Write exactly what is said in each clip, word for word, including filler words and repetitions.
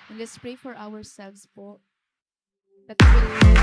And let's pray for ourselves po. That we will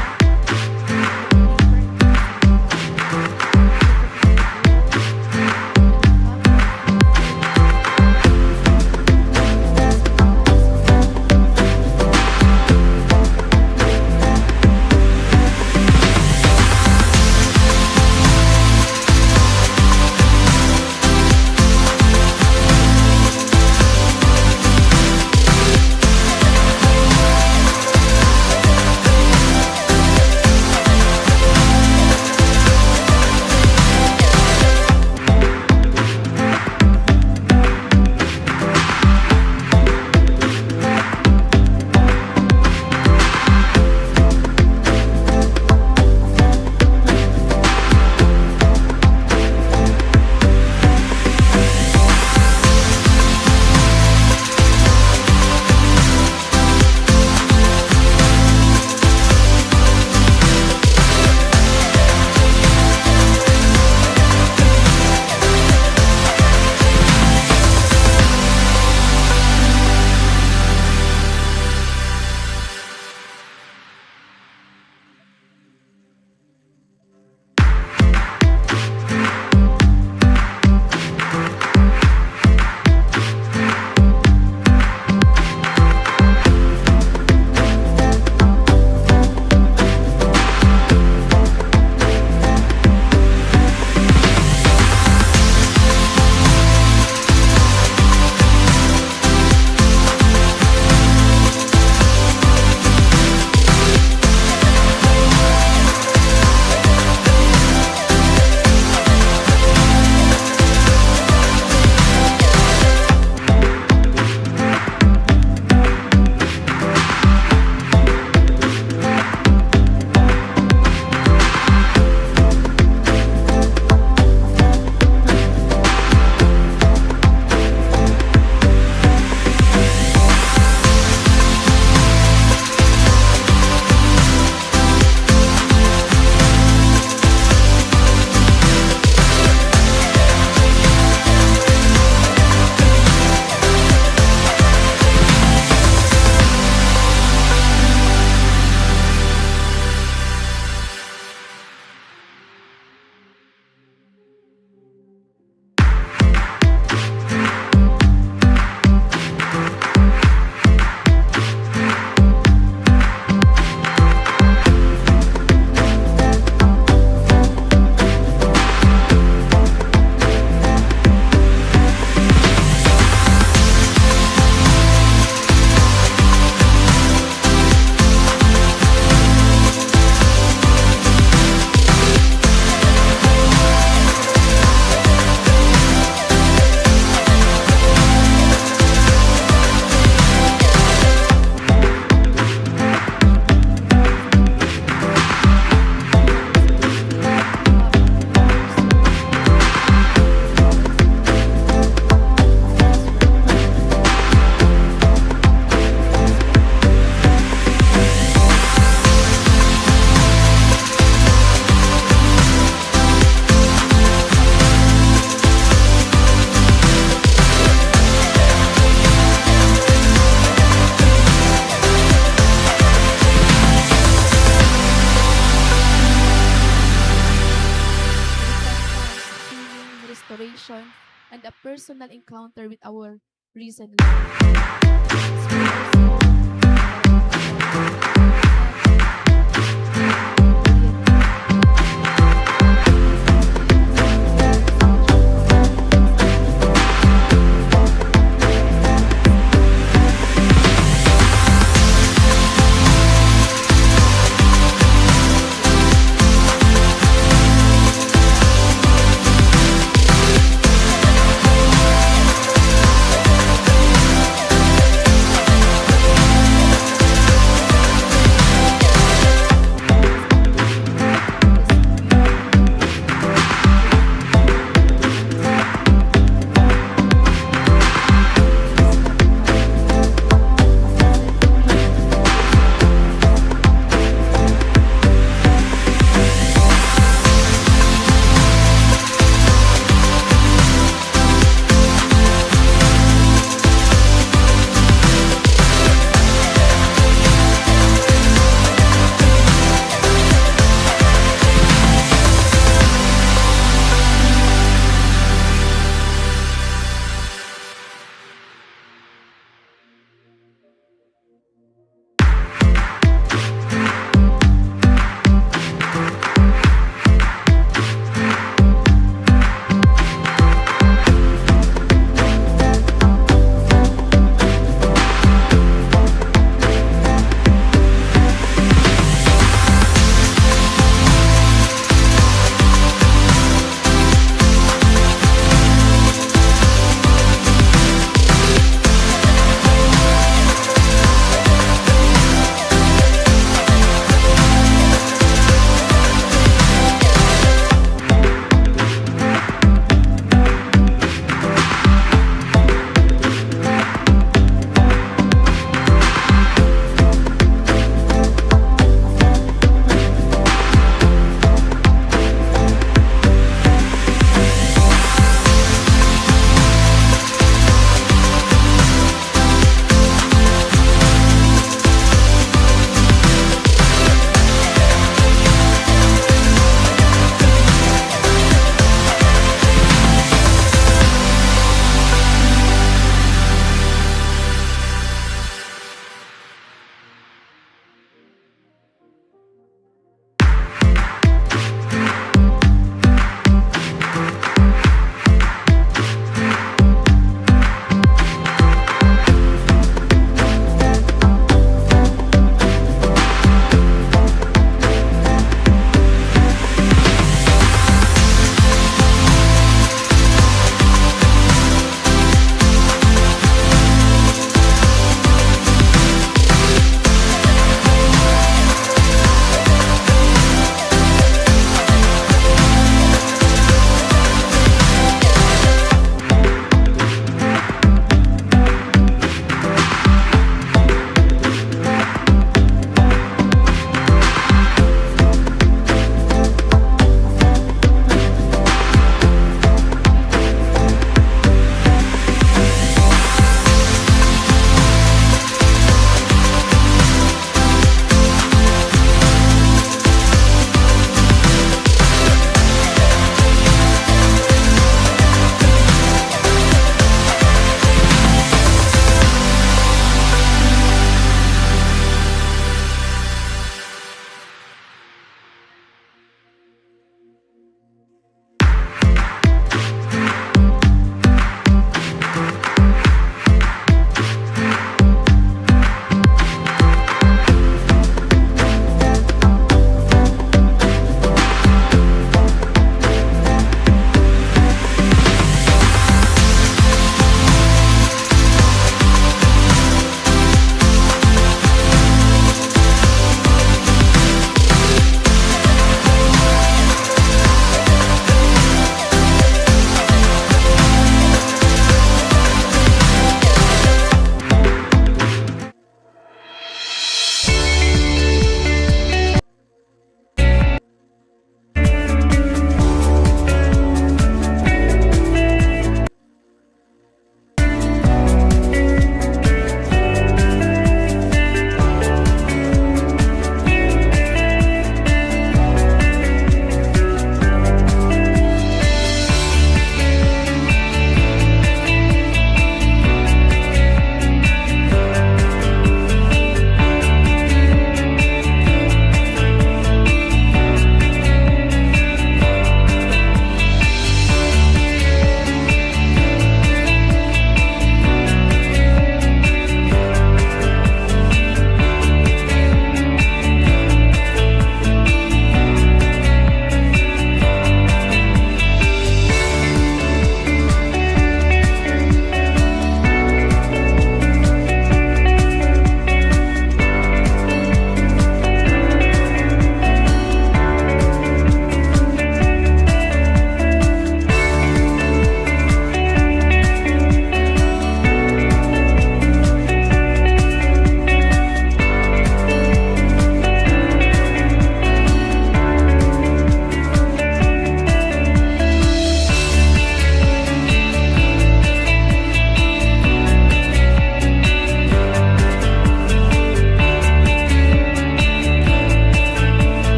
Repentance, healing, restoration, and a personal encounter with our risen Lord.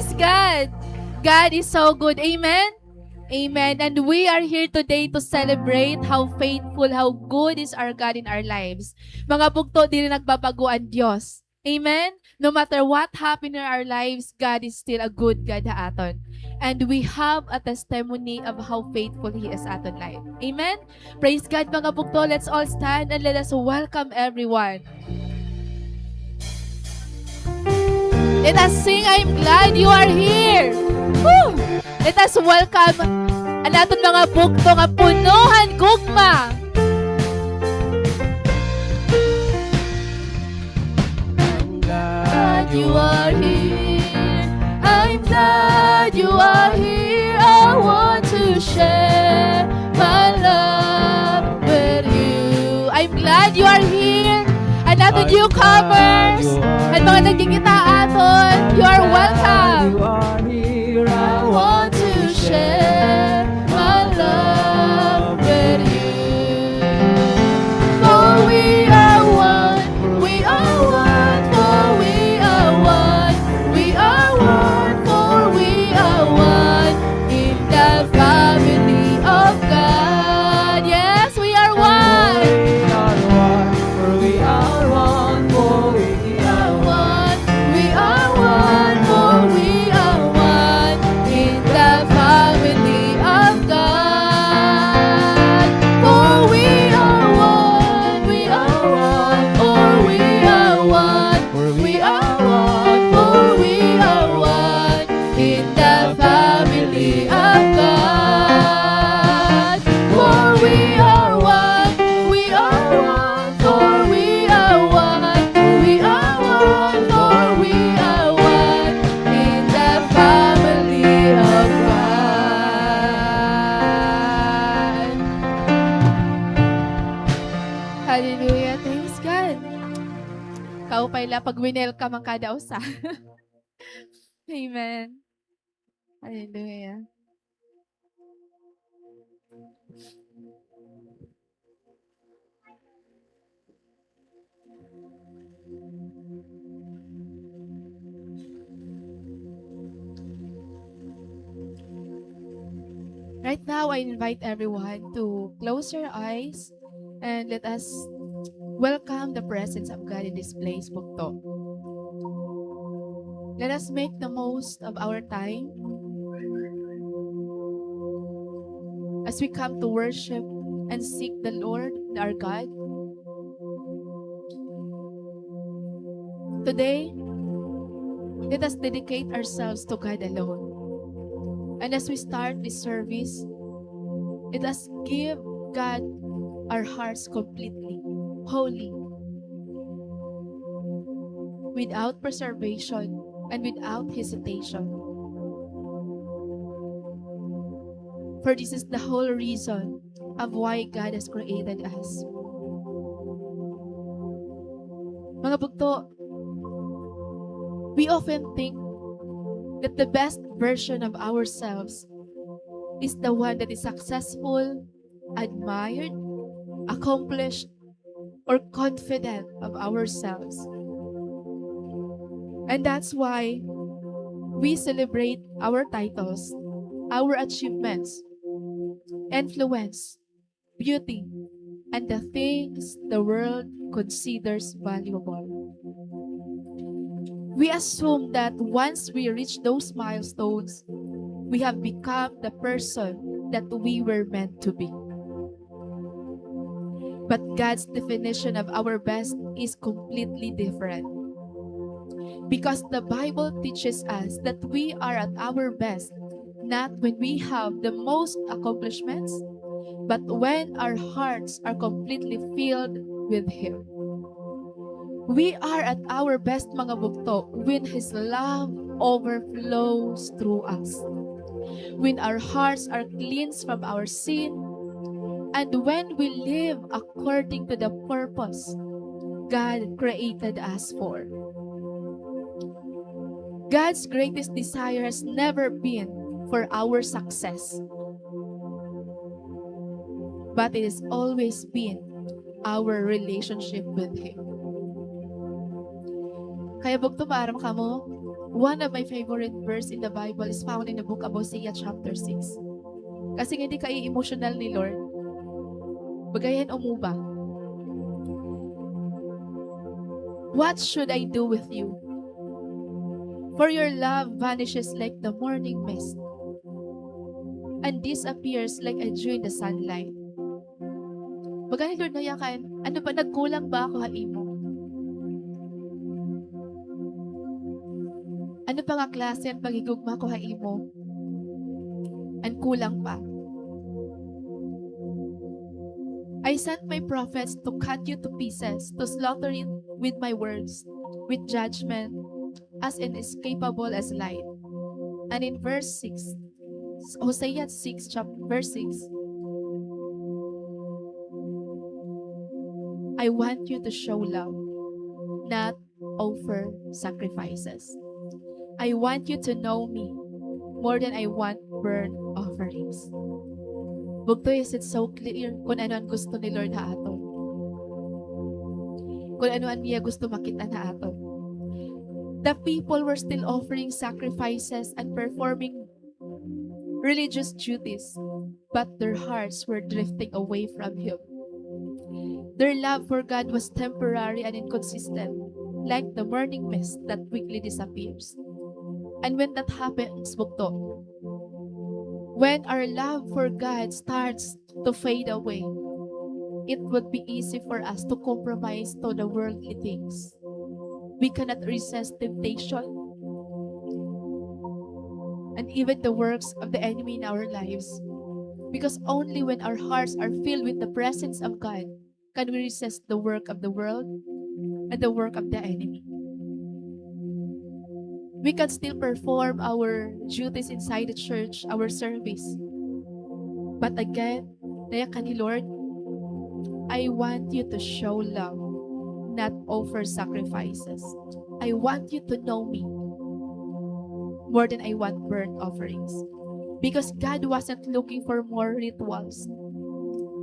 Praise God. God is so good. Amen? Amen. And we are here today to celebrate how faithful, how good is our God in our lives. Mga bugto, diri nagbabago an Dios. Amen? No matter what happened in our lives, God is still a good God ha aton. And we have a testimony of how faithful He is aton life. Amen? Praise God, mga bugto. Let's all stand and let us welcome everyone. Let us sing, "I'm glad you are here." Woo! Let us welcome an aton mga bugto nga puno han gugma. I'm glad you are here. I'm glad you are here. I want to share my love with you. I'm glad you are here. An aton newcomers, an mga nagkikita aton, you are welcome. I want to share my love with you. For we are one, we are one, for we are one, we are one, for we are one in the family of God. Yes, we are one. We are one, for we are one, for we are one, for we are one in the family of God. For we are one, we are one, for we are one, we are one, for we are one in the family of God. For we are one, we are one, for we are one, we are one, for we are one in the family of God. Hallelujah. Thanks, God. Kaupay la pag winelcome an kada usa. Amen. Hallelujah. Right now, I invite everyone to close your eyes and let us welcome the presence of God in this place, bugto. Let us make the most of our time as we come to worship and seek the Lord, our God. Today, let us dedicate ourselves to God alone. And as we start this service, let us give God our hearts completely, wholly, without preservation and without hesitation. For this is the whole reason of why God has created us. Mga bugto, we often think that the best version of ourselves is the one that is successful, admired, accomplished, or confident of ourselves. And that's why we celebrate our titles, our achievements, influence, beauty, and the things the world considers valuable. We assume that once we reach those milestones, we have become the person that we were meant to be. But God's definition of our best is completely different. Because the Bible teaches us that we are at our best not when we have the most accomplishments, but when our hearts are completely filled with Him. We are at our best, mga bugto, when His love overflows through us, when our hearts are cleansed from our sin, and when we live according to the purpose God created us for. God's greatest desire has never been for our success, but it has always been our relationship with Him. Kaya bugto, maaram kamo, One of my favorite verse in the Bible is found in the book of Hosea chapter six. Kasi nga di ka i-emotional ni Lord. Bagayan o mo ba? What should I do with you? For your love vanishes like the morning mist and disappears like a dew in the sunlight. Baga ni Lord nayakan, ano ba, nagkulang ba ako ha imo? Ano pa nga klase an paghigugma ko ha imo? An kulang pa. I sent my prophets to cut you to pieces, to slaughter you with my words, with judgment as inescapable as light. And in verse six, Hosea six, chap-, verse six, I want you to show love, not offer sacrifices. I want you to know me more than I want burnt offerings. Bugto, is it so clear kun ano an gusto ni Lord ha aton? Kun ano an iya gusto makit-an ha aton? The people were still offering sacrifices and performing religious duties, but their hearts were drifting away from Him. Their love for God was temporary and inconsistent, like the morning mist that quickly disappears. And when that happens, bugto, when our love for God starts to fade away, it would be easy for us to compromise to the worldly things. We cannot resist temptation and even the works of the enemy in our lives, because only when our hearts are filled with the presence of God can we resist the work of the world and the work of the enemy. We can still perform our duties inside the church, our service. But again, nayakan ni Lord, I want you to show love, not offer sacrifices. I want you to know me more than I want burnt offerings. Because God wasn't looking for more rituals.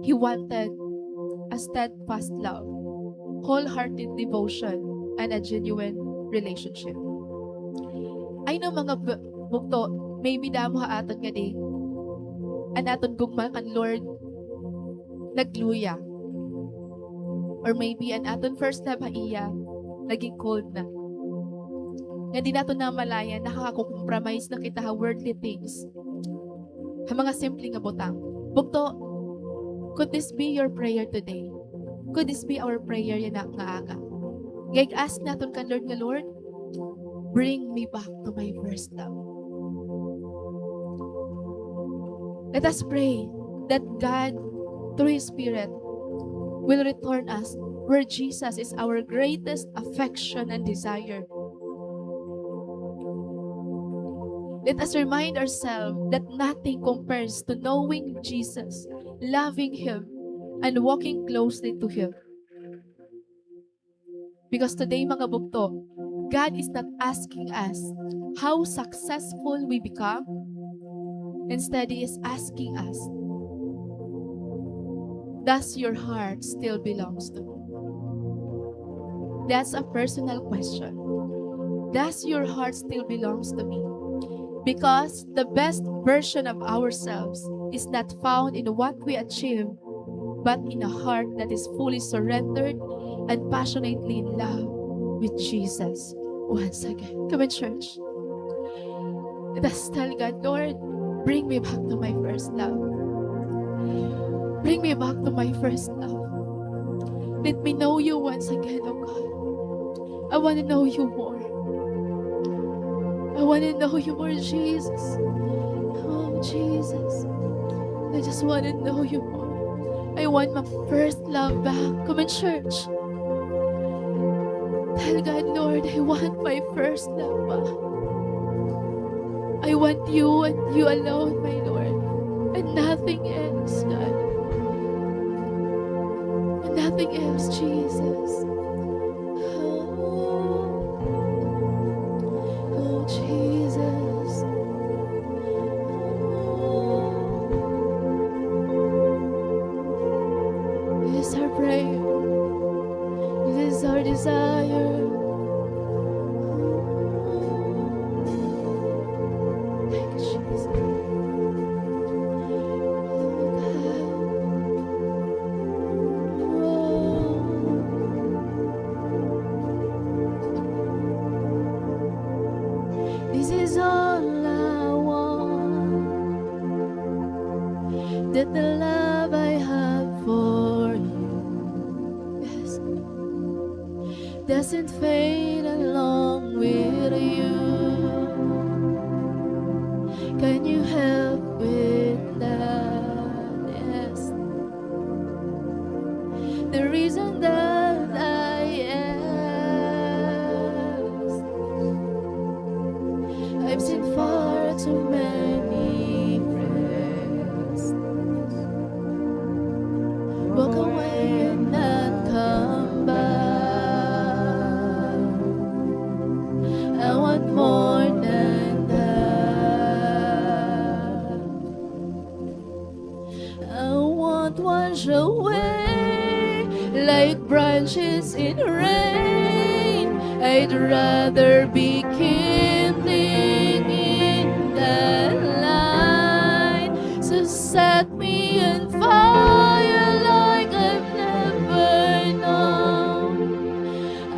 He wanted a steadfast love, wholehearted devotion, and a genuine relationship. I know, mga bu-, bugto, maybe damo ha aton nga di an aton gugma kan Lord nagluya. Or maybe an aton first love ha iya naging cold na. Nga di naton namalayan, nakakakompromise na kita ha worldly things. Ha mga simple nga butang. Bugto, could this be your prayer today? Could this be our prayer yana nga aga? Nga ig-ask naton kan Lord nga, "Lord, bring me back to my first love." Let us pray that God, through His Spirit, will return us where Jesus is our greatest affection and desire. Let us remind ourselves that nothing compares to knowing Jesus, loving Him, and walking closely to Him. Because today, mga bugto, God is not asking us how successful we become. Instead, He is asking us, "Does your heart still belongs to me?" That's a personal question. Does your heart still belongs to me? Because the best version of ourselves is not found in what we achieve, but in a heart that is fully surrendered and passionately in love with Jesus. Once again, come on, church. Let us tell God, "Lord, bring me back to my first love. Bring me back to my first love. Let me know you once again, oh God. I want to know you more. I want to know you more, Jesus. Oh, Jesus. I just want to know you more. I want my first love back." Come on, church. Tell God, "Lord, I want my first love back. I want you and you alone, my Lord. And nothing else, God. And nothing else, Jesus." Oh, Jesus. This is our prayer. This is our desire. that the love I have for you, yes, doesn't fade along with you. Can you help with that? Yes. The reason that I ask, I've seen far too many friends walk away and not come back. I want more than that. I won't wash away like branches in rain. I'd rather be kindling in the light. So set me on fire like I've never known.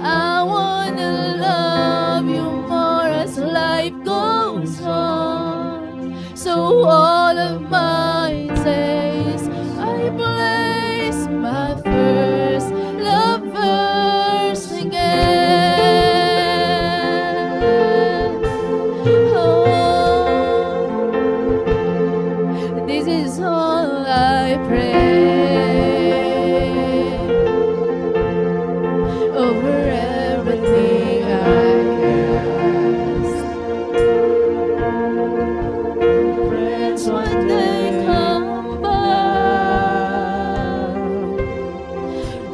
I wanna love you more as life goes on. So all of my days I place my first love first again. Oh, this is all I pray over everything I ask. Friends, when they come back,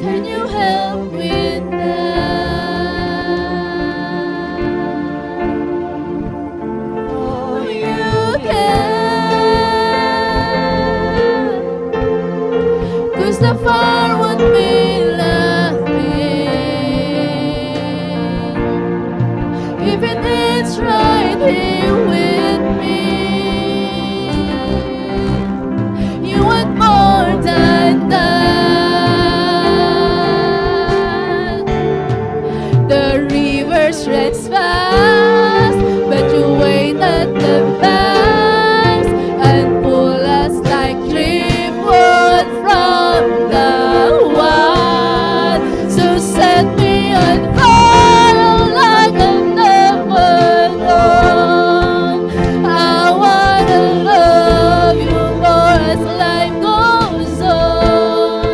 can you help with that? Oh, you can. 'Cause the fire won't be left if it is right here with me. You want more than that. The rivers runs fast, but you wait at the banks and pull us like driftwood from the wild. So set me on fire like I've never known. I wanna love you more as life goes on.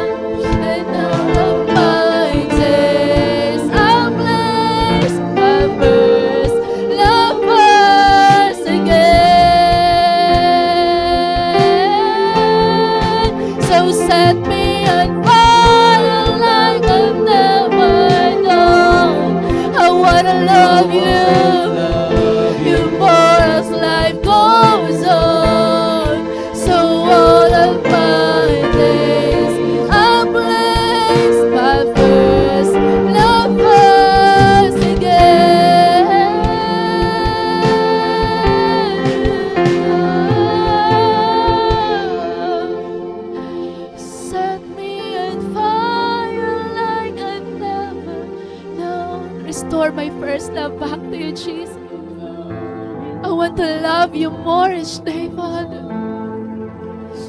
And all of my days I'll place my first love first again. So set me on fire like I've never known. I wanna love you, you more as life goes on. So all of my days I'll place my first love first again. Set me on fire like I've never known. Restore my first love back to you, Jesus. I want to love you more each day, Father.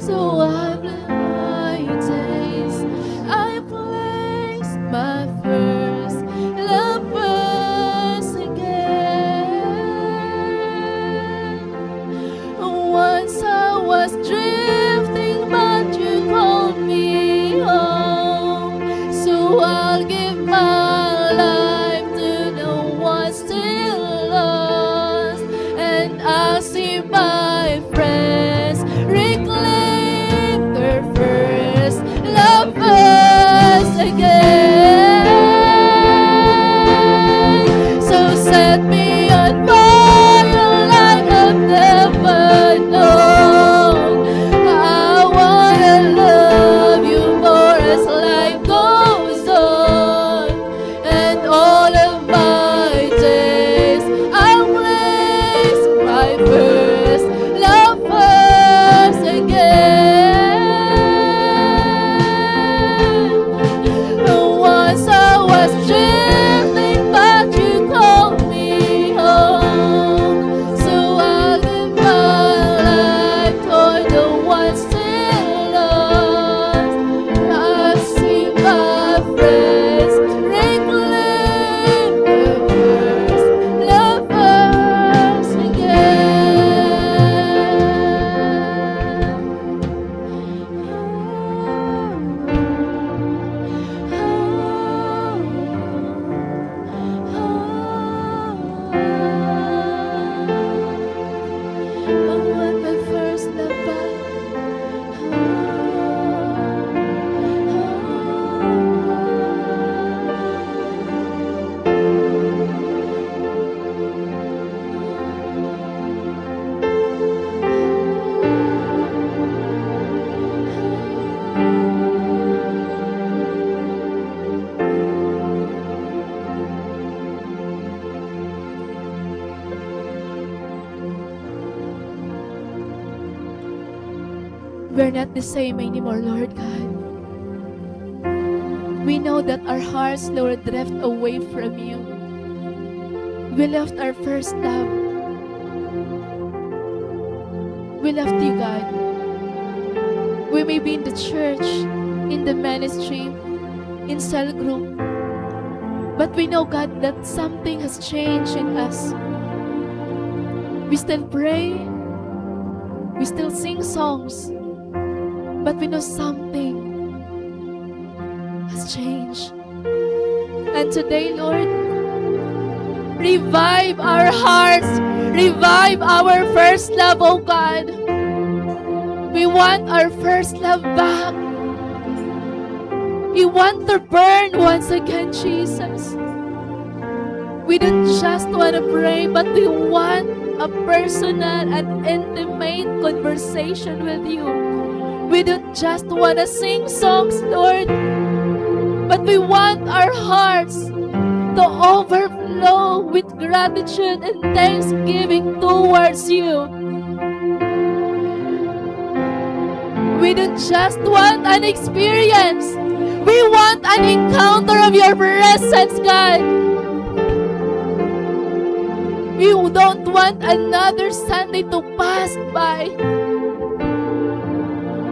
So all of my days I place my first love first again. Once I was drifting, but you called me home. So I'll give my life to the ones still lost, and I'll see my friends reclaim their first love first again. So set me on fire like I've never known. I wanna love you more as life goes on. And all of my days I'll place my first We're not the same anymore, Lord God. We know that our hearts, Lord, drift away from you. We left our first love. We left you, God. We may be in the church, in the ministry, in cell group, but we know, God, that something has changed in us. We still pray, we still sing songs, but we know something has changed. And today, Lord, revive our hearts, revive our first love, oh God. We want our first love back. We want to burn once again, Jesus. We don't just want to pray, but we want a personal and intimate conversation with you. We don't just want to sing songs, Lord, but we want our hearts to overflow with gratitude and thanksgiving towards you. We don't just want an experience. We want an encounter of your presence, God. We don't want another Sunday to pass by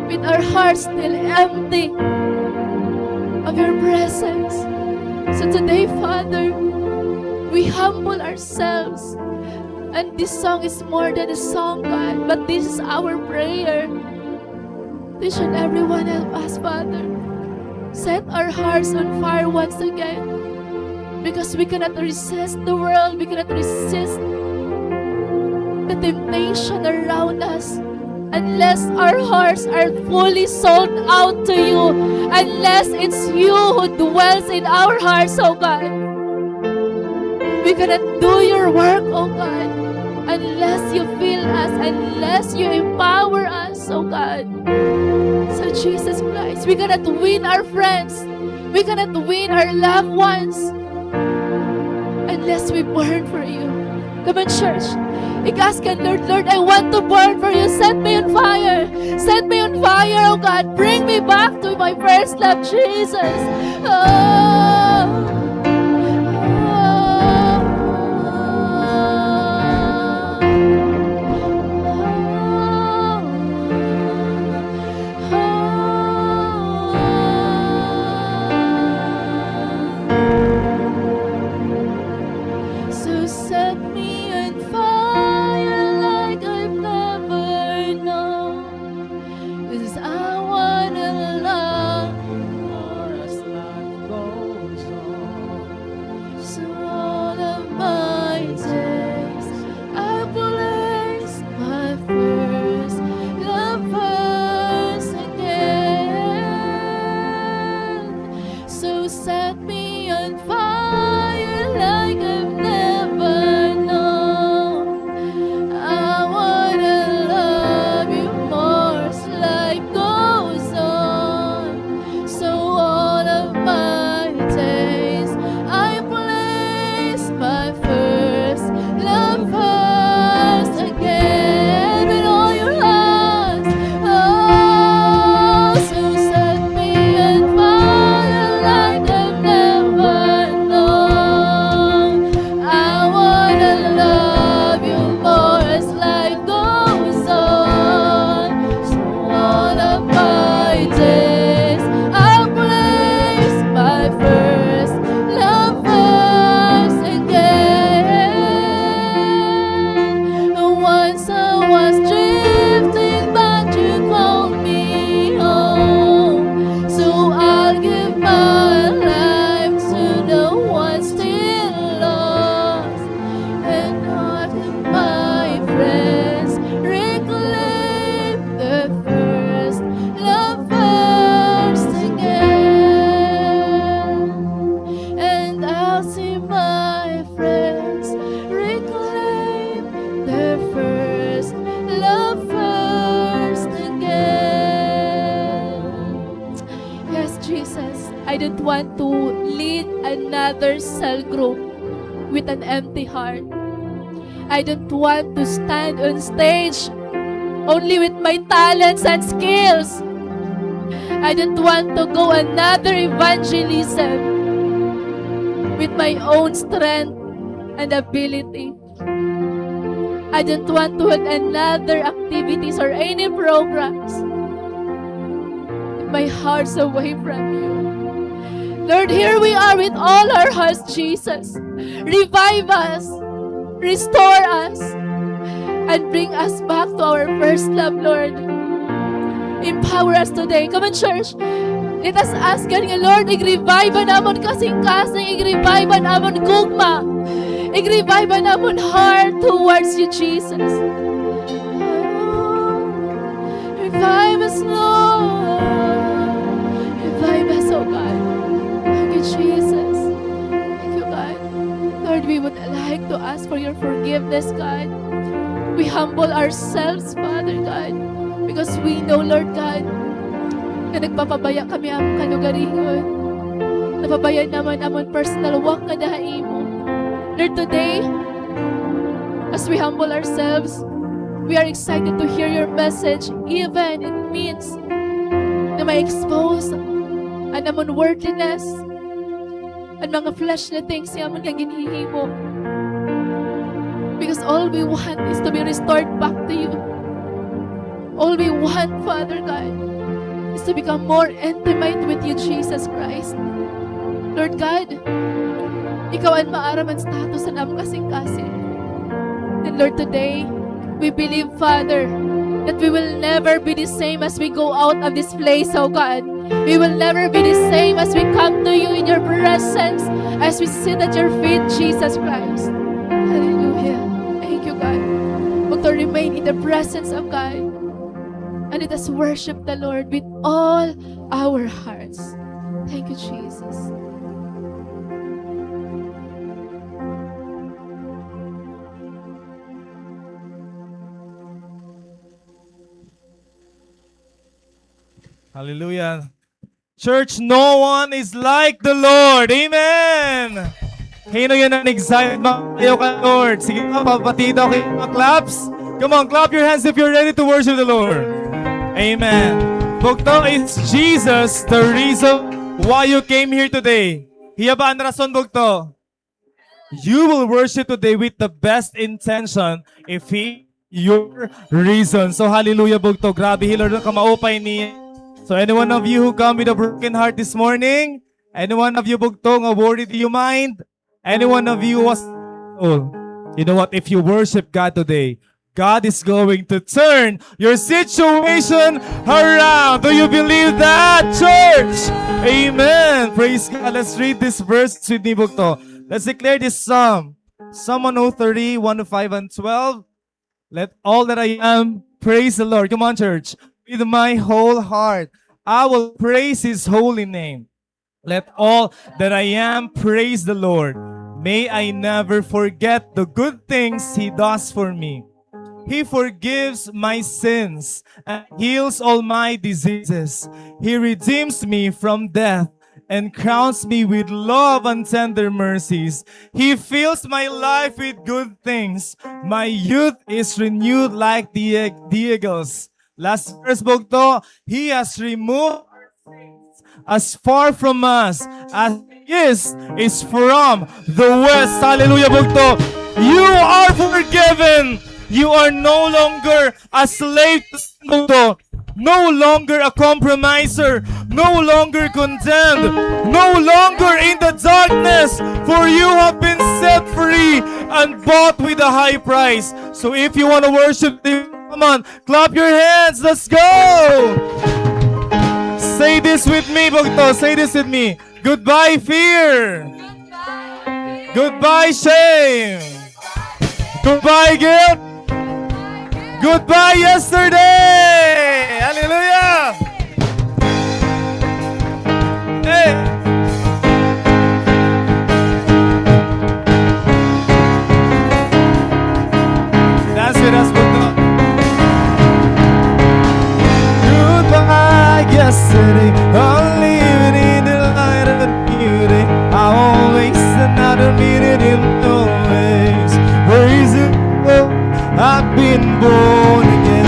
with our hearts still empty of your presence. So today, Father, we humble ourselves. And this song is more than a song, God, but this is our prayer. Teach and every one of us, Father. Set our hearts on fire once again. Because we cannot resist the world, we cannot resist the temptation around us unless our hearts are fully sold out to you, unless it's you who dwells in our hearts, oh God. We cannot do your work, oh God, unless you fill us, unless you empower us, oh God. So, Jesus Christ, we cannot win our friends. We cannot win our loved ones unless we burn for you. Come on, church. Ig-ask ka, "Lord, Lord, I want to burn for you. Set me on fire. Set me on fire, oh God. Bring me back to my first love, Jesus." Oh. So set me on fire like I've never known, 'cause I wanna love you more as life goes on. So all of my days, I place my first love first again. So set me on fire like I've never known. I wanna love you more as life goes on. So all of my days, I place my first love first again. With all your heart, oh, so set me on fire like I've never known. I wanna love you more as life goes on. So all of my days, I place my first love first again. Once I was drifting, but you called me home. So I'll give my life to the one still lost. And all of my friends reclaim their first love first again. And I'll see my friends reclaim their first love first again. Yes, Jesus, I don't want to lead another cell group with an empty heart. I don't want to stand on stage only with my talents and skills. I don't want to go another evangelism with my own strength and ability. I don't want to have another activities or any programs. My heart's away from you. Lord, here we are with all our hearts, Jesus. Revive us, restore us, and bring us back to our first love, Lord. Empower us today. Come on, church. Let us ask God nga, Lord, ig-revive an amon kasingkasing, ig-revive an amon gugma, ig-revive an amon heart towards you, Jesus. Revive us, Lord. Revive us, oh God. Thank you, Jesus. Thank you, God. Lord, we would like to ask for your forgiveness, God. We humble ourselves, Father God, because we know, Lord God, nga nagpapabaya kami amon kalugaringon. Napabaya naman amon personal walk ngada ha imo. Lord, today, as we humble ourselves, we are excited to hear your message, even it means na ma-expose an amon worldliness, an mga fleshly things nga amon nga ginhihimo. Because all we want is to be restored back to you. All we want, Father God, is to become more intimate with you, Jesus Christ. Lord God, ikaw an maaram an status han amon kasingkasing. And Lord, today, we believe, Father, that we will never be the same as we go out of this place, oh God. We will never be the same as we come to you in your presence, as we sit at your feet, Jesus Christ. Hallelujah. Thank you, God. But to remain in the presence of God. And let us worship the Lord with all our hearts. Thank you, Jesus. Hallelujah. Church, no one is like the Lord. Amen. Hin-o yana nga excited, mga sayaw kan Lord? Sige nga, papati daw kay mga claps. Come on, clap your hands if you're ready to worship the Lord. Amen. Bugto, is Jesus the reason why you came here today? Hiya ba an rason, bugto? You will worship today with the best intention if He your reason. So, hallelujah, bugto. Grabe, hi Lord, an kamaupay niya. So, any one of you who come with a broken heart this morning, any one of you, bugto, nga worried you mind, any one of you was, oh, you know what? If you worship God today, God is going to turn your situation around. Do you believe that, church? Amen. Praise God. Let's read this verse with me, bugto. Let's declare this Psalm. Psalm one oh three, one to five and twelve. Let all that I am praise the Lord. Come on, church. With my whole heart, I will praise His holy name. Let all that I am praise the Lord. May I never forget the good things He does for me. He forgives my sins and heals all my diseases. He redeems me from death and crowns me with love and tender mercies. He fills my life with good things. My youth is renewed like the, the eagles. Last verse, bugto. He has removed as far from us as the east is from the west. Hallelujah, bugto. You are forgiven. You are no longer a slave to sin, bugto. No longer a compromiser. No longer condemned. No longer in the darkness. For you have been set free and bought with a high price. So if you want to worship, come on, clap your hands. Let's go. Say this with me, bugto. Say this with me. Goodbye, fear. Goodbye, shame. Goodbye, guilt. Goodbye, yesterday. Hallelujah. Hey. Dance with us, bugto. Goodbye, yesterday. I'm living in the light of the new day. I won't waste another minute in your ways. Praise the Lord, I've been born again.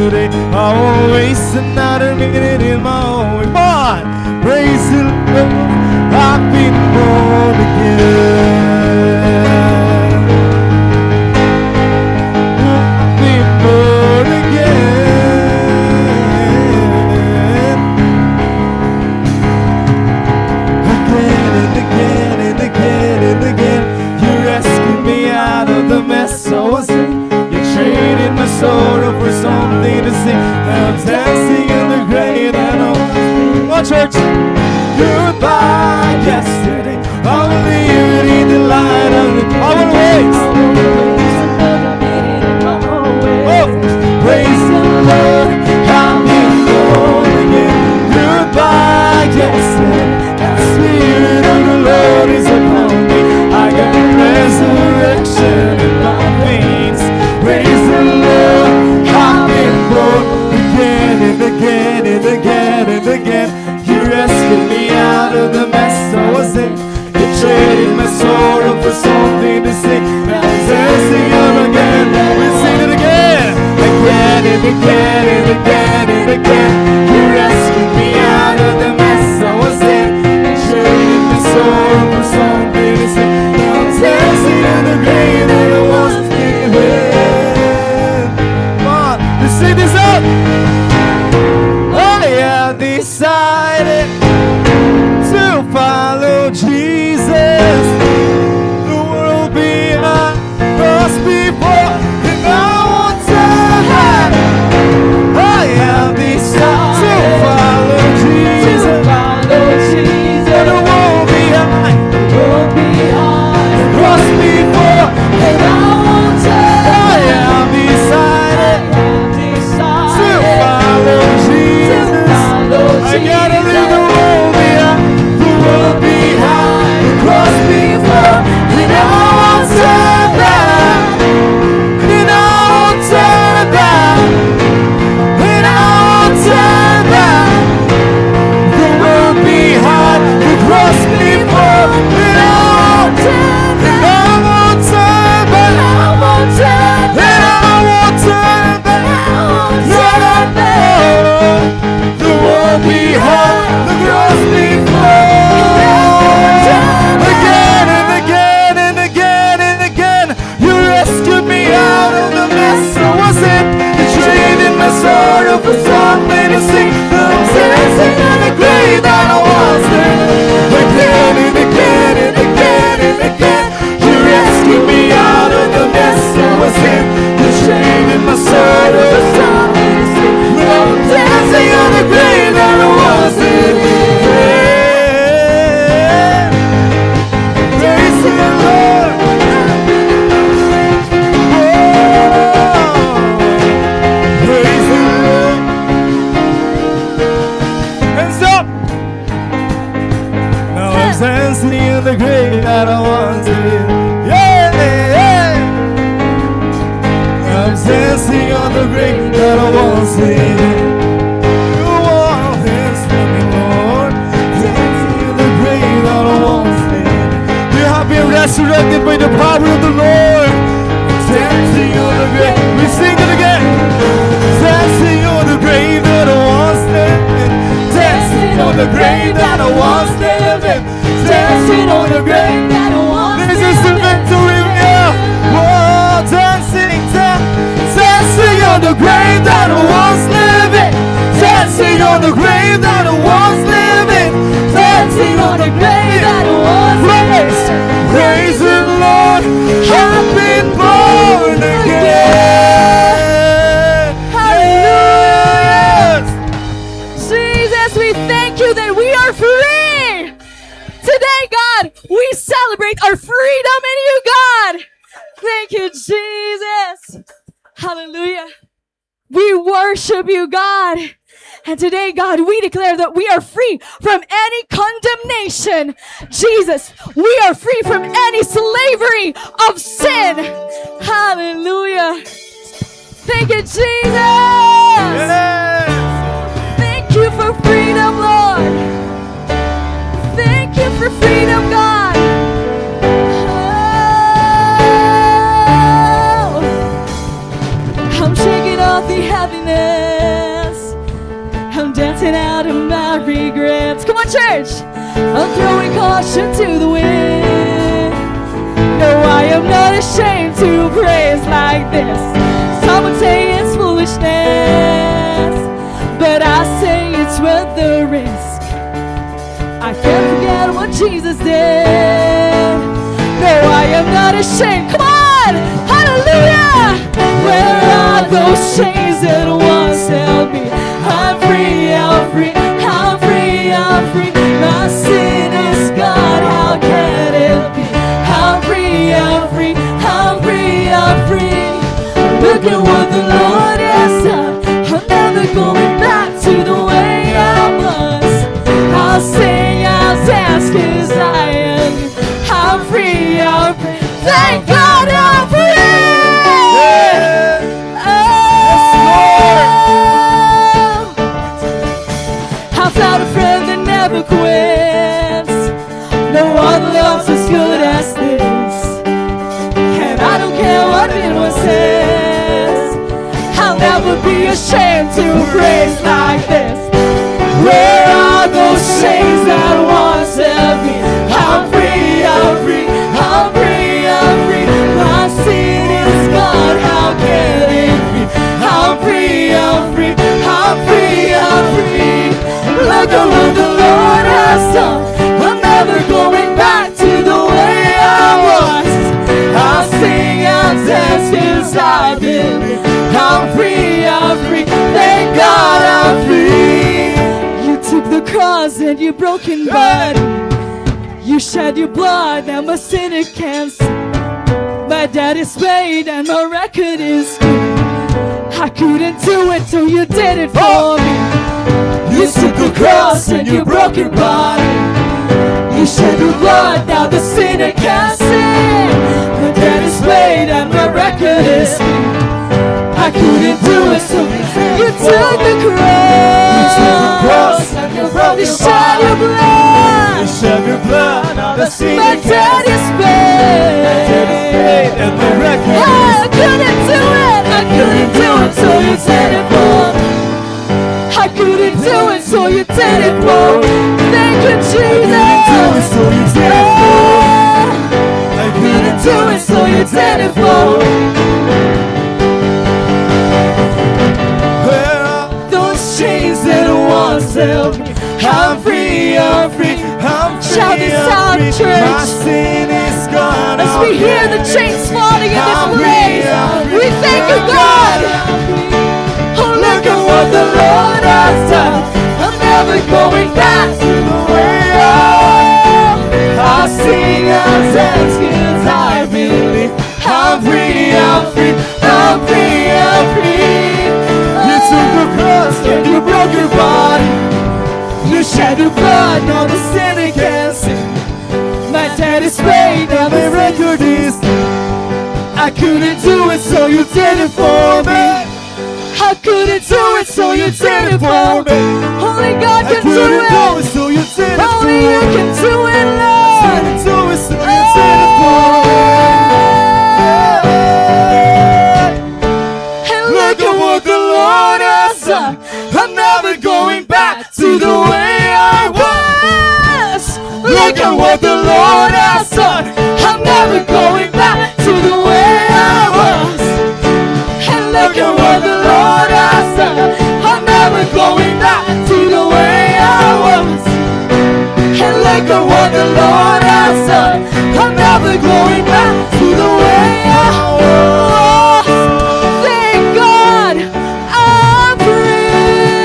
Today, I won't waste another minute in my own way. Come on! Praise the Lord, I've been born again. I've been born again. Again and again and again and again, you rescued me out of the mess I was in. You traded my sorrow for something to sing. Now I'm dancing in the gray that I was in. Come on, church. Goodbye, yesterday. I will live in the light of the, I will raise. Oh, praise the Lord, I'm in born again. Goodbye, yesterday. The Spirit of the Lord is upon me. I got resurrection in my veins. Praise the Lord, I've been born again and again and again and again. You rescued me out of the mess I was in. You traded my sorrow for something to sing. Now I'm dancing again. We'll sing it again. Again and again and again and again. You rescued me out of the mess I was in. You traded my sorrow for something to sing. Now I'm dancing in the grave that I once lived in. Come on, let's sing this out. I have decided to follow Jesus. The world behind, cross before, and I won't turn back. I have decided to follow Jesus. The world behind, cross before, and I won't turn back. I have decided to follow Jesus. I gotta leave the world behind, the world behind, the cross before, and I won't turn back, and I won't turn back, and I won't turn back. The world behind, the cross before, and I won't turn back, I won't turn back, I won't turn back, I won't turn back. No, no, no. The world behind, the cross before. Again and again and again and again, you rescued me out of the mess I was in. You traded my sorrow for something to sing. I'm dancing in the grave that I once lived in. Again and again and again and again. You rescued me out of the mess I was in. You traded my sorrow for something to sing. Now I'm dancing on the grave that I once lived in. Praise the Lord. Oh, praise the Lord. Hands up. Now I'm dancing in the grave that I once lived in. Yeah, yeah. I'm dancing on the grave that I once lived in. You are dancing, Lord. Dancing in the grave that I once lived in. You have been resurrected by the power of the Lord. Dancing on the grave. We sing it again. Dancing on the grave that I once lived in. Dancing on the grave that I once lived in. Dancing on the grave that I once lived in. This is the victory we have. Whoa, dancing, dan-, dancing on the grave that I once lived in. Dancing on the grave that I once lived in. Dancing on the grave that I once lived in. Praise, praise the Lord. I've been born again. Hallelujah. Yes. Jesus, we thank you that we are free. Today, God, we celebrate our freedom in you, God. Thank you, Jesus. Hallelujah. We worship you, God. And today, God, we declare that we are free from any condemnation. Jesus, we are free from any slavery of sin. Hallelujah. Thank you, Jesus. Yes. Thank you for freedom, Lord. Thank you for freedom, God. Oh. I'm shaking off the heaven. I'm dancing out of my regrets. Come on, church. I'm throwing caution to the wind. No, I am not ashamed to praise like this. Some would say it's foolishness, but I say it's worth the risk. I can't forget what Jesus did. No, I am not ashamed. Come on! Hallelujah! Where are those chains that once held me? I'm free, I'm free, I'm free, I'm free. My sin is gone, how can it be? I'm free, I'm free, I'm free, I'm free. Look at what the Lord has done. I'm never going back to the way I was. I'll sing, I'll dance, 'cause I am, I'm free, I'm free. Thank God I'm free. Yes. Oh. Yes, Lord. I found a friend that never quits. No one loves as good as this. And I don't care what anyone says, I'll never be ashamed to praise like this. Where are those chains that once held me? I'm free, I'm free, I'm free, I'm free. My sin is gone, how can it be? I'm free, I'm free, I'm free, I'm free. Look at what the Lord has done. I'm never going back to the way I was. I'll sing and dance 'cause I believe. I'm free, I'm free. Thank God I'm free. You took the cross and you broken body. You shed your blood, I'm a sinner, can't sin. My debt is paid and my record is clean. I couldn't do it, so you did it for me. You took the cross and you broke your body. You shed your blood, now the sinner can't sin. My debt is paid and my record is clean. I couldn't do it, so you took the cross. You took the cross and you broke your body. You shed your blood. You shed your blood, now the sinner can't sin. My debt is paid. My debt is paid and my record is clean. I couldn't do it. I couldn't do it, so you did it for me. I couldn't do it, so you did it for me. Thank you, Jesus. I couldn't do it, so you did it for me. I couldn't do it, so you did it for me. Where are those chains that once held me? I'm free, I'm free, I'm free. Shout this out, church. My sin is gone. As we hear the chains falling in this place, we thank you, God. Oh, look at what the Lord has done. I'm never going back to the way I was. I'll sing and dance 'cause I believe. I'm free, I'm free, I'm free, I'm free. You took the cross and you broke your body. You shed your blood, now the sinner can't sin. My debt is paid, now my record is clean. I couldn't do it, so you did it for me. I couldn't do it, so you did it for me. Only God can do it. I couldn't do it, so you did it for me. Only you can do it, Lord. I couldn't do it, so you did it for me. And look at what the Lord has done. I'm never going back to the way I was. Look at what the Lord has done. I'm never going back to the way I was. And look at what the Lord has done. I'm never going back to the way I was. And look at what the Lord has done. I'm never going back to the way I was. Thank God. I'm free.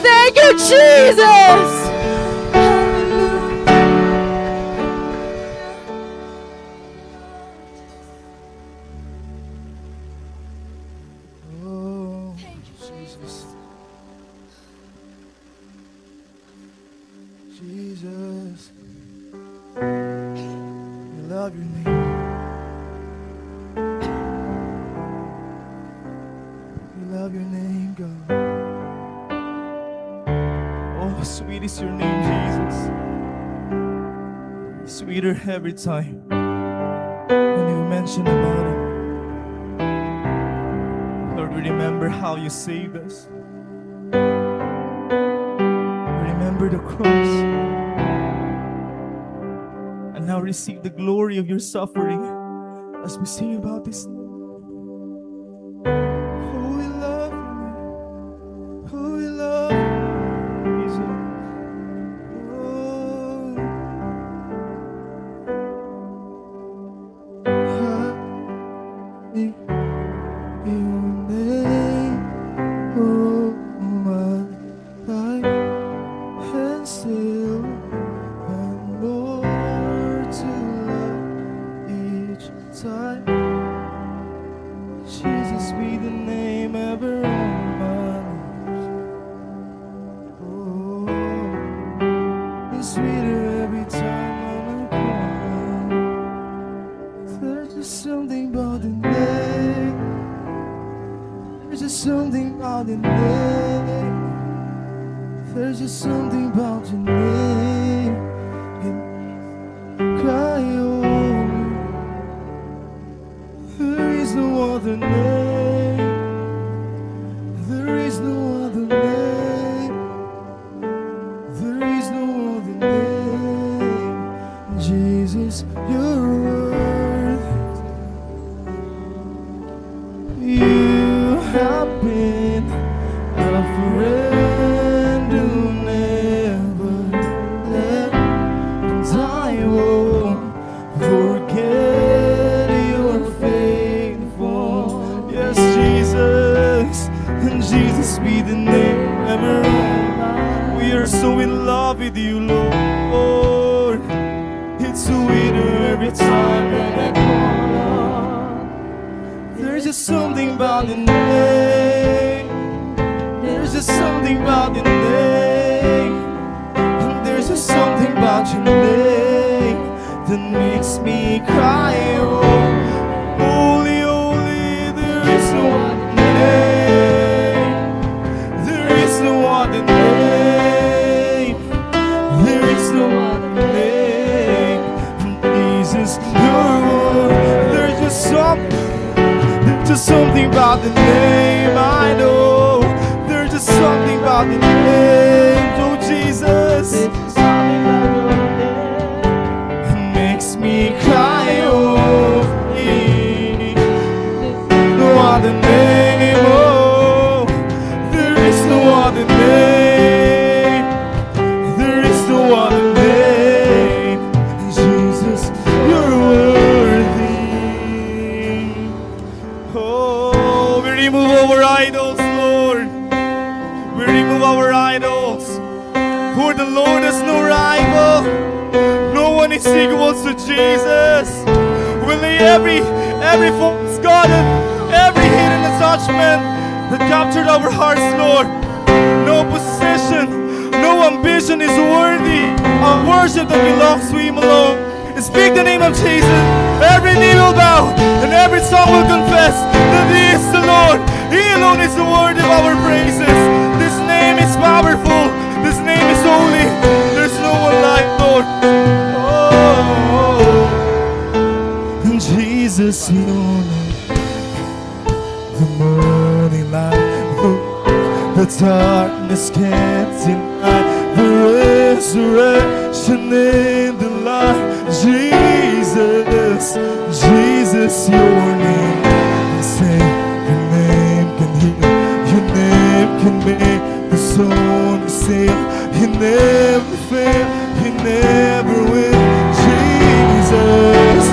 Thank you, Jesus. Oh, thank you, Jesus. Jesus. We love your name. We love your name, God. Oh, sweet is your name, Jesus. Sweeter every time when you mention about it. Lord, we remember how you saved us. Remember the cross. And now receive the glory of your suffering as we sing about this. Oh, we love you. Oh, we love you, Jesus. Oh. Hallelujah, your name, oh my life, and still and more to love each time. Jesus be the name ever on my lips. Oh, it's sweeter every time I call. There's just something about the name. There's just something about the name. There's just something about your name. And cry, oh, there is no other name. There is no other name. There is no other name. Jesus, you're worthy. You have been a friend who never left, and I won't forget your faithful. Yes, Jesus, and Jesus be the name ever. We are so in love with you, Lord. It's sweeter every time that I call on. There's just something about the name. There's just something about the name. There's just something about your name that makes me cry. Oh, holy, holy, there is no other name. There is no other name. There is no other name. Jesus, your word. There's just something. There's just something about the name, I know. There's just something about the name, oh Jesus. Makes me cry, oh, no other name, oh, there is no other name, there is no other name, Jesus, you're worthy. Oh, we remove our idols, Lord. We remove our idols. For the Lord has no rival. No one is equal to Jesus. We lay every, every false god and every hidden attachment that captured our hearts, Lord. No possession, no ambition is worthy of worship that belongs to Him alone. Speak the name of Jesus. Every knee will bow and every tongue will confess that He is the Lord. He alone is worthy of our praises. This name is powerful. This name is holy. There's no one like Lord. Oh, Jesus, you know. The morning light, the, the darkness can't deny the resurrection in the light. Jesus, Jesus, your name can save, your name can heal, your name can make the soul safe. You never fail, you never will. Jesus,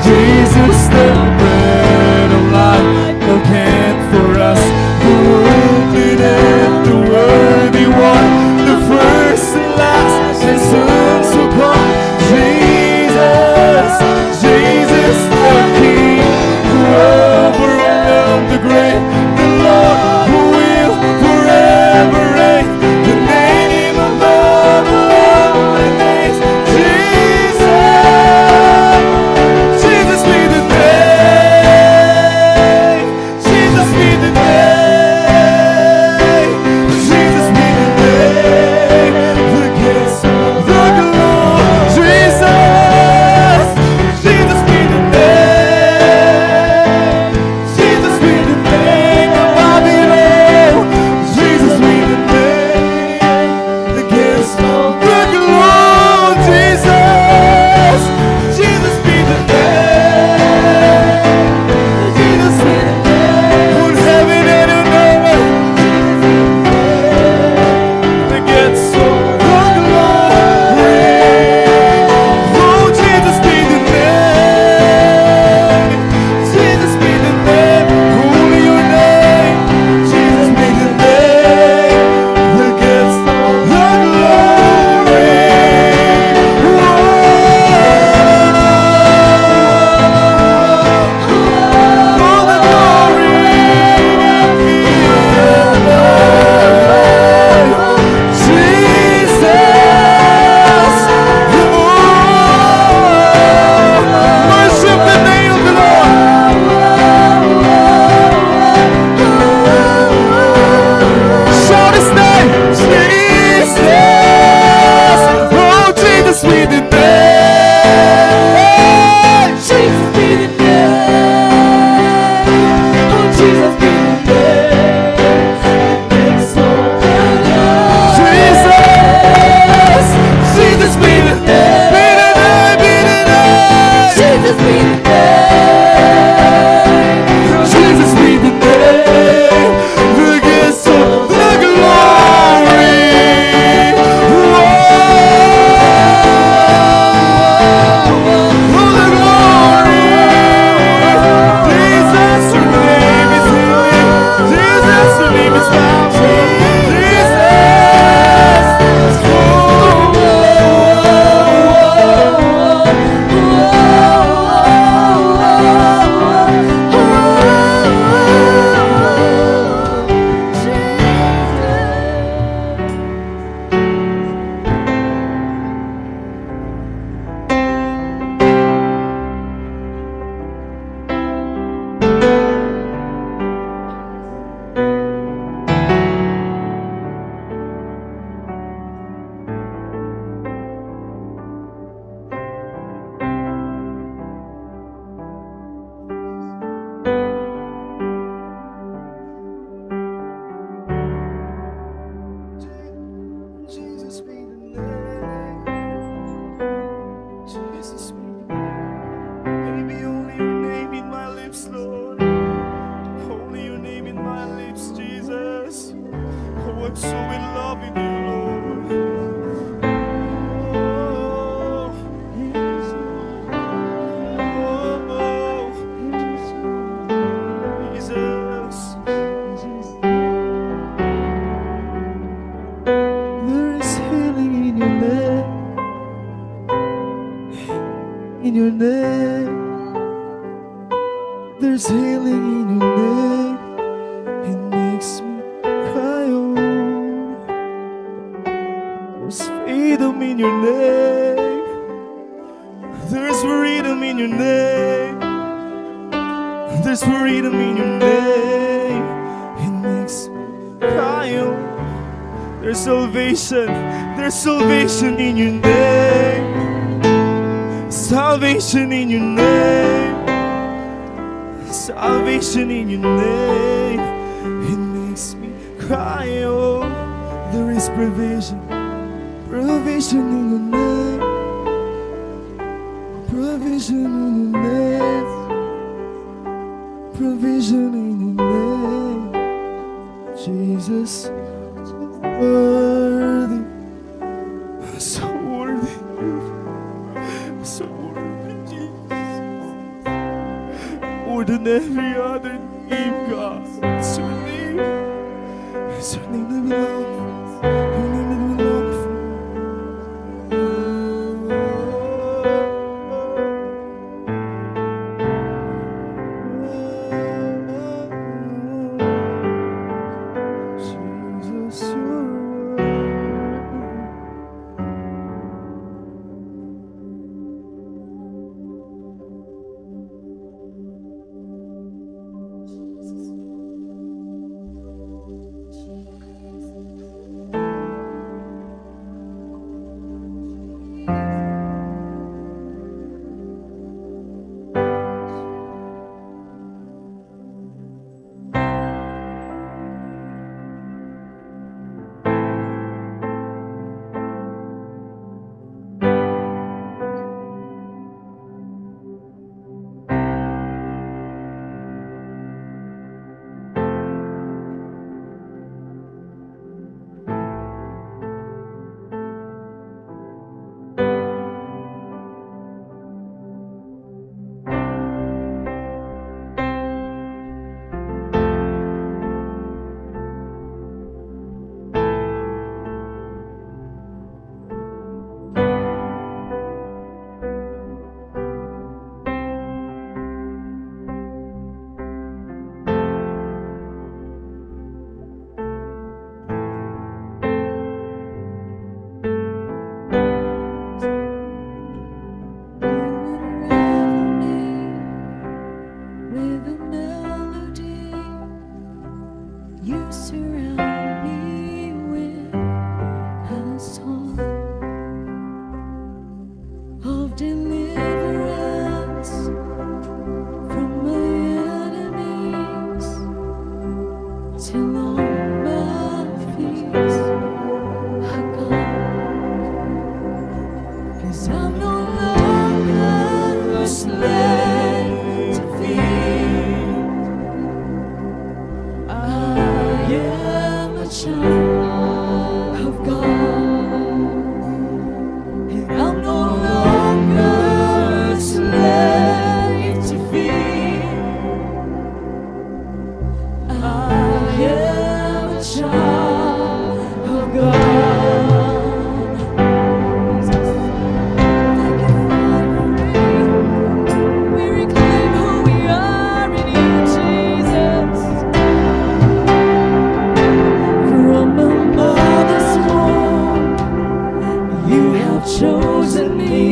Jesus, the bread of life, the can for us, the wounded and the worthy one, the first and last, and soon to come. Jesus, Lord. Only your name in my lips, Jesus. Oh, I'm so in love with you, Lord. Oh, oh, Jesus. There is healing in your name. In your name. There's healing in your name. It makes me cry, oh. There's freedom in your name. There's freedom in your name. There's freedom in your name. It makes me cry, oh. There's salvation. There's salvation in your name. Salvation in your name. Salvation in your name. It makes me cry, oh. There is provision. Provision in your name. Provision in your name. Provision in your name. Jesus, worthy. So worthy. So worthy, Jesus. More than every other name, God. It's your name. It's your name that we love. Your name that we love. Jesus, you're worthy. You would ravel me with a melody. You surround me with a song of deliverance from my enemies, till all my fears are gone. 'Cause I'm no longer a slave to fear. I am a child of God, and I'm no longer a slave to fear. I am a child of God. Thank you, Father, for freedom. We reclaim who we are in you, Jesus. From my mother's womb, you have chosen me.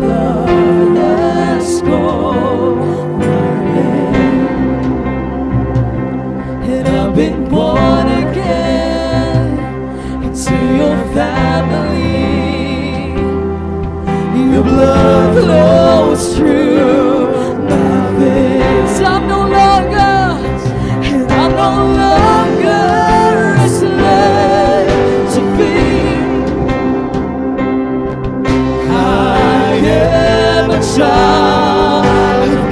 Love has called my name, and I've been born again into your family. Your blood flows through my veins. I'm no longer, and I'm no longer a slave to fear. I am a child of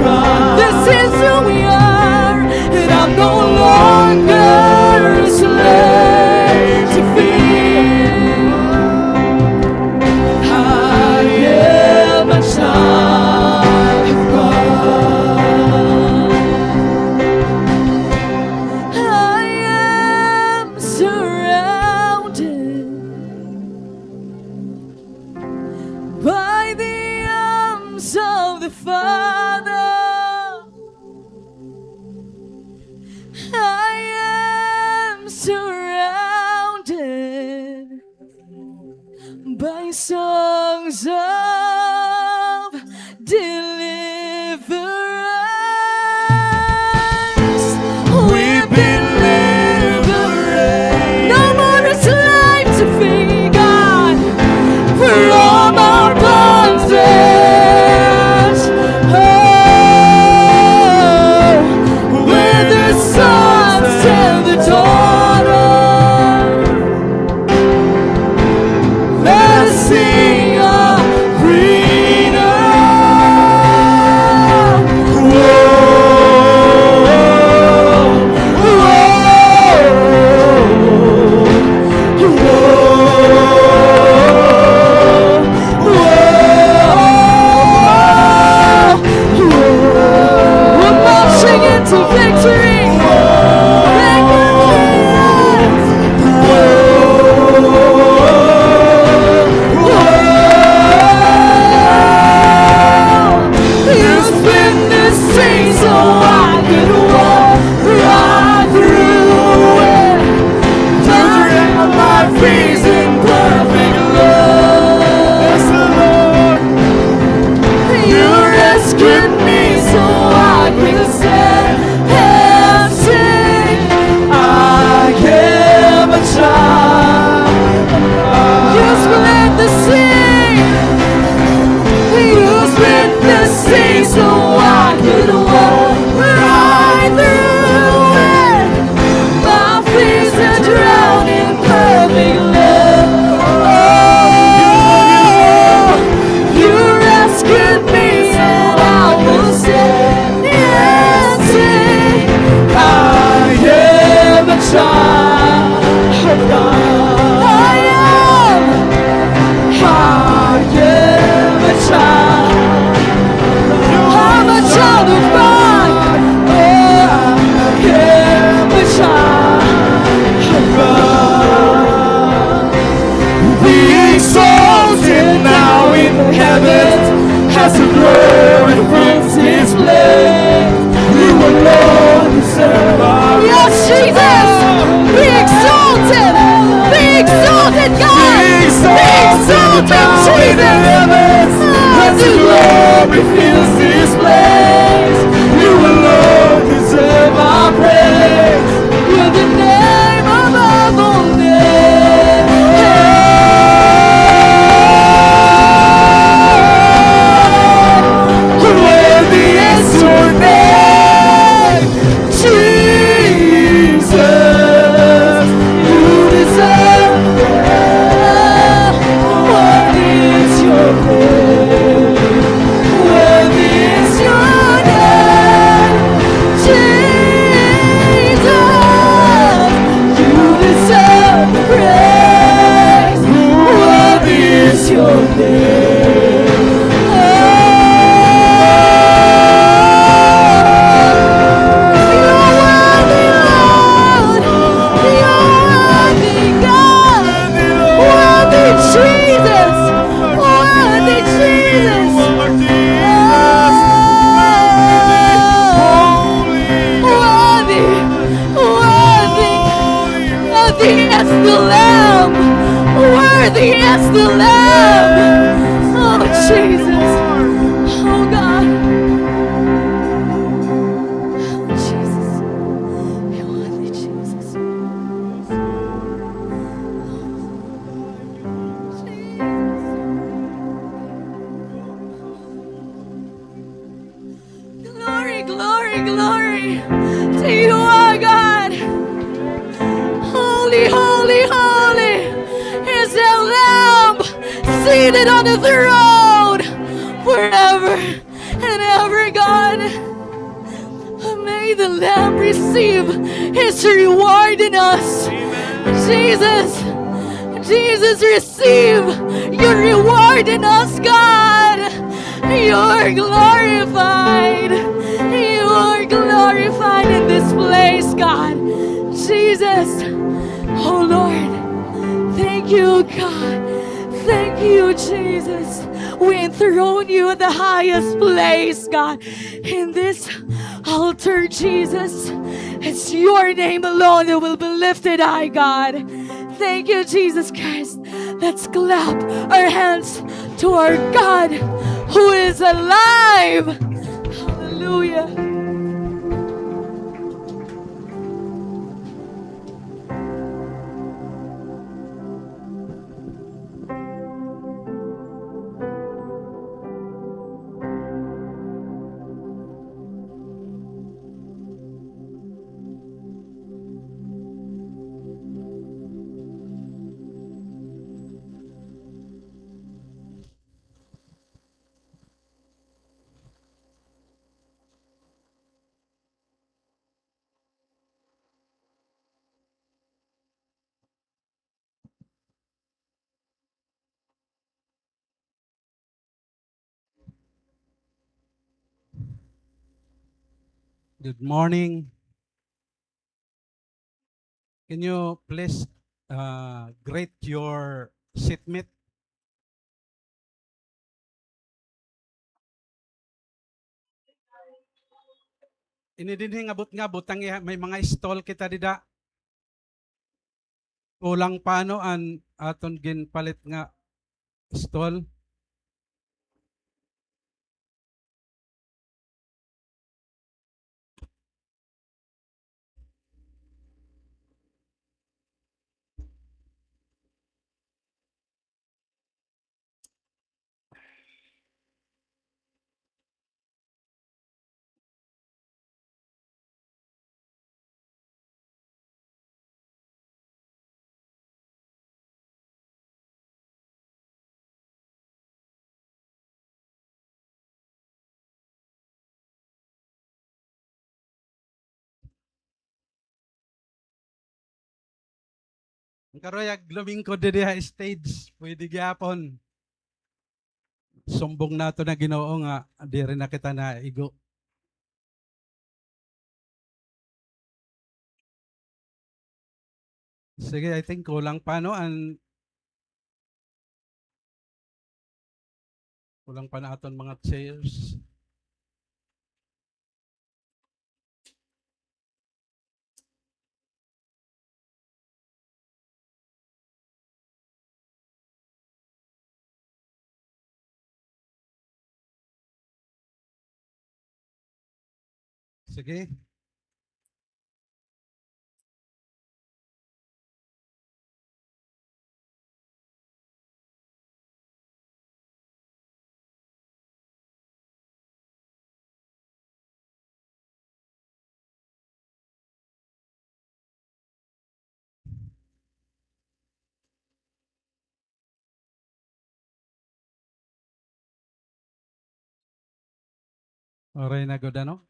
the Father, I am surrounded by songs of deliverance. We've been liberated. No more is life to fear, God, from our bondage. Oh, we're the sons and the daughters. Let us sing of freedom. Whoa, whoa, whoa, whoa. We're marching into victory. Thank you, Jesus. You've been the same, so I can walk right through it. Turn my face in perfect love. Yes, Lord. You rescued me so I can stand and sing. I am a child. You split the sea. You split the sea so I could walk right through it. My fears are drowned in perfect love. Oh, you rescued me, and I will stand and sing. I am a child of God. I am. I am a child. I'm a child of God. Oh, I am a child of God. Be exalted now in heaven as the glory fills this place. You alone deserve our Yes, Jesus. Be exalted. Be exalted, God. Be exalted, Jesus. Let your glory fills this place. You alone deserve our praise. You're the name above all names. Worthy is your name. Jesus, you deserve it. Worthy is your name. Worthy is your name. Jesus, you deserve the praise. Worthy is your name. You are worthy, Lord. You are worthy, God. Worthy, Jesus. Worthy, Jesus. Worthy. Worthy. Worthy as the Lamb. Worthy as the Lamb. Oh, Jesus. Oh, God. Jesus. Worthy, Jesus. Glory, glory, glory to you, our God. Holy, holy, holy is the Lamb seated on the throne forever and ever, God. May the Lamb receive his reward in us. Jesus, Jesus, receive your reward in us, God. You are glorified. You are glorified in this place, God. Jesus. Oh, Lord. Thank you, God. Thank you, Jesus. We enthrone you in the highest place, God. In this altar, Jesus, it's your name alone that will be lifted high, God. Thank you, Jesus Christ. Let's clap our hands to our God who is alive. Hallelujah. Good morning. Can you please, uh, greet your seatmate? Ini dinhi nga butnga, butang iha, may mga stall kita dida. Kulang pa, no, an aton ginpalit nga stall. Karon, ag lumingkod didi ha stage, pwede gihapon. Sumbong naton an Ginoo nga diri na kita naigo. Sige, I think kulang pa, no? An, kulang pa an aton mga chairs. Sige. Waray na gud, ano?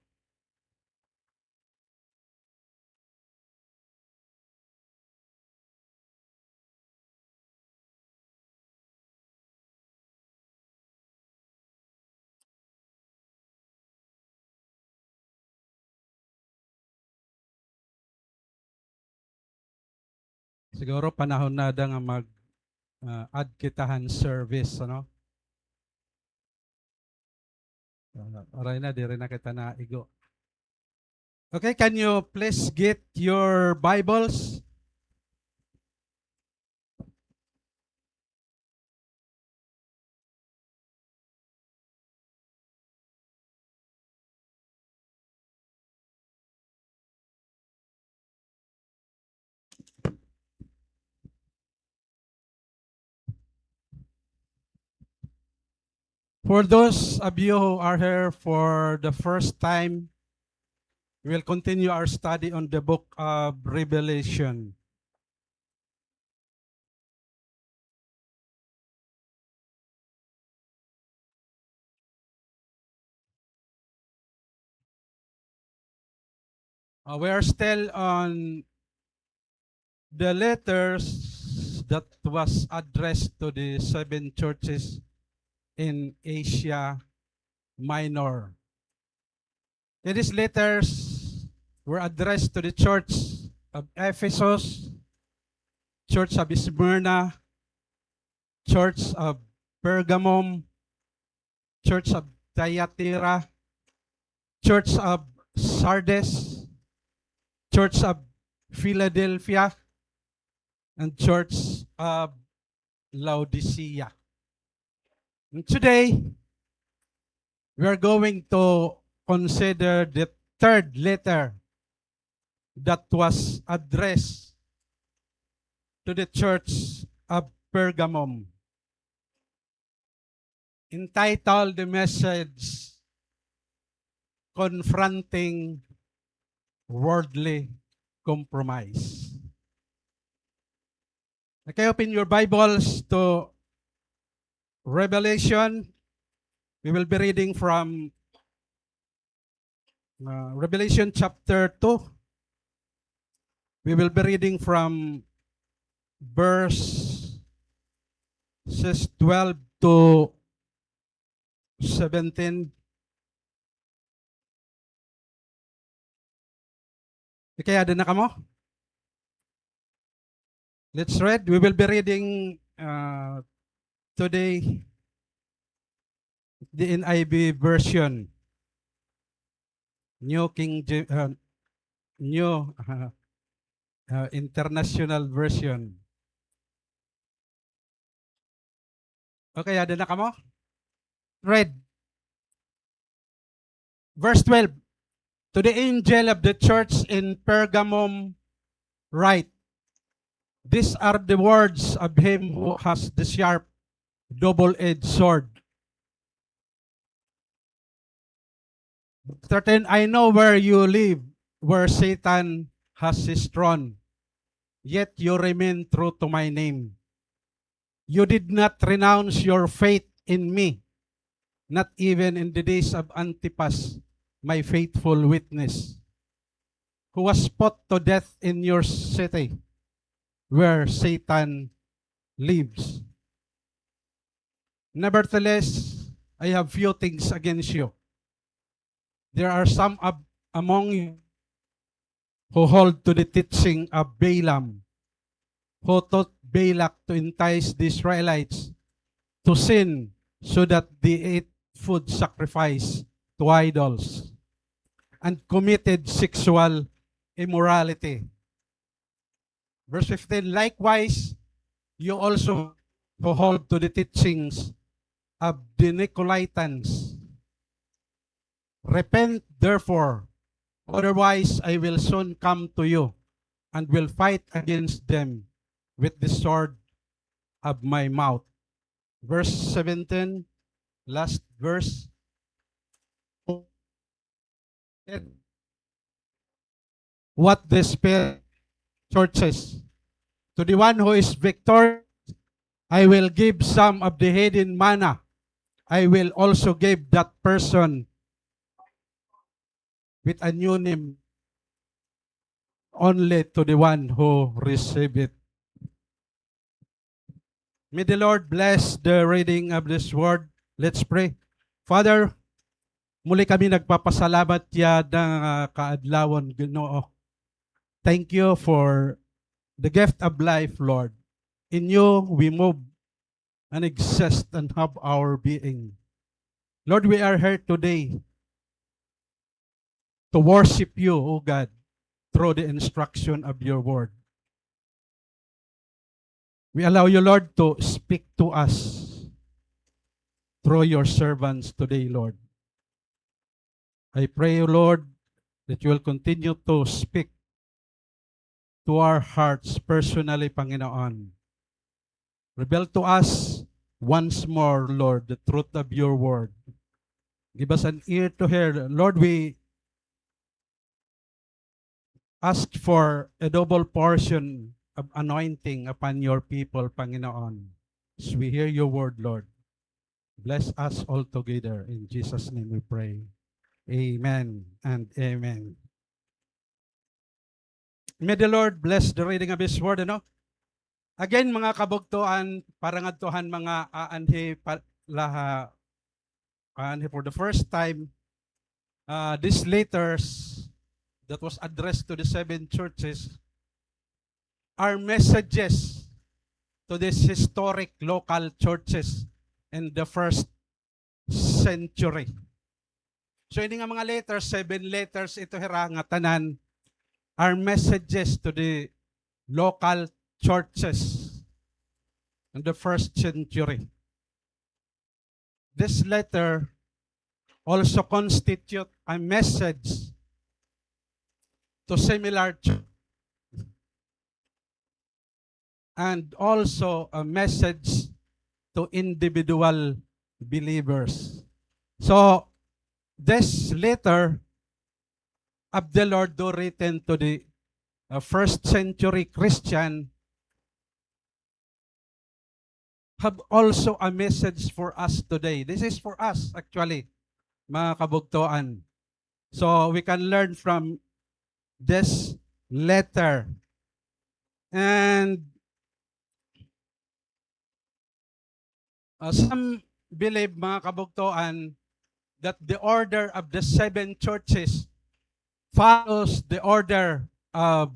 Siguro panahon na ada nga mag, ah, add kita han service, ano? Ah, waray na, diri na kita naigo. Okay, can you please get your Bibles? For those of you who are here for the first time, we'll continue our study on the book of Revelation. Uh, we are still on the letters that was addressed to the seven churches in Asia Minor. These letters were addressed to the church of Ephesus, church of Smyrna, church of Pergamum, Church of Thyatira, Church of Sardis, Church of Philadelphia, and Church of Laodicea. And today, we are going to consider the third letter that was addressed to the church of Pergamum, entitled the message Confronting Worldly Compromise. Okay, open your Bibles to Revelation. We will be reading from uh, Revelation chapter two. We will be reading from verses twelve to seventeen. Okay, ada na kamo? Let's read. We will be reading uh, today the N I V version, New King James, uh, New uh, uh, International Version. Okay, ada na kamo? Read. Verse twelve. To the angel of the church in Pergamum write, these are the words of him who has the sharp, double-edged sword. Thirteen, I know where you live, where Satan has his throne, yet you remain true to my name. You did not renounce your faith in me, not even in the days of Antipas, my faithful witness, who was put to death in your city, where Satan lives. Nevertheless, I have few things against you. There are some ab-, among you who hold to the teaching of Balaam, who taught Balak to entice the Israelites to sin so that they ate food sacrificed to idols and committed sexual immorality. Verse fifteen, likewise, you also who hold to the teachings of the Nicolaitans, repent therefore, otherwise I will soon come to you and will fight against them with the sword of my mouth. Verse seventeen, last verse. What the Spirit churches. To the one who is victorious, I will give some of the hidden manna. I will also give that person with a new name only to the one who receive it. May the Lord bless the reading of this word. Let's pray. Father, muli kami nagpapasalamat yana nga kaadlawan, Ginoo. Thank you for the gift of life, Lord. In you we move and exist and have our being. Lord, we are here today to worship you, O God, through the instruction of your word. We allow you, Lord, to speak to us through your servants today, Lord. I pray, O Lord, that you will continue to speak to our hearts personally, Panginoon. Reveal to us once more, Lord, the truth of your word. Give us an ear to hear. Lord, we ask for a double portion of anointing upon your people, Panginoon. As we hear your word, Lord, bless us all together. In Jesus' name we pray. Amen and amen. May the Lord bless the reading of His word, ano? Again, mga kabugtoan, para ngadto han mga aanhi pa, la ha, aanhi for the first time, uh, these letters that was addressed to the seven churches are messages to these historic local churches in the first century. So, ini nga mga letters, seven letters ito hira nga tanan are messages to the local churches in the first century. This letter also constitute a message to similar church and also a message to individual believers. So, this letter of the Lord do written to the, uh, first century Christian have also a message for us today. This is for us, actually, mga kabugtoan. So, we can learn from this letter. And, uh, some believe, mga kabugtoan, that the order of the seven churches follows the order of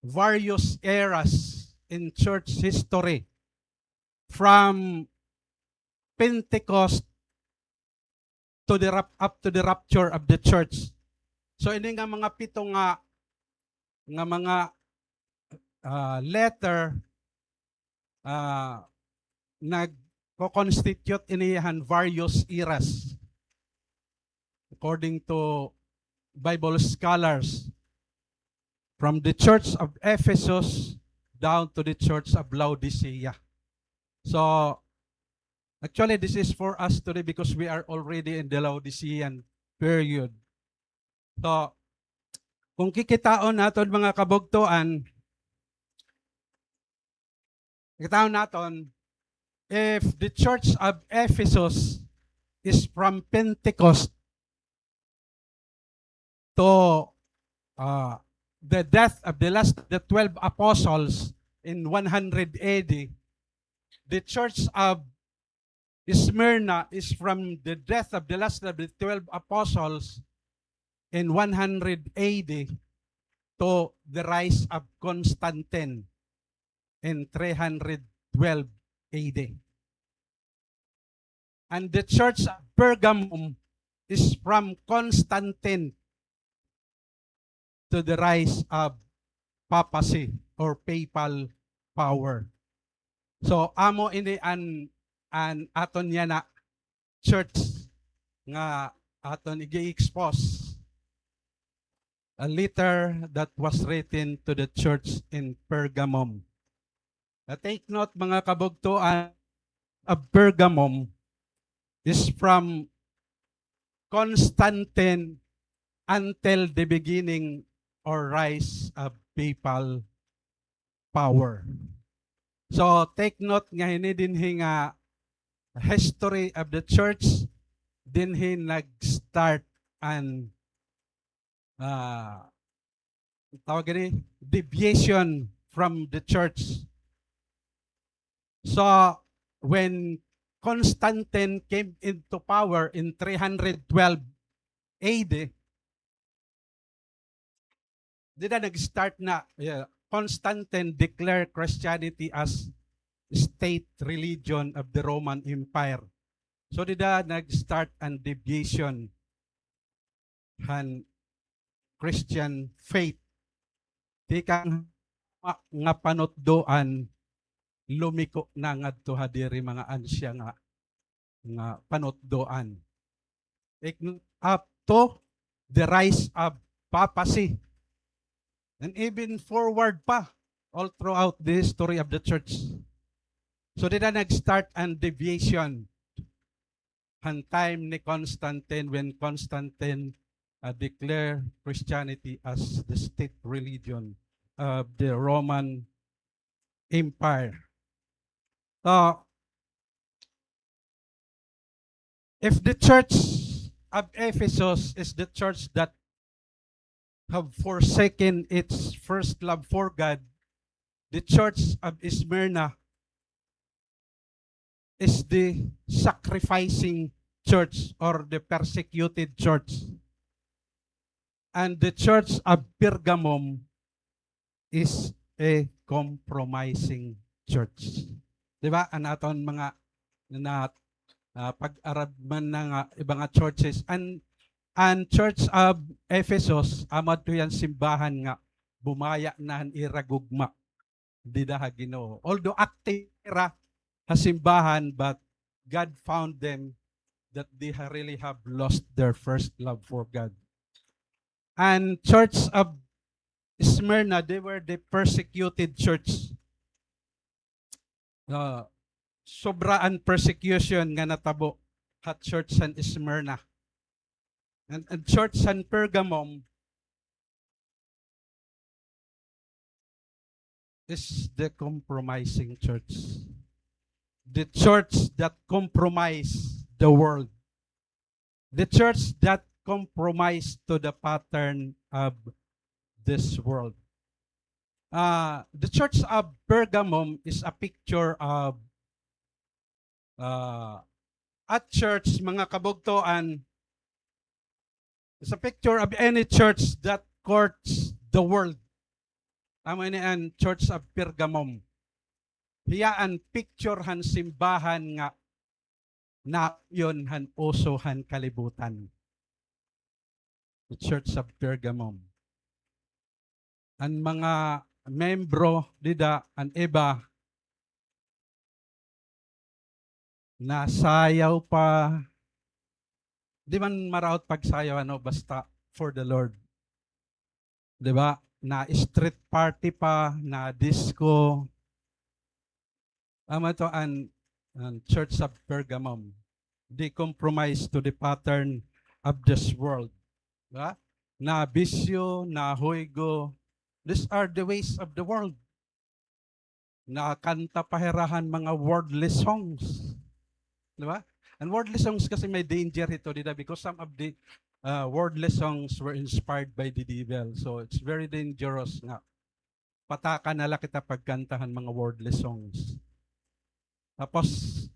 various eras in church history, from Pentecost to the rap-, up to the rapture of the church. So, ini nga mga pito nga, nga mga, ah, letter, ah, nagko-constitute ini han various eras, according to Bible scholars, from the church of Ephesus down to the church of Laodicea. So, actually, this is for us today because we are already in the Laodicean period. So, kung kikitaon naton, mga kabugtoan, kitaon naton, if the church of Ephesus is from Pentecost to, uh, the death of the last, the twelve apostles in one hundred A D, the church of Smyrna is from the death of the last of the twelve apostles in one hundred A D to the rise of Constantine in three hundred twelve A D. And the church of Pergamum is from Constantine to the rise of papacy or papal power. So, amo ini an, an aton yana church nga aton ig-expose. A letter that was written to the church in Pergamum. Na take note, mga kabugtoan, of Pergamum is from Constantine until the beginning or rise of papal power. So, take note nga hini dinhi nga history of the church, dinhi nag-start an, ah, tawag ini, deviation from the church. So, when Constantine came into power in three hundred twelve A D, dida nag-start na, yeah, Constantine declared Christianity as state religion of the Roman Empire. So, dida nag-start an deviation han Christian faith. Tikang nga panutdoan, lumiko na ngadto ha diri mga ansya nga, nga panutdoan. Up to the rise of papacy. And even forward pa, all throughout the history of the church. So, dida nag-start an deviation han time ni Constantine, when Constantine, uh, declared Christianity as the state religion of the Roman Empire. So, if the church of Ephesus is the church that have forsaken its first love for God, the church of Smyrna is the sacrificing church or the persecuted church. And the church of Pergamum is a compromising church. Di ba? An aton mga na Ah, pag-arad man na nga iba nga churches. An, an Church of Ephesus, amo adto hiya an simbahan nga bumaya na han ira gugma dida ha Ginoo. Although active hira ha simbahan, but God found them that they ha-, really have lost their first love for God. An Church of Smyrna, they were the persecuted church. Ah, sobra an persecution nga natabo ha church han Smyrna. And, and church han Pergamum is the compromising church. The church that compromise the world. The church that compromise to the pattern of this world. Ah, the church of Pergamum is a picture of, ah, a church, mga kabugtoan, is a picture of any church that courts the world. Amo ini an Church of Pergamum. Hiya an picture han simbahan nga nayon han uso han kalibutan. The Church of Pergamum. An mga membro dida, an iba, nasayaw pa. Di man maraot pagsayaw, ano, basta for the Lord. Di ba? Na street party pa, na disco. Amo ito an, an Church of Pergamum. They compromise to the pattern of this world. Di ba? Na bisyo, na huygo. These are the ways of the world. Nakanta pa hira han mga worldly songs. Di ba? And worldly songs kasi may danger hito dida because some of the, uh, worldly songs were inspired by the devil. So it's very dangerous nga patakan na la kita pagkanta han mga worldly songs. Tapos,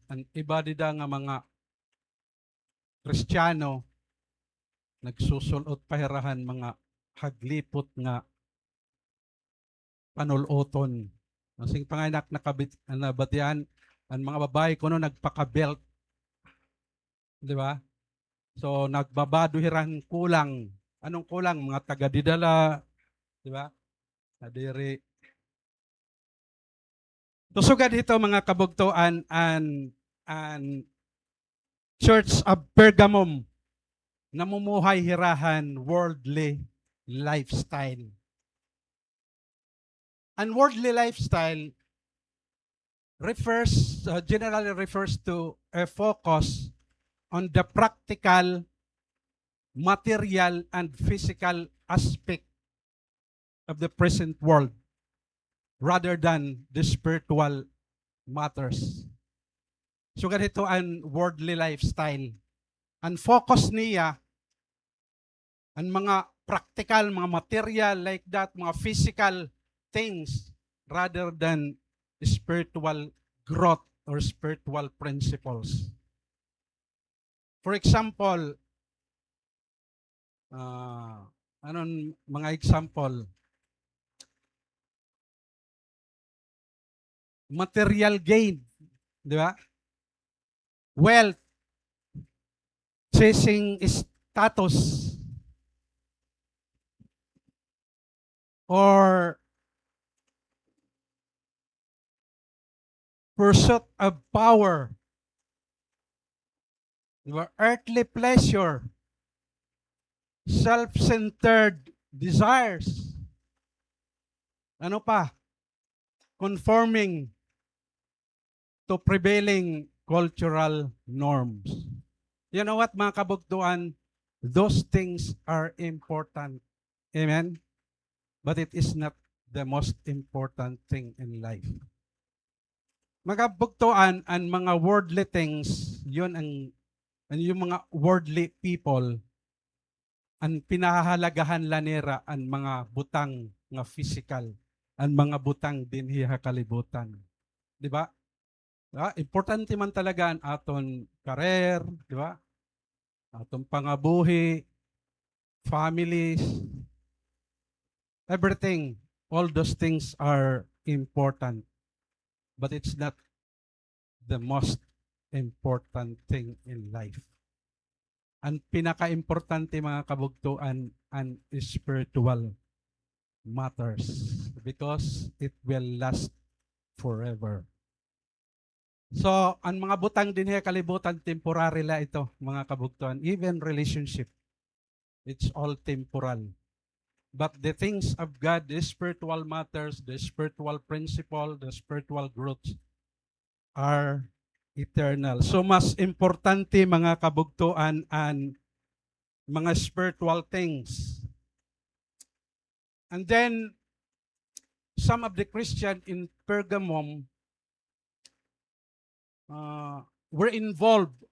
an iba dida nga mga Kristiyano, nagsusul-ot pa hira han mga haglipot nga panul-oton. Asing pa nga inak nakabit-, nabatian, an mga babaye kuno nagpaka-belt. Di ba? So, nagbabado hira han kulang. Anong kulang? Mga taga dida la, di ba? Nadiri. So, sugad hito, mga kabugtoan, an, an Church of Pergamum, namumuhay hira han worldly lifestyle. An worldly lifestyle refers, uh, generally refers to a focus on the practical, material, and physical aspect of the present world rather than the spiritual matters. Sugad hito an worldly lifestyle. An focus niya, an mga practical, mga material like that, mga physical things rather than spiritual growth or spiritual principles. For example, ah, anon mga example? Material gain, di ba? Wealth, chasing status, or pursuit of power, di ba? Earthly pleasure, self-centered desires. Ano pa? Conforming to prevailing cultural norms. You know what, mga kabugtoan? Those things are important. Amen? But it is not the most important thing in life. Mga kabugtoan, an mga worldly things, yun ang, an yung mga worldly people, an pinahahalagahan la nira an mga butang nga physical, an mga butang dinhi ha kalibutan. Di ba? Ah, importante man talaga an aton career, di ba? Aton pangabuhi, families, everything. All those things are important. But it's not the most important thing in life. An pinakaimportante, mga kabugtoan, an spiritual matters, because it will last forever. So, an mga butang dinhi ha kalibutan, temporary la ito, mga kabugtoan. Even relationship, it's all temporal. But the things of God, the spiritual matters, the spiritual principle, the spiritual growth are eternal. So, mas importante, mga kabugtoan, an mga spiritual things. And then, some of the Christian in Pergamum, uh, were involved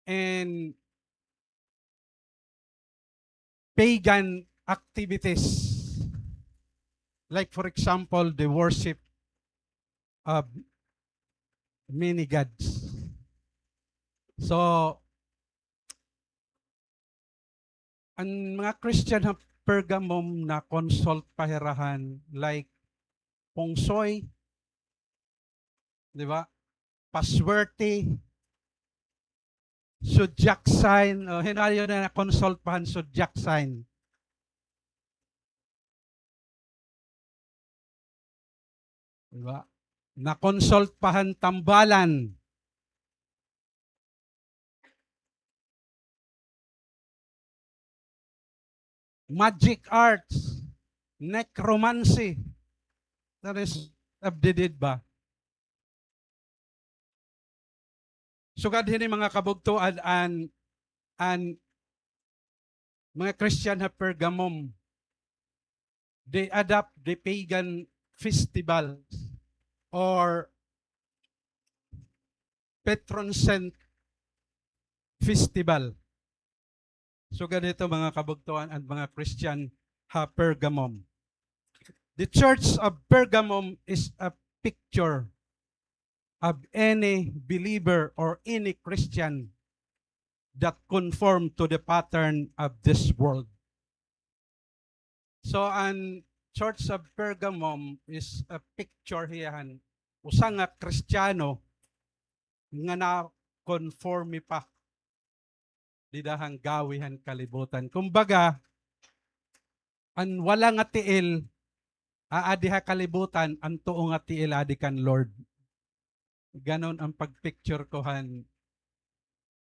in pagan activities. Like, for example, the worship of many gods. So, an mga Christian ha Pergamum na-consult pa hira han, like, feng shui, di ba? Paswerte, zodiac sign, o, hin-o na-consult pa han zodiac sign. Di ba? Na-consult pa han tambalan. Magic arts, necromancy. That is, updated ba? Sugad hini, mga kabugtoan, an, an mga Christian ha Pergamum, they adopt the pagan festivals or patron saint festival. So, ganito, mga kabugtoan, an mga Christian ha Pergamum. The church of Pergamum is a picture of any believer or any Christian that conform to the pattern of this world. So, an Church of Pergamum is a picture hiya han usa nga Kristiyano nga nakonforme pa dida han gawi han kalibutan. Kumbaga, an wala nga tiil, aadi ha kalibutan, an tuo nga tiil, aadi kan Lord. Ganon an pag-picture ko han,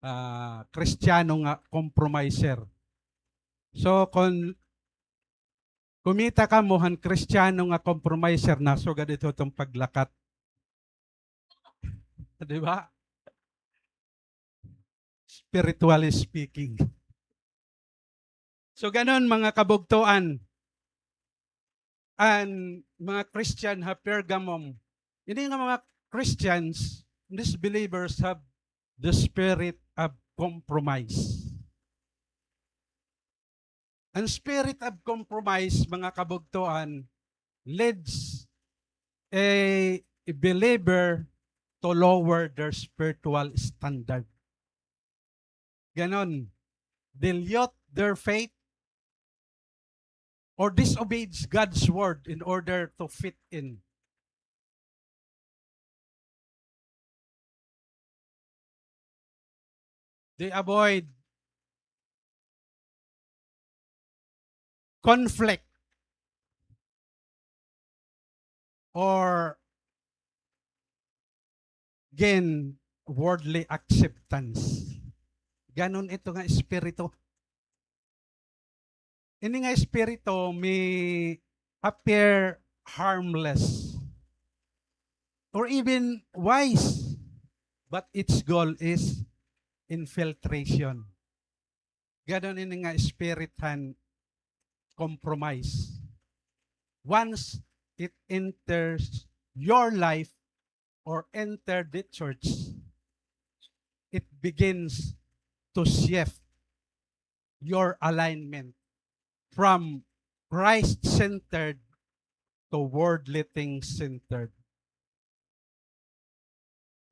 ah, Kristiyano nga compromiser. So, kon kumita kamo han Kristiyano nga compromiser, nasugad ito iton paglakat. Di ba? Spiritually speaking. So, ganon, mga kabugtoan, an mga Christian ha Pergamum. Ini nga mga Christians, these believers have the spirit of compromise. An spirit of compromise, mga kabugtoan, leads a believer to lower their spiritual standard. Ganon. Dilute their faith or disobeys God's word in order to fit in. They avoid conflict or gain worldly acceptance. Ganon ito nga espiritu. Ini nga espiritu may appear harmless or even wise, but its goal is infiltration. Ganon ini nga spirit han compromise. Once it enters your life or enter the church, it begins to shift your alignment from Christ-centered to worldly things-centered.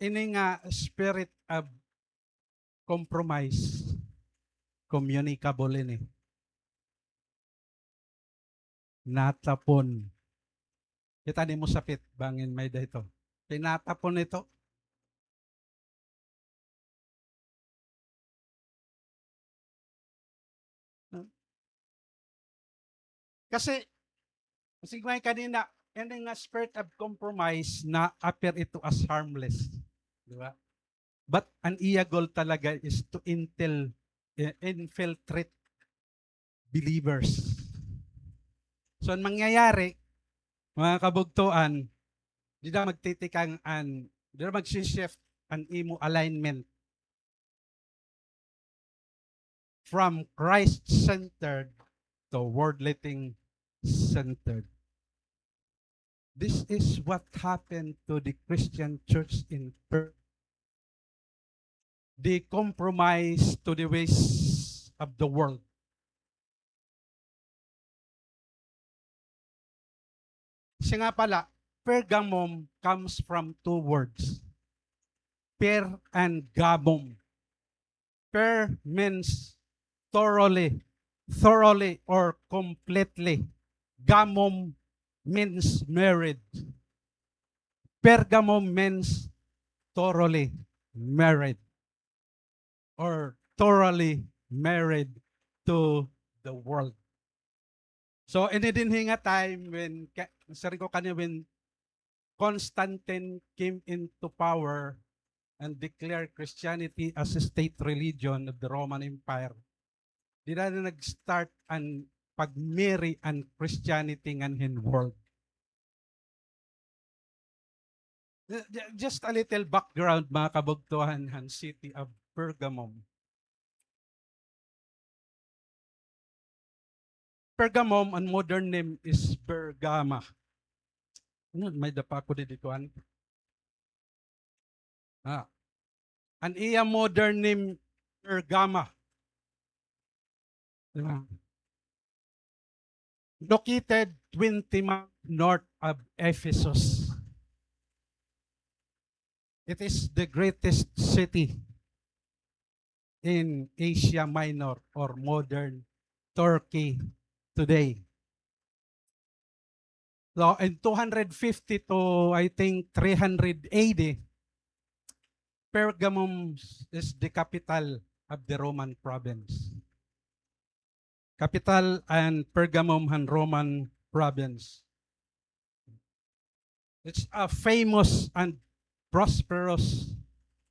Ini nga spirit of compromise, communicable ini. Natapon. Kita nimo sapit, bangin may-ada ito. Tinatapon ito. Kasi, sige nga kanina, ini nga spirit of compromise na-appear ito as harmless. Di ba? But an iya goal talaga is to intel-, eh, infiltrate believers. So, an mangyayari, mga kabugtoan, dida magtitikang an, dida magsi-shift an imo alignment from Christ-centered to worldly thing-centered. This is what happened to the Christian church in Pergamum. They compromise to the ways of the world. Siya nga pala, Pergamum comes from two words, per and gamum. Per means thoroughly, thoroughly or completely. Gamum means married. Pergamum means thoroughly married or thoroughly married to the world. So, ini dinhi nga time when, ka-, siring ko kaniya, when Constantine came into power and declared Christianity as a state religion of the Roman Empire, dida na nag-start an pagmiri an Christianity nganhin world. Ju-, ju-, just a little background, mga kabugtoan, han city of Pergamum. Pergamum, an modern name is Bergama. Ano, may dapa ako didi kuan. Ah. An iya modern name, Bergama. Diba? Located twenty miles north of Ephesus. It is the greatest city in Asia Minor or modern Turkey today. So, in two hundred fifty to, I think, three hundred A D, Pergamum is the capital of the Roman province. Capital an Pergamum han Roman province. It's a famous and prosperous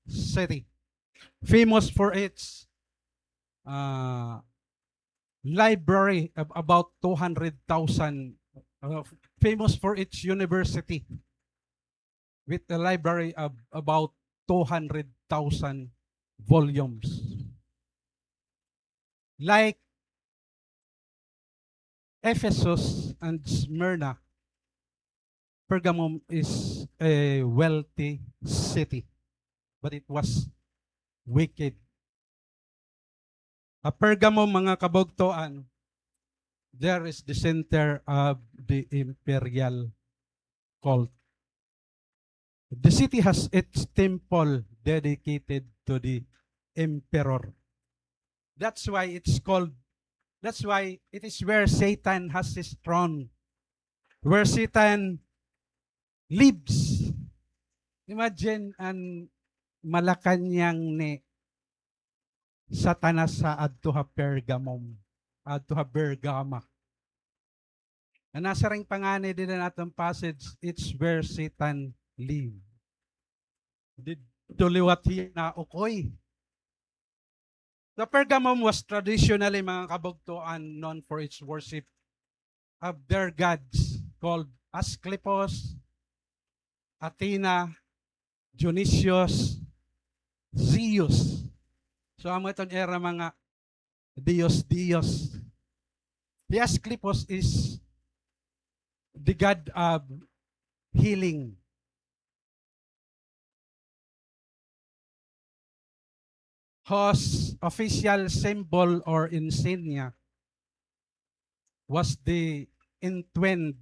city. Famous for its, uh, library of about two hundred thousand, uh, famous for its university with a library of about two hundred thousand volumes. Like Ephesus and Smyrna, Pergamum is a wealthy city, but it was wicked. Ha Pergamum, mga kabugtoan, there is the center of the imperial cult. The city has its temple dedicated to the emperor. That's why it's called, that's why it is where Satan has his throne, where Satan lives. Imagine an Malacañang ni Satanas ha adto ha Pergamum, adto ha Bergama. An nasiring pa ngani dida han aton passage, it's where Satan live. Didto liwat hiya naukoy. The Pergamum was traditionally, mga kabugtoan, known for its worship of their gods called Asclepius, Athena, Dionysius, Zeus. So, amo iton ira mga diyos-diyos. Hi Asclepius is the god of healing, whose official symbol or insignia was the entwined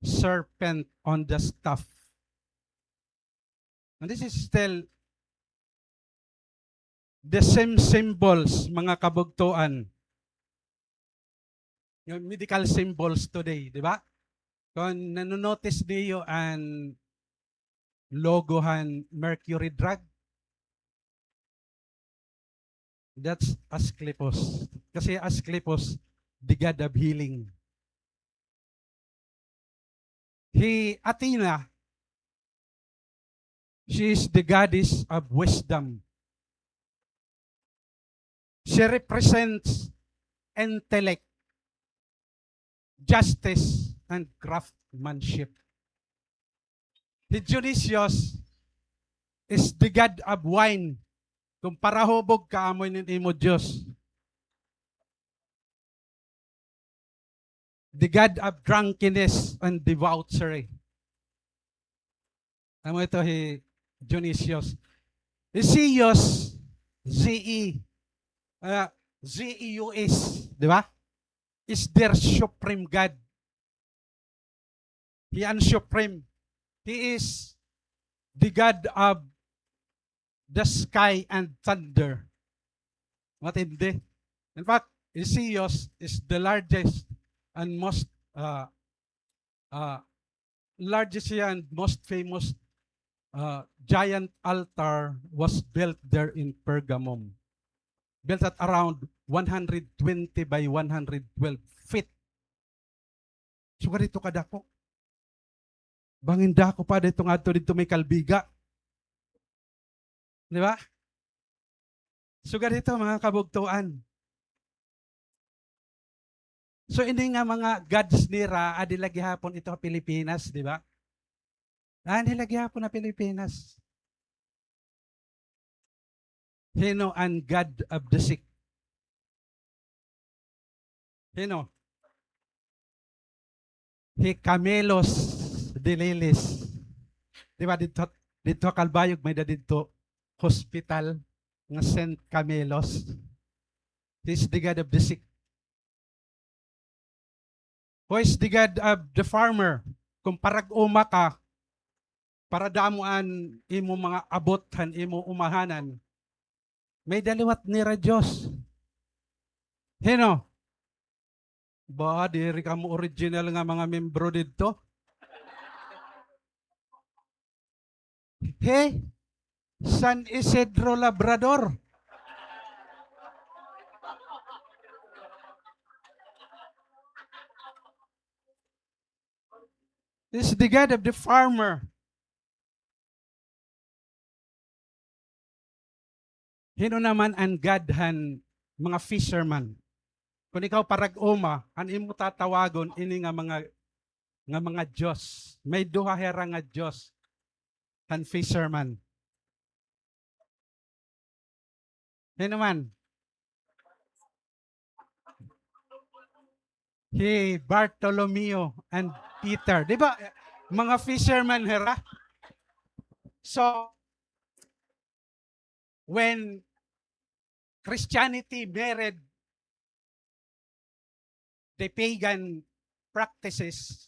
serpent on the staff. And this is still the same symbols, mga kabugtoan. Yung medical symbols today, di ba? Kung nanonotice niyo an logo han Mercury Drug, that's Asclepius. Kasi Asclepius the god of healing. Hi Athena, she is the goddess of wisdom. She represents intellect, justice, and craftsmanship. Hi Dionysius is the god of wine. Kon parahubog ka, amo ini an imo Dios. The god of drunkenness and debauchery. Amo ito hi Dionysius. Hi Zeus, Z E, ah, Z E U S, di ba? Is their supreme god. Hi an supreme. He is the god of the sky and thunder. Matindi. In fact, Zeus is the largest and most, uh, uh, largest and most famous, uh, giant altar was built there in Pergamum. Built at around one hundred twenty by one hundred twelve feet. Sugad hito kadako. Bangin dako pa didto ngadto didto may Calbiga. Di ba? Sugad hito, mga kabugtoan. So, ini nga mga gods nira, adi la gihapon ito ha Pilipinas, di ba? Adi la gihapon ha Pilipinas. Hin-o an god of the sick? Hin-o? Hi Camelos de Lilis. Di ba didto, didto ha Calbayog, may-ada didto hospital nga Saint Camelos. He's the god of the sick. Who is the god of the farmer? Kon parag-uma ka, para damo an imo mga abot han imo umahanan, may-ada liwat nira Dios. Hin-o? Ba, diri kamo original nga mga membro didto. Hi San Isidro Labrador. Is the god of the farmer. Hin-o naman an god han mga fisherman? Kon ikaw parag-uma, an imo tatawagon ini nga mga, nga mga dios. May duha hira nga dios han fisherman. Hin-o man? Hi Bartolomeo and Peter. Di ba? Mga fisherman hira. So, when Christianity married the pagan practices,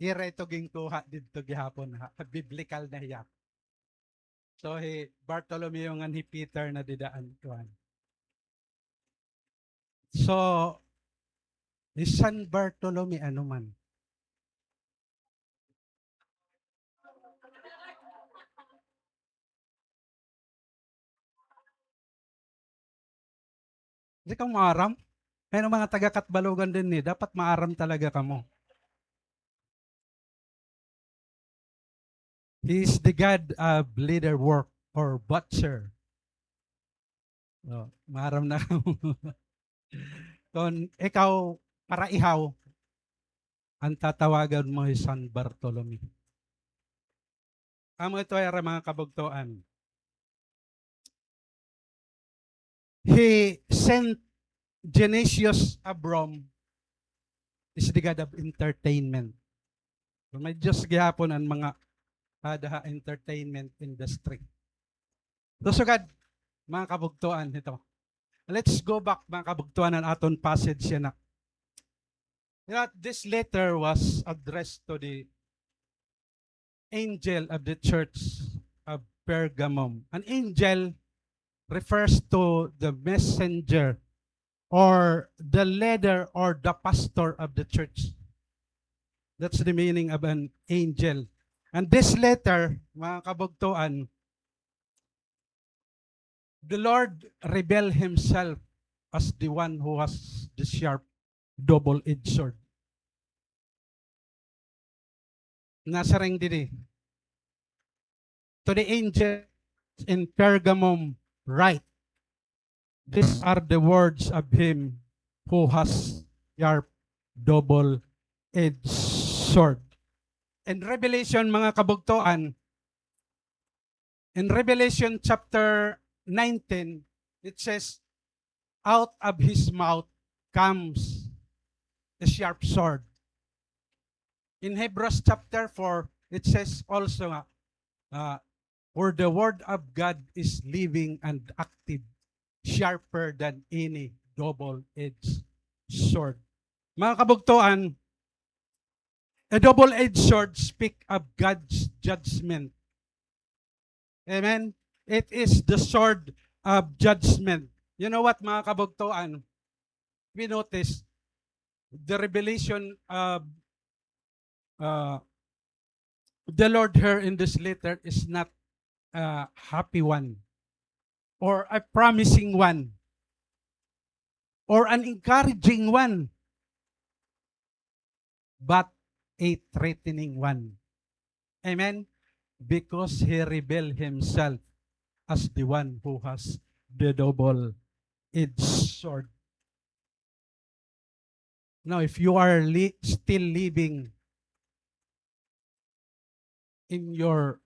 ira ito ginkuha didto gihapon ha, ha biblical na hiya. So, hi Bartolomeo ngan hi Peter na dida an kuan. So, hi San Bartolome, ano man? Di ka maaram? Kaya ng mga taga-Catbalogan din eh, dapat maaram talaga kamo. He is the god of leather work or butcher. Oh, maaram na kamo. Kon ikaw paraihaw, an tatawagan mo hi San Bartolome. Amo ito ay mga kabugtoan. Hi Saint Genesius of Rome is the god of entertainment. So, may Diyos gihapon an mga, ah, daha entertainment industry. So, sugad, mga kabugtoan, hito. Let's go back, mga kabugtoan, an aton passage yana. That this letter was addressed to the angel of the church of Pergamum. An angel refers to the messenger or the leader or the pastor of the church. That's the meaning of an angel. And this letter, mga kabugtoan, the Lord revealed himself as the one who has the sharp double-edged sword. Nasiring didi, "To the angel in Pergamum write, these are the words of him who has sharp double-edged sword." In Revelation, mga kabugtoan, in Revelation chapter nineteen, it says, "Out of his mouth comes a sharp sword." In Hebrews chapter four, it says also nga, uh, "For the word of God is living and active, sharper than any double-edged sword." Mga kabugtoan, a double-edged sword speak of God's judgment. Amen? It is the sword of judgment. You know what, mga kabugtoan? We notice the revelation of, uh, the Lord here in this letter is not a happy one or a promising one or an encouraging one, but a threatening one. Amen? Because he revealed himself as the one who has the double-edged sword. Now, if you are li-, still living in your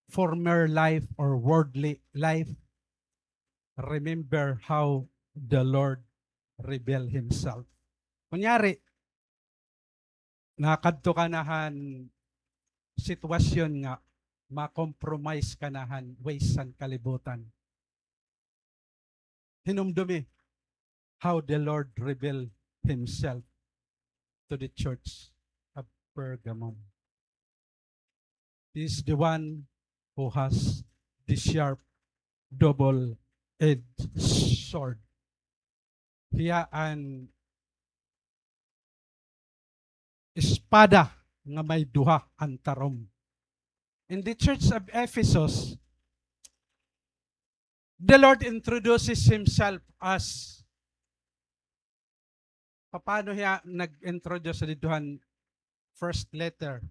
former life or worldly life, remember how the Lord reveal himself. Kunyari, nakadto ka na han sitwasyon nga ma-compromise ka na han ways han kalibutan. Hinumdumi how the Lord reveal himself to the church of Pergamum. He is the one who has the sharp, double-edged sword. Hiya an espada nga may duha an tarom. In the church of Ephesus, the Lord introduces himself as, paano hiya nag-introduce didto han first letter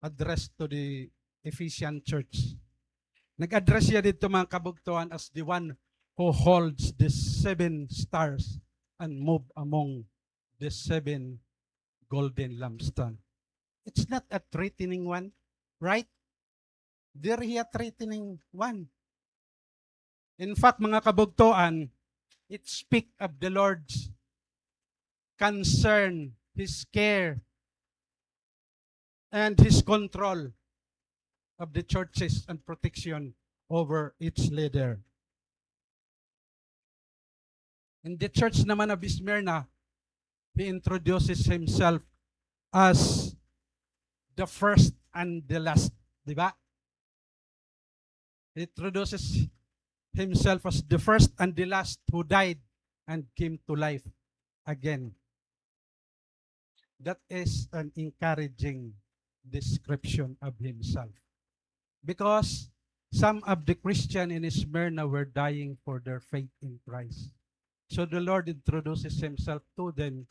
addressed to the Ephesian church? Nag-address hiya didto, mga kabugtoan, as the one who holds the seven stars and move among the seven golden lampstand. It's not a threatening one, right? Diri hiya threatening one. In fact, mga kabugtoan, it speak of the Lord's concern, his care, and his control of the churches and protection over its leader. In the church naman of Smyrna, he introduces himself as the first and the last. Di ba? He introduces himself as the first and the last who died and came to life again. That is an encouraging description of himself. Because some of the Christian in Smyrna were dying for their faith in Christ. So the Lord introduces himself to them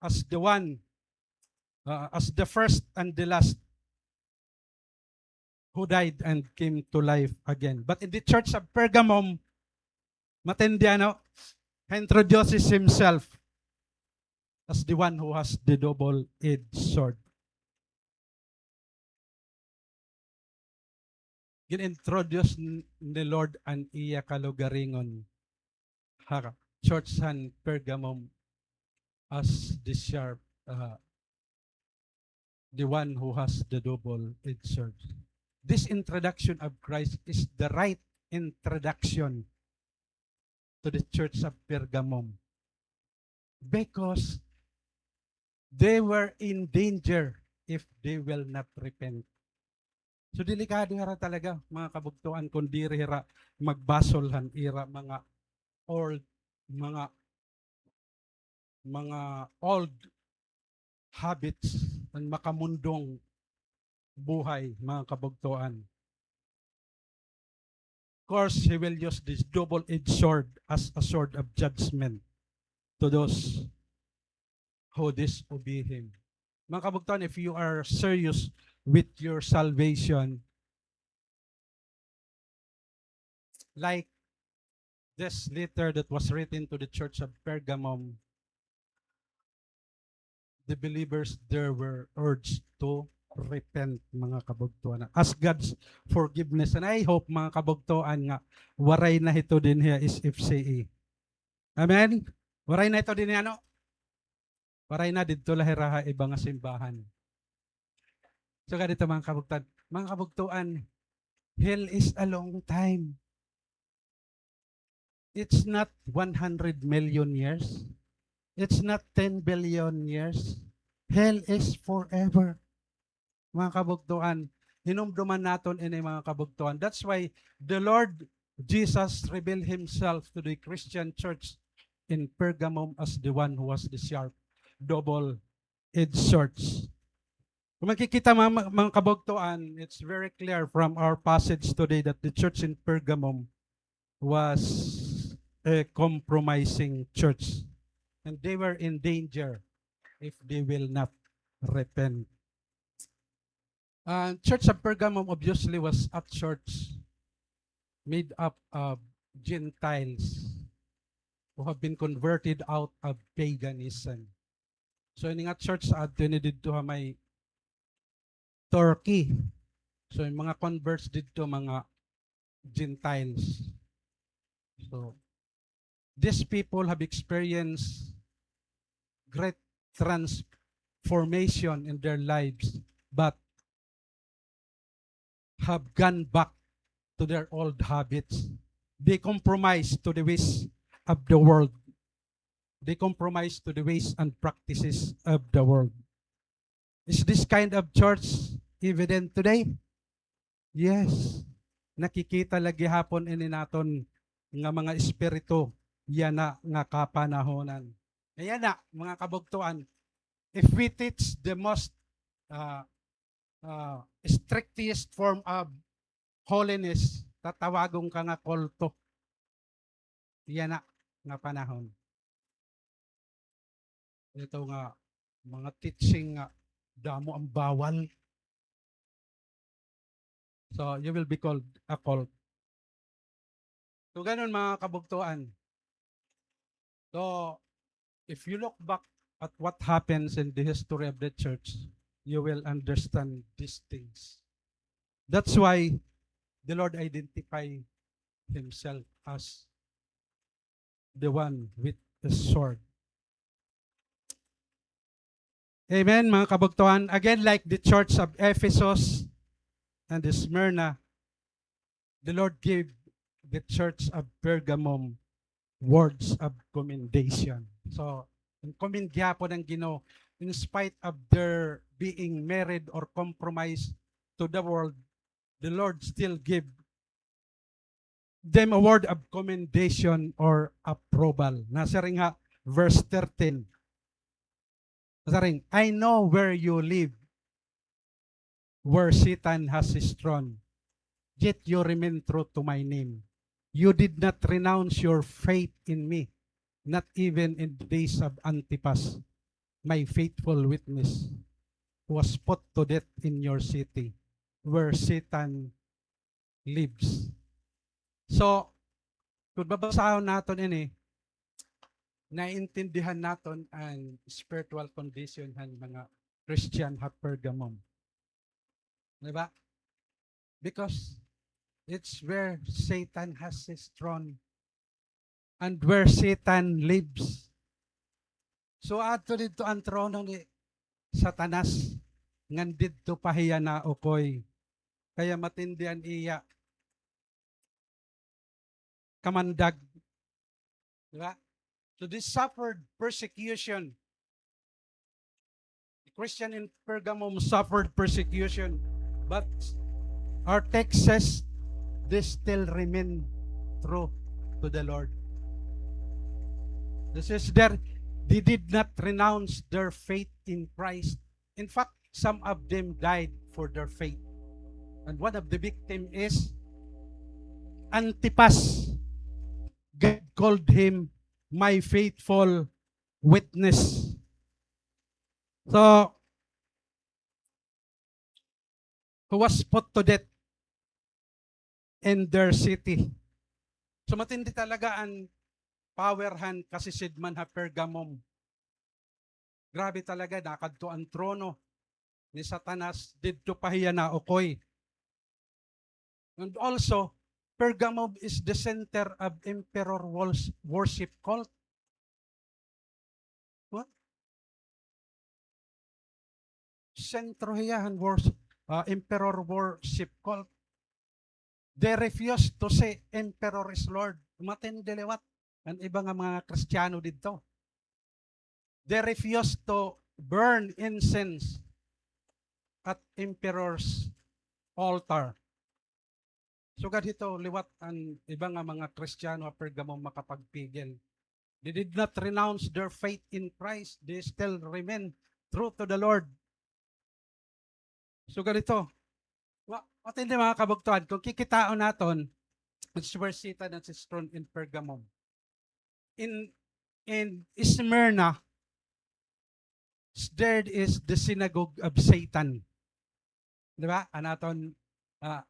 as the one, uh, as the first and the last who died and came to life again. But in the church of Pergamum, matindi, ano, he introduces himself as the one who has the double-edged sword. Gin-introduce n-, ni Lord an iya kalugaringon ha church han Pergamum as the sharp, uh, the one who has the double-edged sword. This introduction of Christ is the right introduction to the church of Pergamum, because they were in danger if they will not repent. So, delikado hira talaga, mga kabugtoan, kon diri hira magbasol han ira mga old, mga, mga old habits, an makamundong buhay, mga kabugtoan. Of course, he will use this double-edged sword as a sword of judgment to those who disobey him. Mga kabugtuan, if you are serious with your salvation, like this letter that was written to the church of Pergamum, the believers there were urged to repent, mga kabugtuan. Ask God's forgiveness. And I hope, mga kabugtuan, nga waray na hito dinhi ha S F C A. Amen? Waray na hito dinhi, ano? Waray na, didto la hira ha iba nga simbahan. So, ganito, mga kabugtuan. Mga kabugtuan, hell is a long time. It's not one hundred million years. It's not ten billion years. Hell is forever. Mga kabugtuan, hinumduman naton ini, mga kabugtuan. That's why the Lord Jesus revealed himself to the Christian church in Pergamum as the one who was the sharp, double-edged sword. Kung makikita, mga, mga kabugtuan, it's very clear from our passage today that the church in Pergamum was a compromising church. And they were in danger if they will not repent. Uh, Church of Pergamum obviously was a church made up of Gentiles who have been converted out of paganism. So, ini nga church sa adto ini didto ha may Turkey. So, yung mga converts didto, mga Gentiles. So, these people have experienced great transformation in their lives, but have gone back to their old habits. They compromise to the ways of the world. They compromise to the ways and practices of the world. Is this kind of church evident today? Yes. Nakikita la gihapon ini naton nga mga espiritu yana nga kapanahonan. Yana, mga kabugtuan, if we teach the most, uh, uh, strictest form of holiness, tatawagon ka nga kulto. Yana nga panahon. Ito nga, mga teaching nga damo ang bawal. So, you will be called a cult. So, ganun, mga kabugtuan. So, if you look back at what happens in the history of the church, you will understand these things. That's why the Lord identify himself as the one with the sword. Amen, mga kabugtuan. Again, like the church of Ephesus and the Smyrna, the Lord gave the church of Pergamum words of commendation. So, nag-commend gihapon an Ginoo, in spite of their being married or compromised to the world, the Lord still give them a word of commendation or approval. Nasiring ha verse thirteen. Nasiring, "I know where you live, where Satan has his throne, yet you remain true to my name. You did not renounce your faith in me, not even in the days of Antipas, my faithful witness, who was put to death in your city, where Satan lives." So, kun babasahon naton ini, naiintindihan naton an spiritual condition han mga Christian ha Pergamum. Di ba? Because it's where Satan has his throne and where Satan lives. So, adto didto an trono ni Satanas, ngan didto pa hiya naukoy. Kaya matindi an iya kamandag. Di ba? So they suffered persecution. The Christian in Pergamum suffered persecution. But our text says they still remain true to the Lord. This is their, they did not renounce their faith in Christ. In fact, some of them died for their faith. And one of the victim is Antipas. God called him my faithful witness. So, who was put to death in their city. So, matindi talaga an power han kasisidman ha Pergamum. Grabe talaga, nakadto an trono ni Satanas, didto pa hiya naukoy. And also, Pergamum is the center of emperor wors-, worship cult. What? Sentro hiya han wors-, ah, emperor worship cult. They refuse to say emperor is Lord. Matindi liwat an iba nga mga Kristiyano didto. They refuse to burn incense at emperor's altar. Sugad hito, liwat an iba nga mga Kristiyano ha Pergamum makapagpigil. They did not renounce their faith in Christ. They still remain true to the Lord. Sugad hito, wa-, matindi, mga kabugtoan, kung kikitaon naton, it's where Satan has his throne in Pergamum. In, in Smyrna, there is the synagogue of Satan. Di ba? An aton, ah,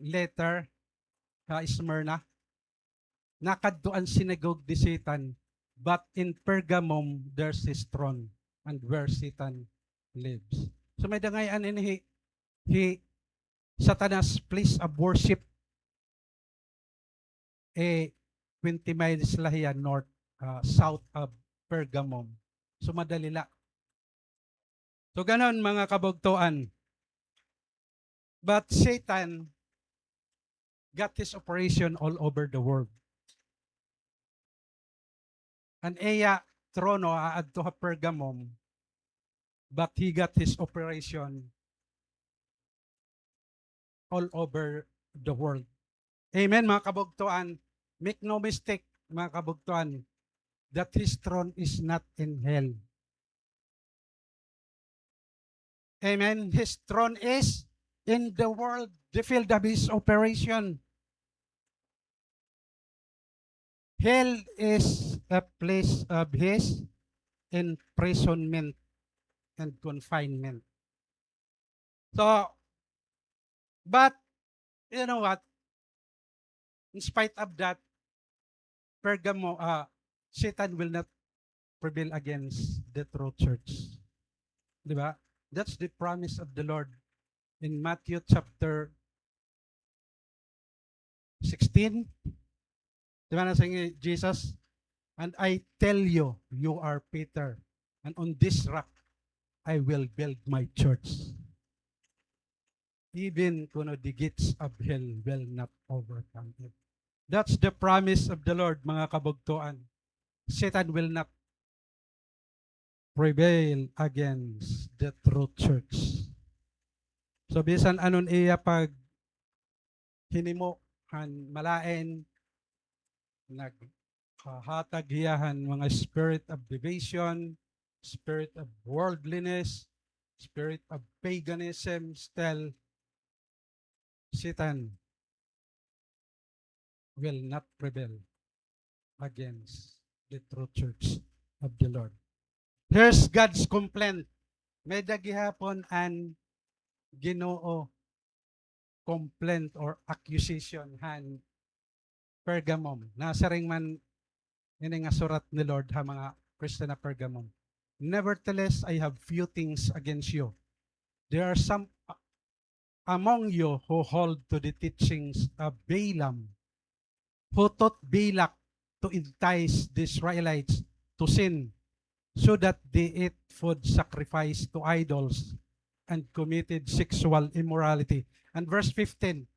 letter ha Smyrna. Nakadto an synagogue ni Satan, but in Pergamum, there's his throne and where Satan lives. So, may-ada ngay-an ini hi, hi Satanas' place of worship. Eh, twenty miles la hiya north, ah, south of Pergamum. So, madali la. So, ganon, mga kabugtoan. But Satan got his operation all over the world. An iya trono aadto ha Pergamum, but he got his operation all over the world. Amen, mga kabugtoan. Make no mistake, mga kabugtoan, that his throne is not in hell. Amen. His throne is in the world, the field of his operation. Hell is a place of his imprisonment and confinement. So, but, you know what? In spite of that, Pergamo, ah, Satan will not prevail against the true church. Di ba? That's the promise of the Lord in Matthew chapter sixteen. Di ba nasiring hi Jesus, "And I tell you, you are Peter, and on this rock I will build my church. Even kuno the gates of hell will not overcome it." That's the promise of the Lord, mga kabugtoan. Satan will not prevail against the true church. So, bisan ano an iya paghinimo han malain, naghahatag hiya han mga spirit of division, spirit of worldliness, spirit of paganism, still, Satan will not prevail against the true church of the Lord. Here's God's complaint. May-ada gihapon an Ginoo complaint or accusation han Pergamum. Nasiring man ini nga surat ni Lord ha mga Kristiyan ha Pergamum, "Nevertheless, I have few things against you. There are some among you who hold to the teachings of Balaam, who taught Balak to entice the Israelites to sin, so that they ate food sacrificed to idols and committed sexual immorality." And verse fifteen,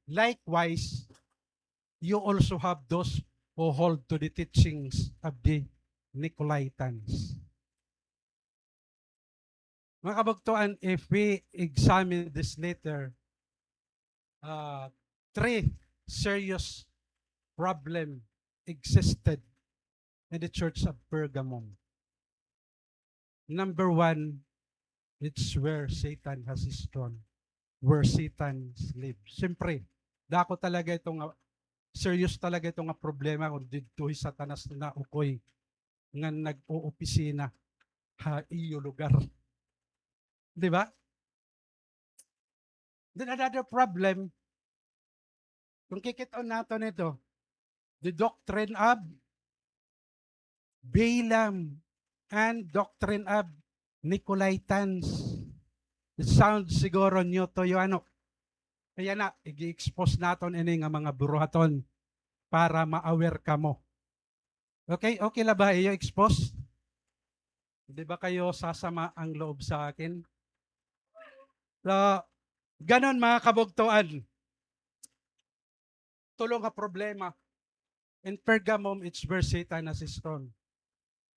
"Likewise, you also have those who hold to the teachings of the Nicolaitans." Mga kabugtoan, if we examine this letter, uh, three serious problem existed in the church of Pergamum. Number one, it's where Satan has his throne, where Satan lives. Siyempre, dako talaga ito nga, serious talaga ito nga problema kung didto hi Satanas naukoy nga nag-oopisina. ha iyo lugar. Di ba? Then another problem, kung kikit-on naton ito, the doctrine of Balaam and doctrine of Nicolaitans. It sounds siguro new to you, ano? Kaya na, ig-expose naton ini nga mga buruhaton para ma-aware kamo. Okay? Okay la ba iyo expose? Di ba kayo sasama ang loob sa akin? So, ganon, mga kabugtoan. Tulo nga problema. In Pergamum, it's where Satan has his throne.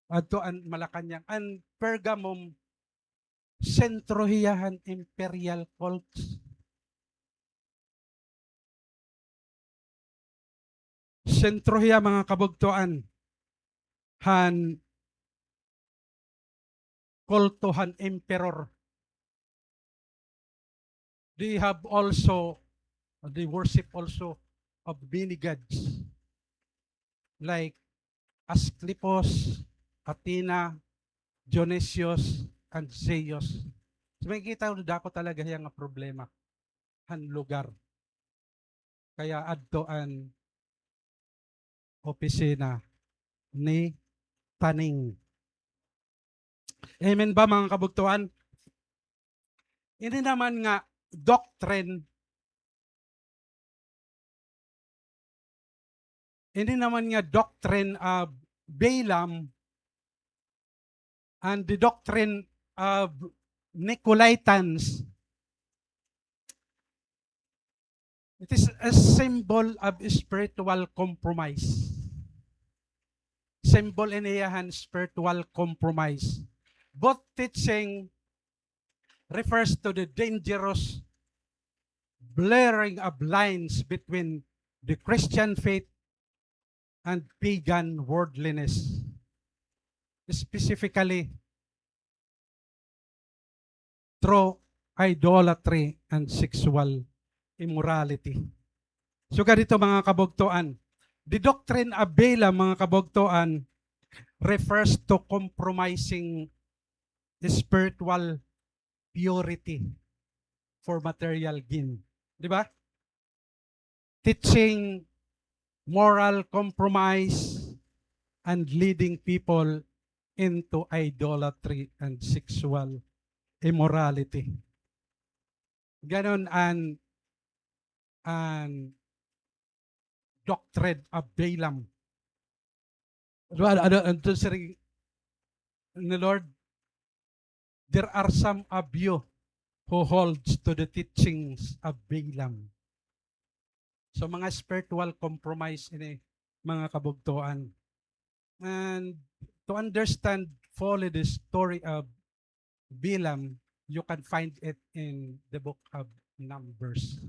Adto an Malacañang. An Pergamum, sentro hiya han imperial cults. Sentro hiya, mga kabugtoan, han kulto han emperor. They have also, they worship also of many gods, like Asclepius, Athena, Dionysius, and Zeus. So, makikita mo, dako talaga hiya nga problema han lugar. Kaya adto an opisina ni Taning. Amen ba, mga kabugtoan? Ini naman nga doctrine, ini naman nga doctrine of Balaam and the doctrine of Nicolaitans, it is a symbol of spiritual compromise. Symbol ini hiya han spiritual compromise. Both teaching refers to the dangerous blurring of lines between the Christian faith and pagan worldliness, specifically through idolatry and sexual immorality. Sugad hito, mga kabugtoan, the doctrine of Balaam, mga kabugtoan, refers to compromising spiritual purity for material gain. Di ba? Teaching moral compromise and leading people into idolatry and sexual immorality. Ganon an, an doctrine of Balaam. Ano, ano, ano, ano, siring ni Lord, there are some of you who holds to the teachings of Balaam. So, mga spiritual compromise ini, mga kabugtoan. And to understand fully the story of Balaam, you can find it in the book of Numbers.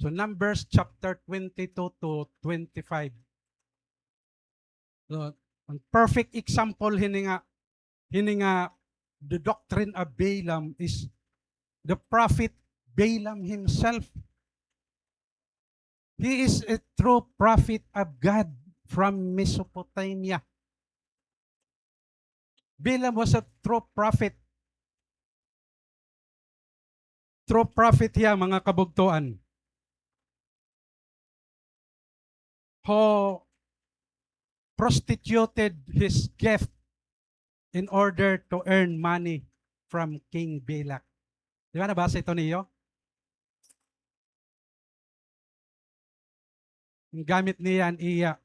So, Numbers chapter twenty-two to twenty-five. So, an perfect example hini nga, hini nga the doctrine of Balaam is the prophet Balaam himself. He is a true prophet of God from Mesopotamia. Balaam was a true prophet. True prophet hiya, mga kabugtoan, who prostituted his gift in order to earn money from King Balak. Di ba, nabasa ito niyo? Gingamit niya an iya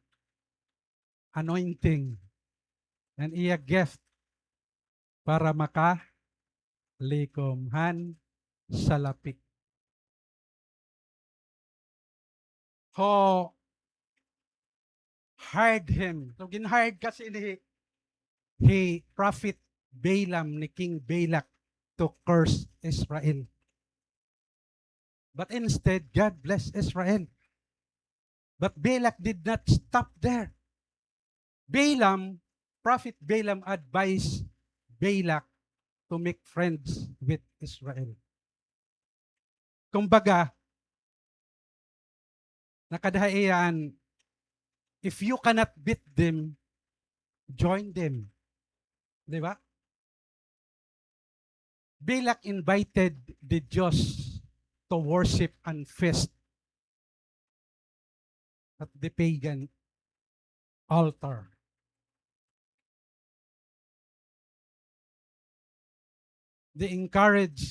anointing, an iya gift para makalikom han salapi. Who hired him. So, gin-hired kasi ni, hi Prophet Balaam ni King Balak to curse Israel. But instead, God blessed Israel. But Balak did not stop there. Balaam, Prophet Balaam advised Balak to make friends with Israel. Kumbaga, nakada ha iya an, if you cannot beat them, join them. Di ba? Balak invited the Jews to worship and feast at the pagan altar. They encourage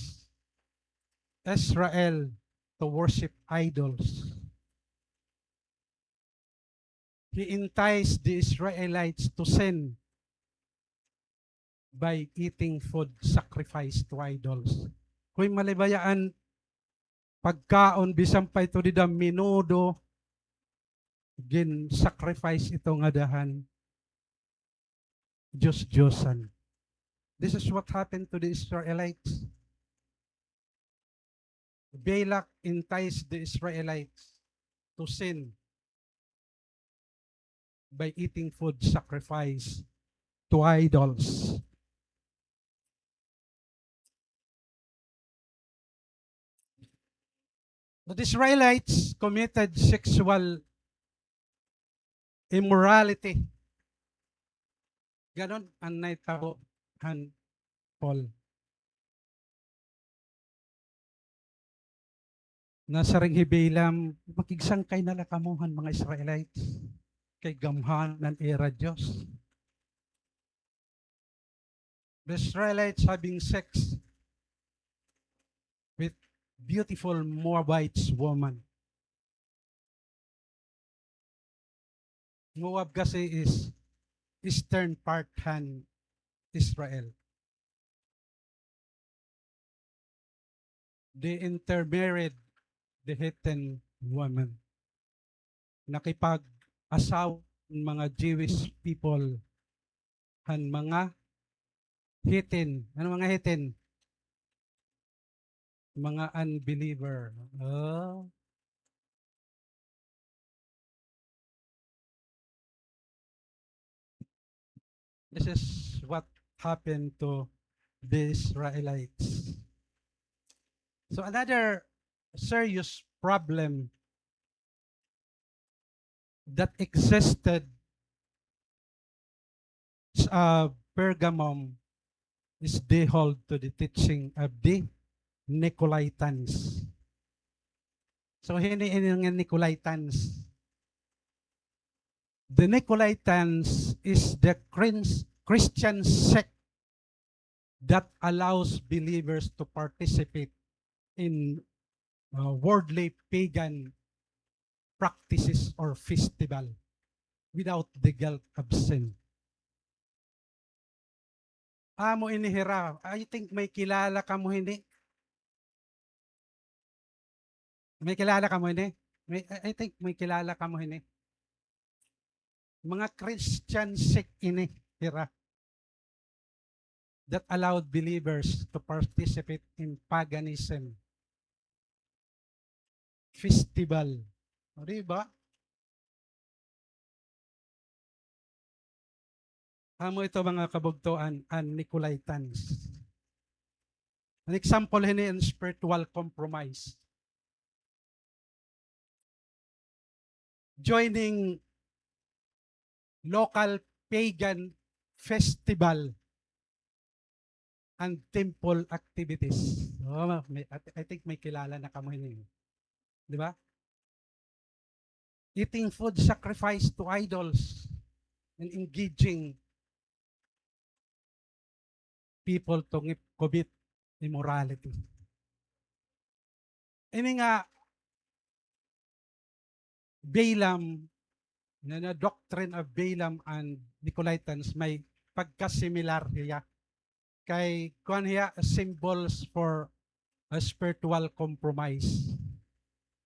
Israel to worship idols. He enticed the Israelites to sin by eating food sacrificed to idols. Kon malibayaan pagkaon, bisan pa ito dida menudo, gin-sacrifice ito ngada han diyos-diyosan. This is what happened to the Israelites. Balak enticed the Israelites to sin by eating food sacrificed to idols. The Israelites committed sexual immorality. Ganon an nahitabo han Paul. Nasiring hi Balaam, "Makigsangkay na la kamo han mga Israelites, kay gamhanan an ira Dios." The Israelites having sex with beautiful Moabites woman. Moab kasi is eastern part han Israel. They intermarried the heathen woman. Nakipag-asawa an mga Jewish people han mga heathen. Ano mga heathen? Mga unbeliever. Oh. This is what happened to the Israelites. So another serious problem that existed sa Pergamum is they hold to the teaching of the Nicolaitans. So, hini, hini nga Nicolaitans. The Nicolaitans is the Chris-, Christian sect that allows believers to participate in, uh, worldly pagan practices or festival without the guilt of sin. Amo ini hira. I think may kilala kamo hini. May kilala kamo hini? May, I, I think may kilala kamo hini. Mga Christian sect ini hira that allowed believers to participate in paganism festival. O, di ba? Amo ito, mga kabugtoan, an Nicolaitans. An example hini an spiritual compromise. Joining local pagan festival and temple activities. Oh, may, I, I think may kilala na kamo hini. Di ba? Eating food sacrificed to idols and engaging people to ngi-, commit immorality. Ini nga Balaam, nga, nga doctrine of Balaam and Nicolaitans, may pagkasimilar hiya. Kay kuan hiya, symbols for a spiritual compromise.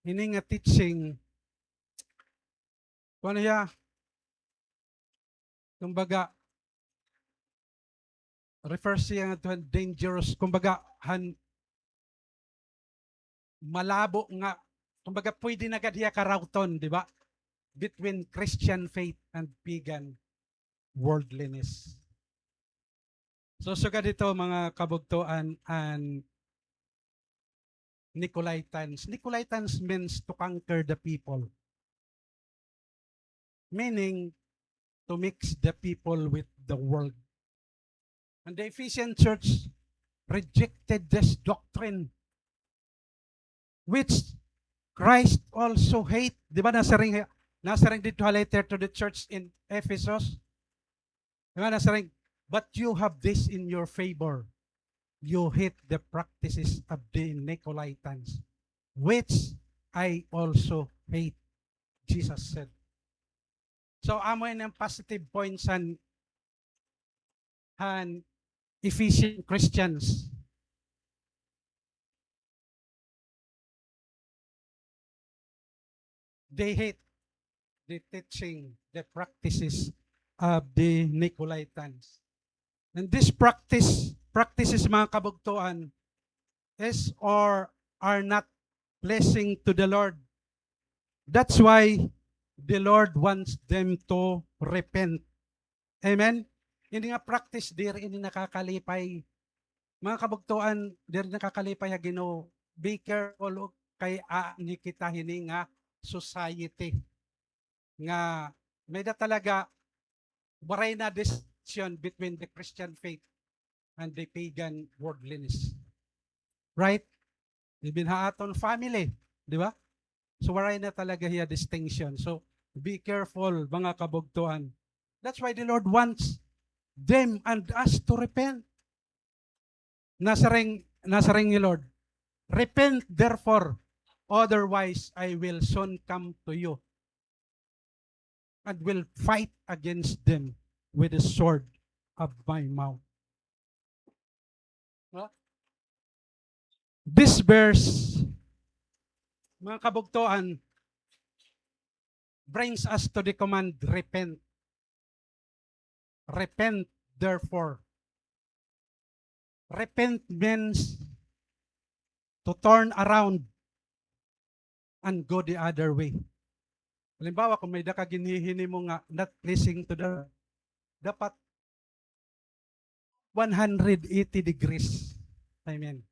Ini nga teaching, kuan hiya, kumbaga, refers siya nga to dangerous, kumbaga, han malabo nga, kumbaga, pwede na gad hiya karawton, di ba? Between Christian faith and pagan worldliness. So, sugad hito, mga kabugtoan, an Nicolaitans. Nicolaitans means to conquer the people. Meaning, to mix the people with the world. And the Ephesian church rejected this doctrine, which Christ also hate. Di ba, nasiring, nasiring didto ha letter to the church in Ephesus? Di ba, nasiring, "But you have this in your favor. You hate the practices of the Nicolaitans, which I also hate," Jesus said. So, amo ini an positive points han, han Ephesian Christians. They hate the teaching, the practices of the Nicolaitans. And this practice, practices, mga kabugtoan, is or are not pleasing to the Lord. That's why the Lord wants them to repent. Amen? Ini nga practice, diri ini nakakalipay. Mga kabugtoan, diri nakakalipay ha Ginoo. Be careful, kay aanhi kita hini nga society nga may-ada talaga, waray na distinction between the Christian faith and the pagan worldliness. Right? Even ha aton family, di ba? So, waray na talaga hiya distinction. So, be careful, mga kabugtoan. That's why the Lord wants them and us to repent. Nasiring, nasiring ni Lord, "Repent therefore, otherwise I will soon come to you and will fight against them with the sword of my mouth." Huh? This verse, mga kabugtoan, brings us to the command, "Repent." Repent, therefore. Repent means to turn around and go the other way. Halimbawa, kung may-ada ka ginhihinimo nga not pleasing to the, dapat one hundred eighty degrees. Amen.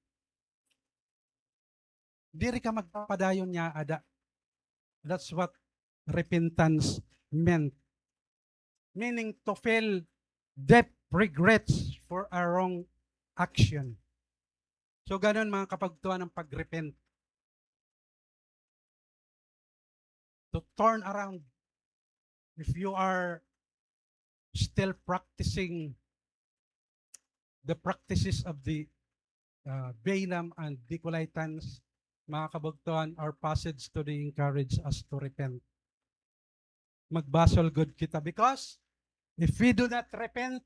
Diri ka magpapadayon nga ada. That's what repentance meant. Meaning to feel deep regrets for a wrong action. So, ganun, mga kabugtoan, ang pag-repent. To turn around. If you are still practicing the practices of the, uh, Balaam and Nicolaitans, mga kabugtoan, our passage today encourage us to repent. Magbasol gud kita, because if we do not repent,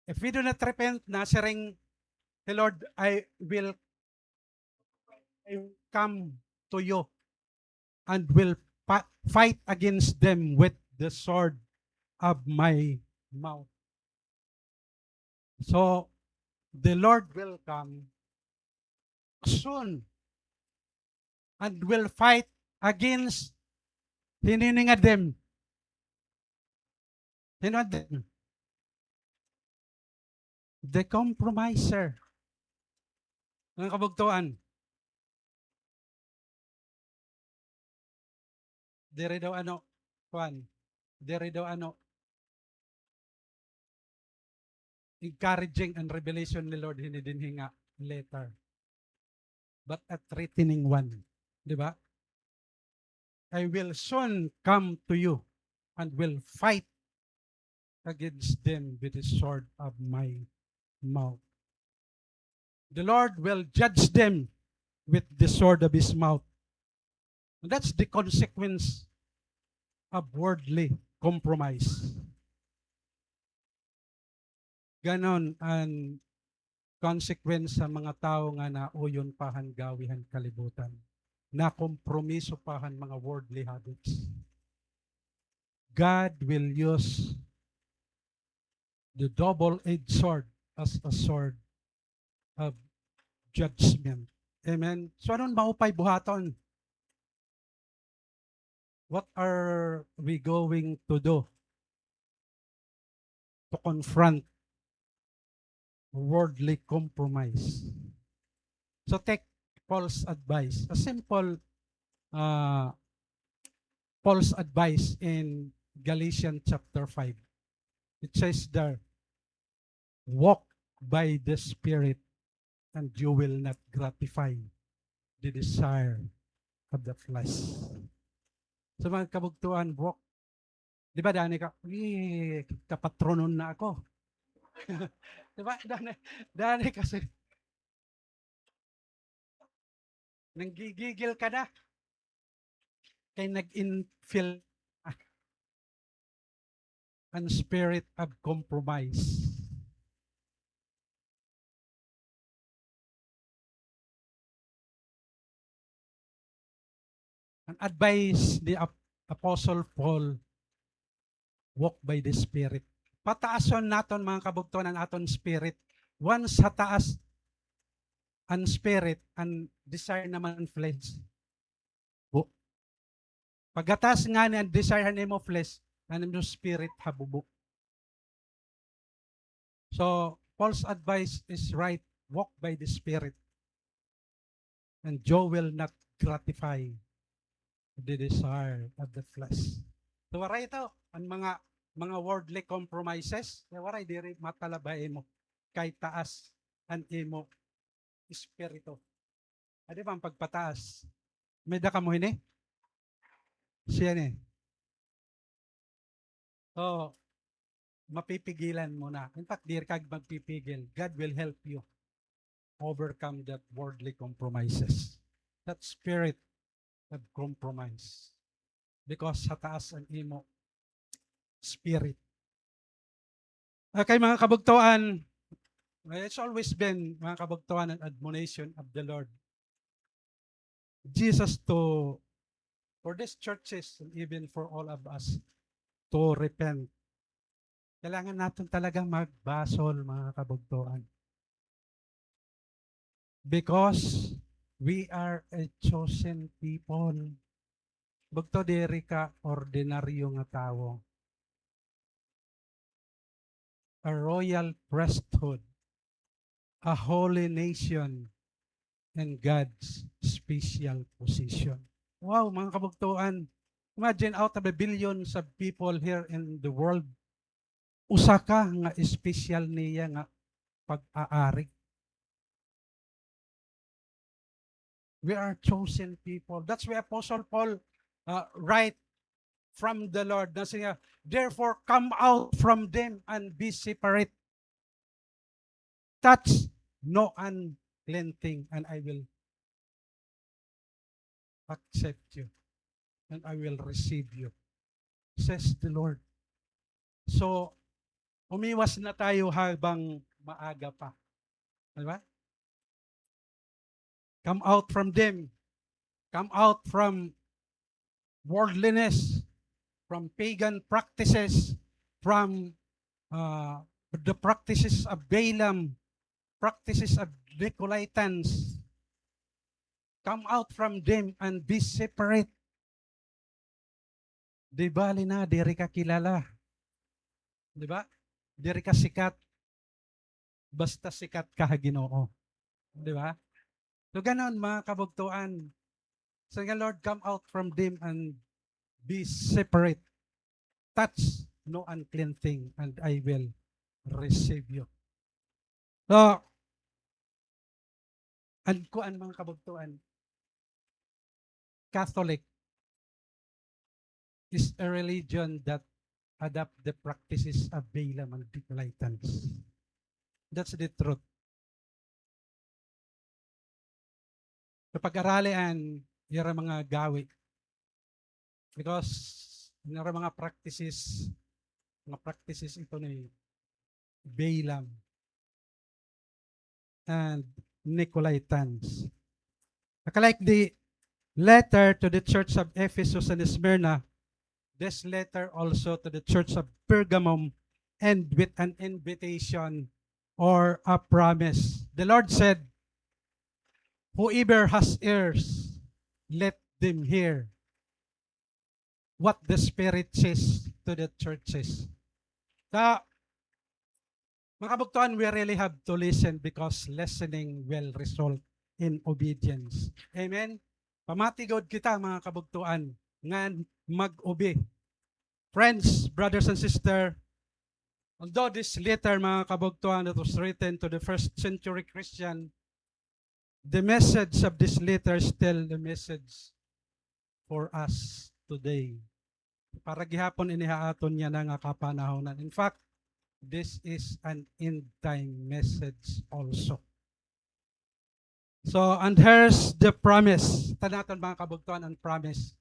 if we do not repent, nasiring the Lord, "I will, I will come to you and will pa-, fight against them with the sword of my mouth." So, the Lord will come soon and will fight against, hin-o ini nga them? Hin-o nga them? The compromiser. Mga kabugtoan. Diri daw ano, kuan, diri daw ano, encouraging an revelation ni Lord hini dinhi nga letter, but a threatening one. Di ba? "I will soon come to you and will fight against them with the sword of my mouth." The Lord will judge them with the sword of his mouth. And that's the consequence of worldly compromise. Ganon an consequence sa mga tawo nga nauyon pa han gawi han kalibutan, nakompromiso pa han mga worldly habits. God will use the double-edged sword as a sword of judgment. Amen. So, ano an maupay buhaton? What are we going to do to confront worldly compromise? So, take Paul's advice. A simple, uh, Paul's advice in Galatians chapter five. It says there, "Walk by the Spirit, and you will not gratify the desire of the flesh." So, mga kabugtuan, walk. Di ba, dani ka, "Eh, kapatronon na ako." Di ba? Dani, dani kasi. Nanggigigil ka na. Kay nag-infill an spirit of compromise. An advice ni Ap-, Apostle Paul, walk by the Spirit. Pataason naton, mga kabugtuan, an aton spirit. Once hataas an spirit, an desire naman flesh, bu-, pagkataas ngani an desire han imo flesh, an imo spirit habubo. So, Paul's advice is right, walk by the Spirit, and you will not gratify the desire of the flesh. So, waray ito, an mga, mga worldly compromises, eh, waray diri matalab ha imo, kay taas an imo espiritu. Adi ba an pagpataas? May-ada kamo hini? Siya ni. So, mapipigilan mo na. In fact, diri ka magpipigil. God will help you overcome that worldly compromises, that spirit of compromise. Because hataas an imo spirit. Okay, mga kabugtuan, it's always been, mga kabugtuan, an admonition of the Lord Jesus to, for these churches, and even for all of us, to repent. Kailangan natin talaga magbasol, mga kabugtuan. Because we are a chosen people. Bugto, diri ka ordinaryo nga tawo. A royal priesthood, a holy nation, and God's special position. Wow, mga kabugtuan. Imagine, out of the billions of people here in the world, usa ka nga special niya nga pag-aari. We are chosen people. That's why Apostle Paul, uh, write from the Lord, na siya, "Therefore, come out from them and be separate. Touch no unclean thing, and I will accept you, and I will receive you," says the Lord. So, umiwas na tayo habang maaga pa. Di ba? Come out from them. Come out from worldliness, from pagan practices, from, uh, the practices of Balaam, practices of Nicolaitans. Come out from them and be separate. Di bali na, diri ka kilala. Di ba? Diri ka sikat. Basta sikat ka ha Ginoo. Di ba? So, ganon, mga kabugtuan. So nga, "Lord, come out from them and be separate. Touch no unclean thing, and I will receive you." So, an kuan, mga kabugtuan, Catholic is a religion that adopt the practices of Balaam and Nicolaitans. That's the truth. So, pag-arali an ira mga gawi. Because an ira mga practices, mga practices ito ni Balaam and Nicolaitans. Like the letter to the church of Ephesus and Smyrna, this letter also to the church of Pergamum end with an invitation or a promise. The Lord said, "Whoever has ears, let them hear what the Spirit says to the churches." So, mga kabugtuan, we really have to listen because listening will result in obedience. Amen? Pamati gud kita, mga kabugtuan, ngan mag-obe. Friends, brothers and sisters, although this letter, mga kabugtoan, that was written to the first century Christian, the message of this letter is still the message for us today. Para gihapon ini ha aton yana nga kapanahonan. In fact, this is an end time message also. So, and here's the promise. Tan-awa naton, mga kabugtoan, an promise.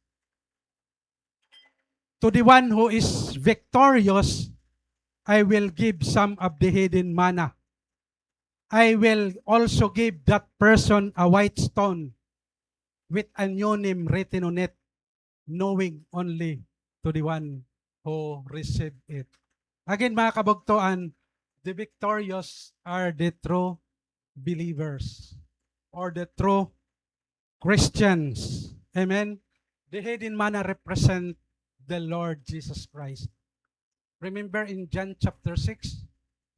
To the one who is victorious, I will give some of the hidden manna. I will also give that person a white stone with a new name written on it, knowing only to the one who receive it. Again, mga kabugtoan, the victorious are the true believers or the true Christians. Amen. The hidden manna represent the Lord Jesus Christ. Remember in John chapter six,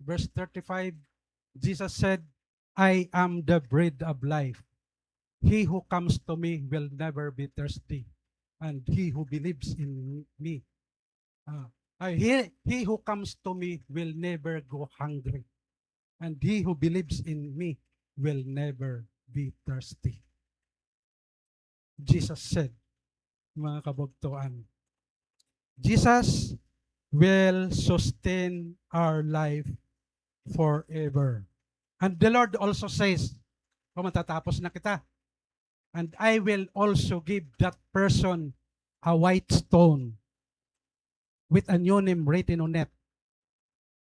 verse thirty-five, Jesus said, "I am the bread of life. He who comes to me will never be thirsty, and he who believes in me, uh, uh, he, he who comes to me will never go hungry, and he who believes in me will never be thirsty." Jesus said, mga kabugtoan, Jesus will sustain our life forever. And the Lord also says, kung matatapos na kita, "And I will also give that person a white stone with a new name written on it,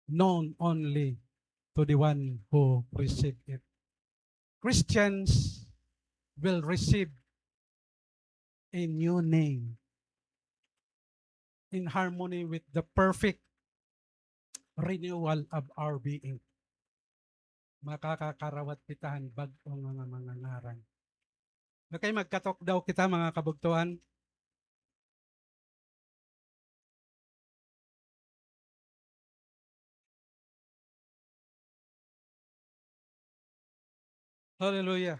known only to the one who receive it." Christians will receive a new name in harmony with the perfect renewal of our being. Makakakarawat kita han bag-o nga mga ngaran. Okay, magkatukdaw kita, mga kabugtoan. Hallelujah.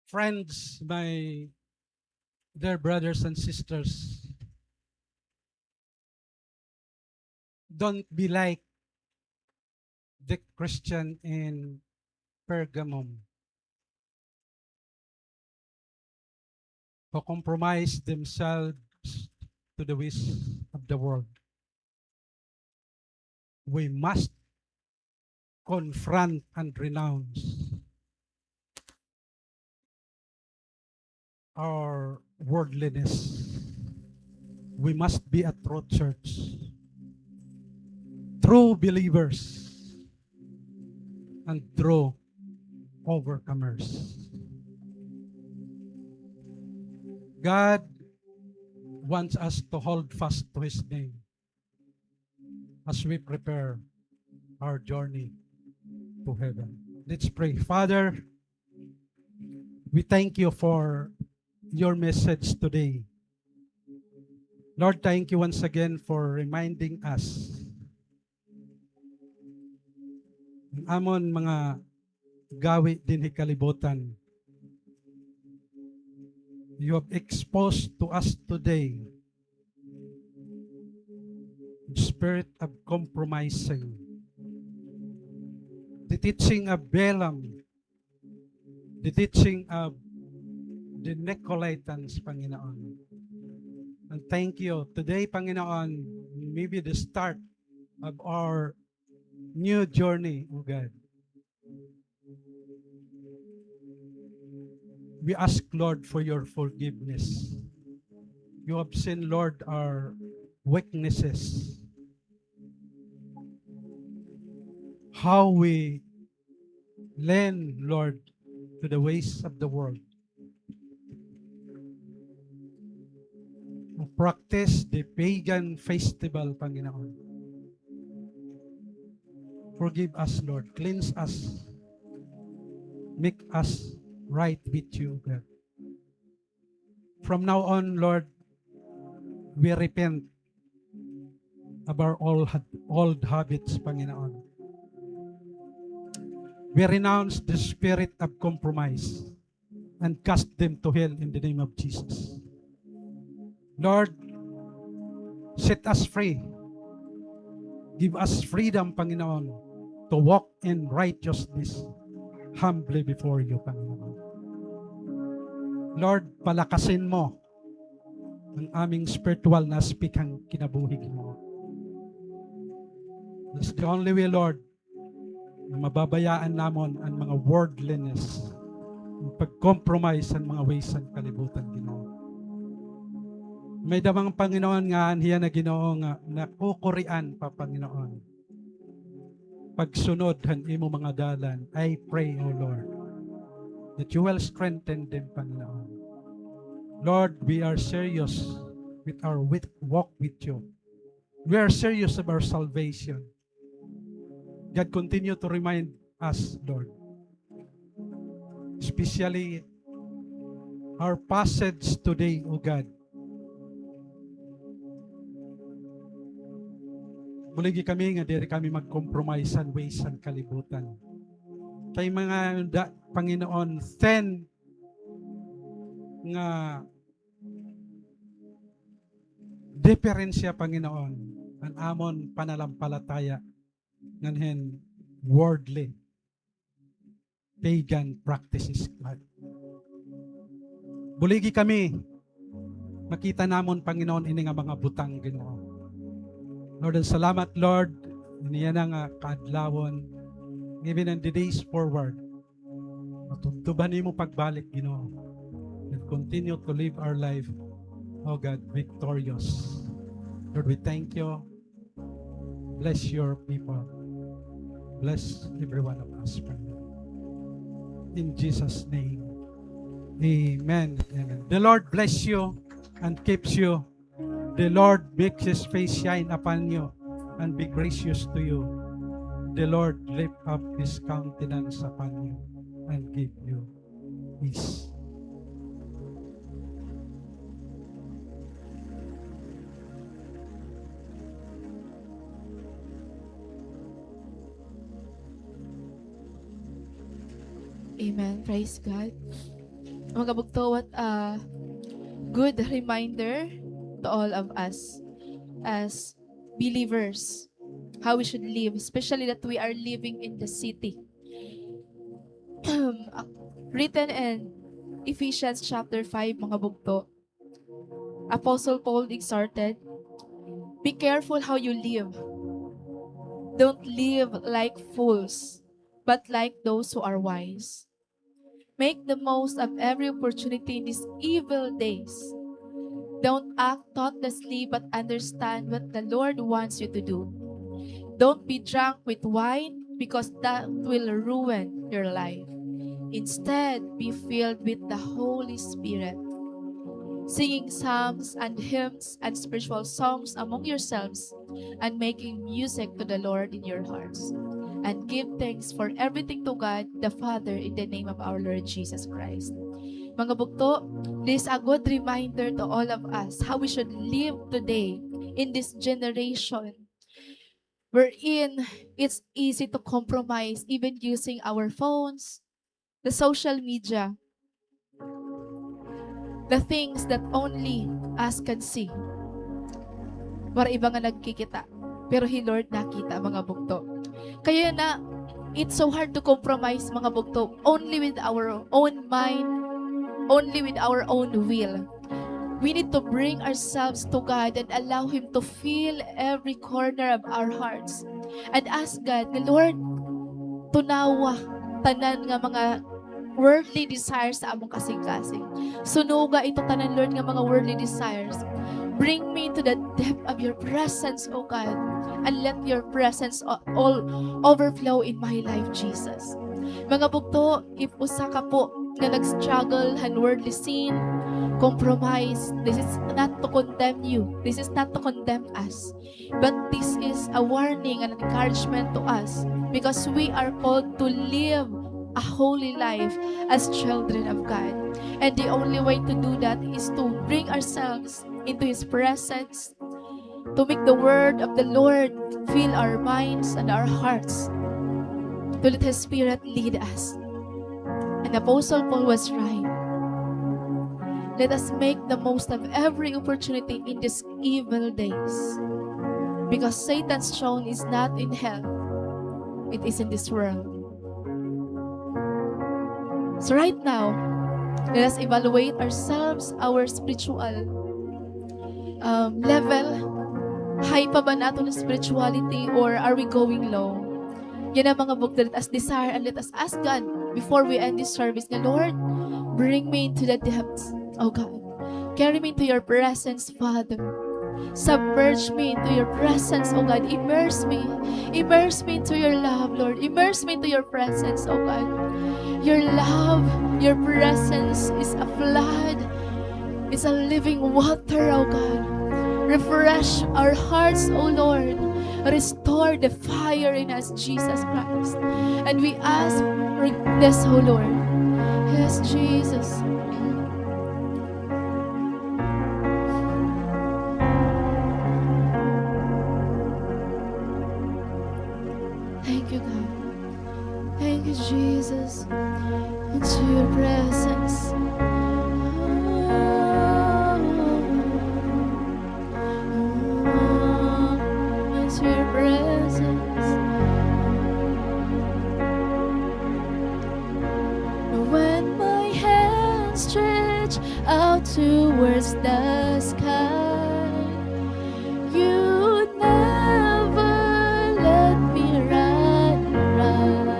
Friends, my dear brothers and sisters, don't be like the Christian in Pergamum who compromise themselves to the ways of the world. We must confront and renounce our worldliness. We must be a true church, true believers, and true overcomers. God wants us to hold fast to His name as we prepare our journey to heaven. Let's pray. Father, we thank you for your message today. Lord, thank you once again for reminding us an amon mga gawi dinhi kalibutan. You have exposed to us today the spirit of compromising, the teaching of Balaam, the teaching of the Nicolaitans, Panginoon. And thank you. Today, Panginoon, may be the start of our new journey, O God. We ask, Lord, for your forgiveness. You have seen, Lord, our weaknesses. How we lean, Lord, to the ways of the world. Who practice the pagan festival, Panginoon. Forgive us, Lord. Cleanse us. Make us right with you, God. From now on, Lord, we repent of our old, old habits, Panginoon. We renounce the spirit of compromise. and cast them to hell in the name of Jesus. Lord, set us free. Give us freedom, Panginoon, to walk in righteousness humbly before you, Panginoon. Lord, palakasin mo ang aming spiritual na aspect han kinabuhi, Ginoo. That's the only way, Lord, na mababayaan namon an mga worldliness, ang pag-compromise han mga ways han kalibutan, Ginoo. May-ada man, Panginoon, nga hiya na, Ginoo, nga nakukurian pa, Panginoon, pagsunod han imo mga dalan. I pray, O Lord, that you will strengthen them, Panginoon. Lord, we are serious with our wit-, walk with you. We are serious of our salvation. God, continue to remind us, Lord. Especially our passage today, O God. Buligi kami nga diri kami mag-compromise han ways han kalibutan. Kay mga da-, Panginoon, thin nga diperensya, Panginoon, an amon pananampalataya ngan hin worldly, pagan practices, God. Buligi kami, makita namon, Panginoon, ini nga mga butang, Ginoo. Lord, an salamat, Lord, ini yana nga kaadlawon, even in the days forward, matubtob an imo pagbalik, Ginoo, and continue to live our life, O God, victorious. Lord, we thank you. Bless your people. Bless every one of us, Father. In Jesus' name, amen. Amen. The Lord bless you and keeps you. The Lord makes his face shine upon you and be gracious to you. The Lord lift up his countenance upon you and give you peace. Amen. Praise God. Mga bugto, what a good reminder to all of us as believers, how we should live, especially that we are living in the city. Written in Ephesians chapter five, mga bugto, Apostle Paul exhorted, "Be careful how you live. Don't live like fools, but like those who are wise. Make the most of every opportunity in these evil days. Don't act thoughtlessly, but understand what the Lord wants you to do. Don't be drunk with wine, because that will ruin your life. Instead, be filled with the Holy Spirit, singing psalms and hymns and spiritual songs among yourselves, and making music to the Lord in your hearts. And give thanks for everything to God the Father in the name of our Lord Jesus Christ." Mga bugto, this is a good reminder to all of us how we should live today in this generation wherein it's easy to compromise, even using our phones, the social media, the things that only us can see. Waray iba nga nagkikita, pero hi Lord nakita, mga bugto. Kaya na, it's so hard to compromise, mga bugto, only with our own mind, only with our own will. We need to bring ourselves to God and allow Him to fill every corner of our hearts. And ask God, nga, "Lord, tunawa tanan nga mga worldly desires sa among kasingkasing. Sunuga ito tanan, Lord, nga mga worldly desires. Bring me to the depth of your presence, O God, and let your presence o-, all overflow in my life, Jesus." Mga bugto, if usa ka po nga nag-struggle han worldly sin, compromise, this is not to condemn you. This is not to condemn us. But this is a warning and encouragement to us, because we are called to live a holy life as children of God. And the only way to do that is to bring ourselves into His presence, to make the word of the Lord fill our minds and our hearts, to let His Spirit lead us. And Apostle Paul was right. Let us make the most of every opportunity in these evil days. Because Satan's throne is not in hell, it is in this world. So right now, let us evaluate ourselves, our spiritual, um, level. High pa ba an aton spirituality or are we going low? Yana mga bugto, let us desire and let us ask God before we end this service nga, "Lord, bring me into the depths, oh God. Carry me into your presence, Father. Submerge me into your presence, oh God. Immerse me. Immerse me into your love, Lord. Immerse me into your presence, oh God. Your love, your presence is a flood. It's a living water, oh God. Refresh our hearts, oh Lord. Restore the fire in us, Jesus Christ." And we ask for this, oh Lord. Yes, Jesus. Thank you, God. Thank you, Jesus. Into your presence. Into your presence. When my hands stretch out towards the sky, you never let me run dry.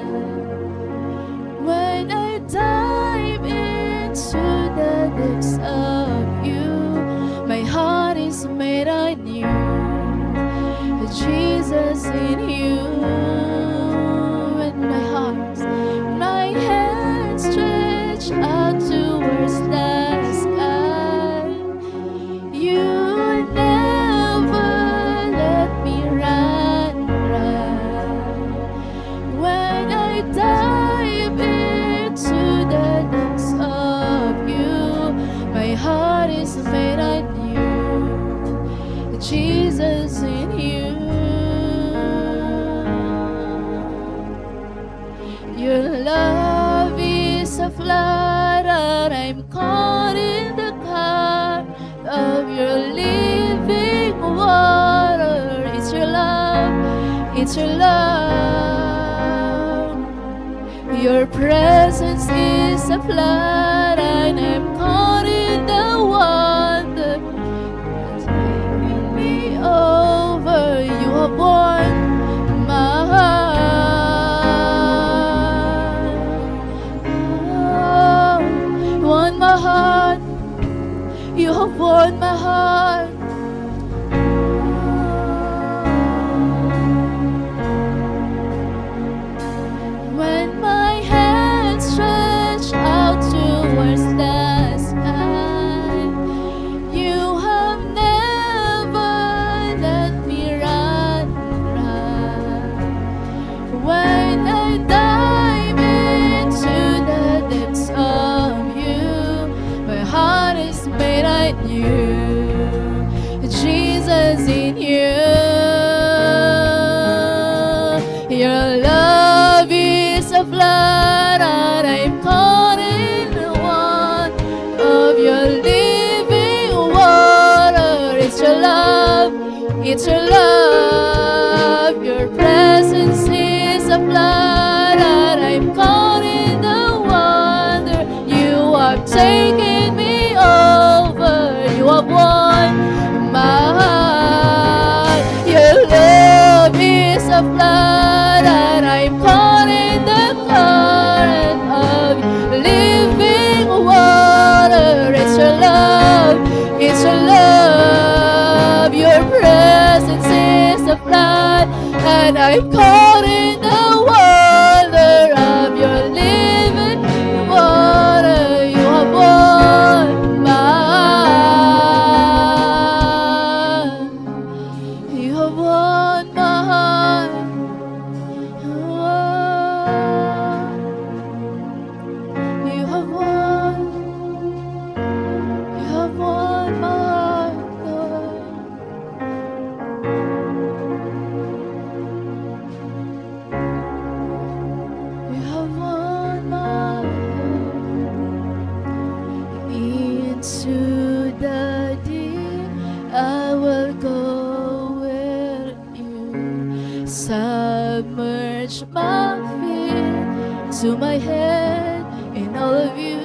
When I dive into the depths of you, my heart is made anew. Jesus, in you, and my heart, my hands stretch out towards the sky. You never let me run dry. When I dive into the depths of you, my heart is made anew. Jesus, in you. Your love is a flood and I'm caught in the current of your living water. It's your love, it's your love. Your presence is a flood and I'm caught in the water. Taking me over, you have won my heart. Oh, won my heart. You have won my heart. When my hands stretch out towards the sky, you have never let me run dry. When I dive into the depths of you, my heart is made anew. Jesus, in you, your love is a flood and I'm caught in the one of your living water. It's your love, it's your love. Your presence is a flood and I'm caught in the wonder. You have taken me over. You have won my heart. Your love is a flood and I'm caught in the current of living water. It's your love, it's your love. Your presence is a flood, and I'm caught in the wonder of your living water. You have won my heart. You have won my heart. You have won, you have won my heart, Lord. To the deep I will go with you. Submerge my feet to my head in all of you.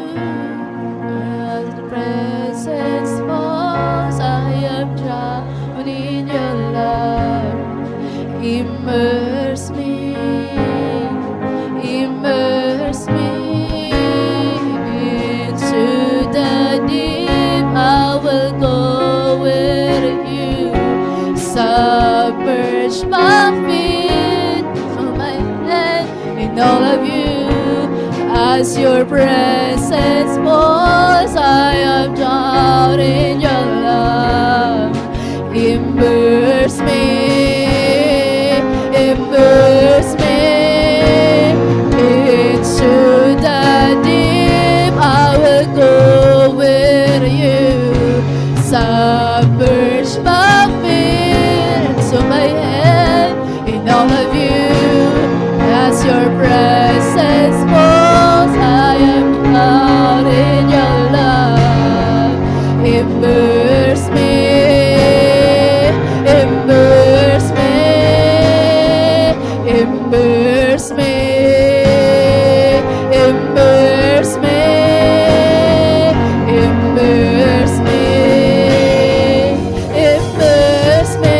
As the presence falls, I am drowned in your love. Immerse me, immerse me into the deep. I will go with you. Submerge my feet to my head in all of you. As your presence falls, I am drowned in your love. Immerse me, immerse me into the deep. I will go with you. Submerge my feet to my head in all of you. As your presence falls, I am drowned in your love. Immerse me, immerse me, immerse me, immerse me, immerse me, immerse me.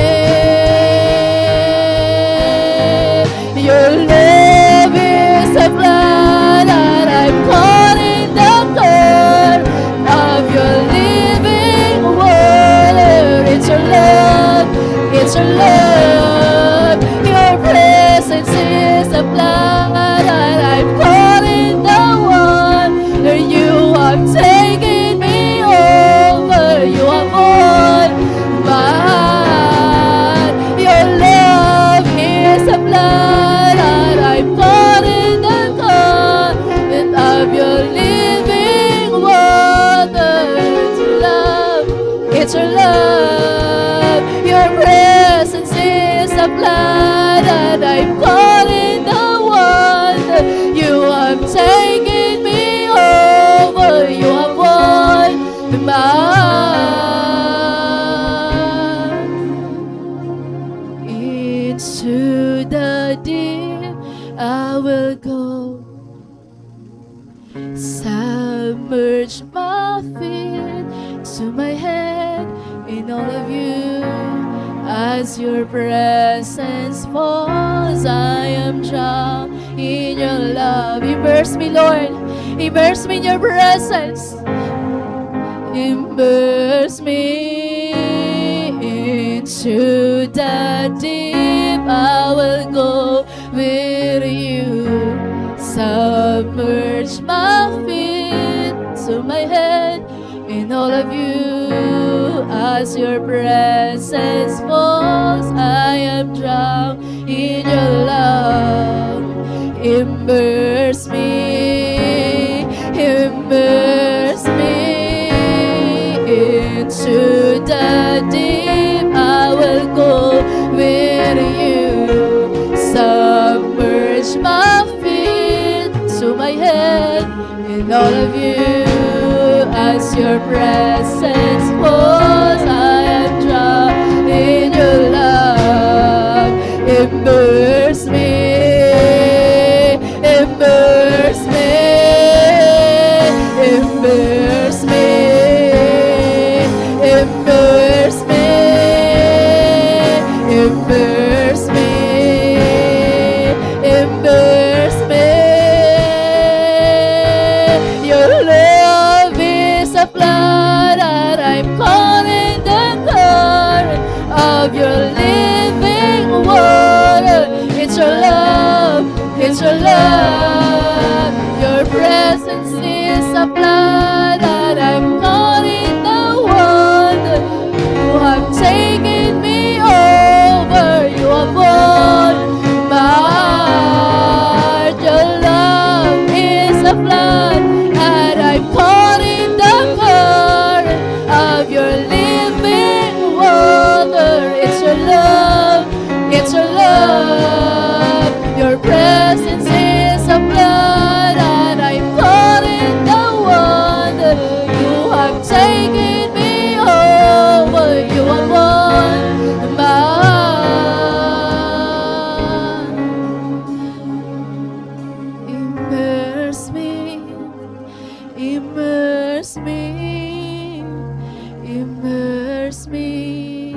Your love is a flood, and I'm caught in the current of your living water. It's your love, it's your love. Your presence is a flood, and I'm caught in the water. You have taken me over, you have won my heart. Your love is a flood, and I'm caught in the current of your living water. It's your love, it's your love. Your presence is a flood, and I'm caught in the water. You have taken me over, you have won my heart. Into the deep I will go. Submerge my feet to my head in all of you. As your presence falls, I am drowned in your love. Immerse me, Lord. Immerse me in your presence. Immerse me into the deep. I will go with you. Submerge my feet to my head in all of you. As your presence falls, I am drowned in your love. Immerse me, immerse me into the deep. I will go with you. Submerge my feet to my head in all of you. As your presence falls, I am drowned in your love. Immerse me, immerse me, immerse me, immerse me, immerse me, immerse me. Your love is a flood, and I'm caught in the current of your living water. It's your love, it's your love. Your presence is a flood, and I'm caught in the water. You have taken me over, you have won my heart. Your love is a flood, and I'm caught in the current of your living water. It's your love, it's your love. Your presence is a flood, and I'm caught in Immerse me, immerse me,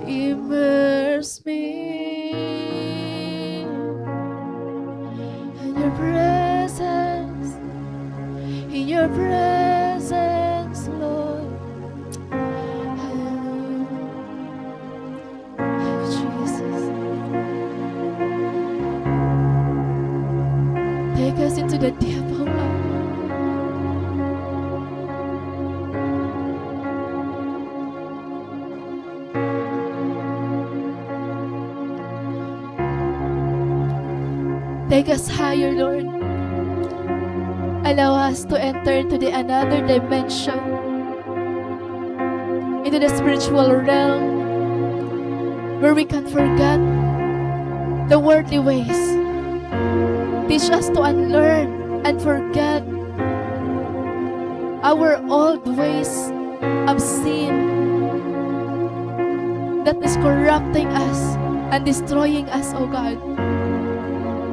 immerse me in your presence, in your presence, Lord. Hallelujah. Thank you, Jesus. Take us into the deep, oh God. Take us higher, Lord. Allow us to enter into the another dimension, into the spiritual realm where we can forget the worldly ways. Teach us to unlearn and forget our old ways of sin that is corrupting us and destroying us, O God.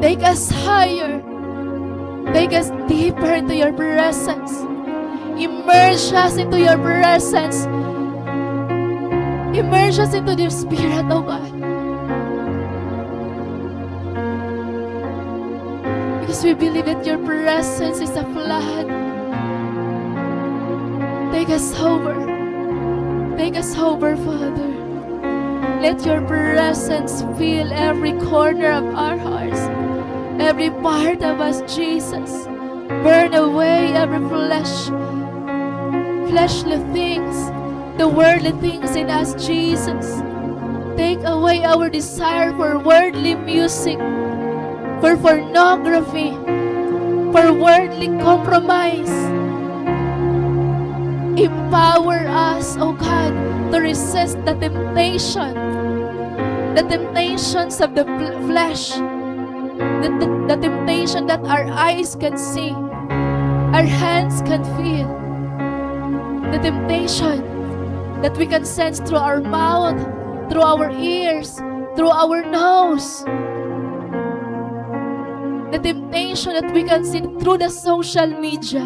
Take us higher. Take us deeper into your presence. Immerse us into your presence. Immerse us into your spirit, O God. Because we believe that your presence is a flood. Take us over. Take us over, Father. Let your presence fill every corner of our hearts, every part of us, Jesus. Burn away every flesh, fleshly things, the worldly things in us, Jesus. Take away our desire for worldly music, for pornography, for worldly compromise. Empower us, O God, to resist the temptation, the temptations of the fl-, flesh, the, the, the temptation that our eyes can see, our hands can feel, the temptation that we can sense through our mouth, through our ears, through our nose, the temptation that we can see through the social media,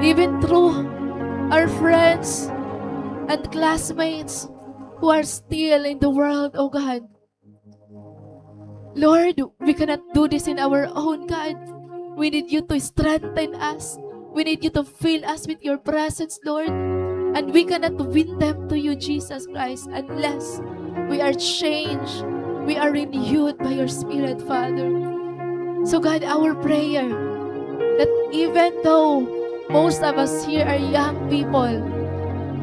even through our friends and classmates who are still in the world, O God. Lord, we cannot do this in our own, God. We need you to strengthen us. We need you to fill us with your presence, Lord. And we cannot win them to you, Jesus Christ, unless we are changed, we are renewed by your Spirit, Father. So, God, our prayer that even though most of us here are young people,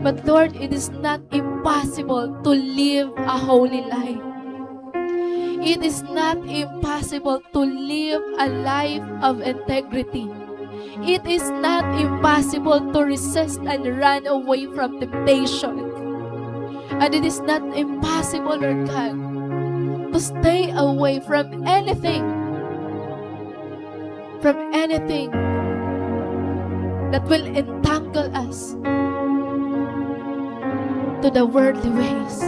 but Lord, it is not impossible to live a holy life. It is not impossible to live a life of integrity. It is not impossible to resist and run away from temptation. And it is not impossible, Lord God, to stay away from anything, from anything that will entangle us to the worldly ways.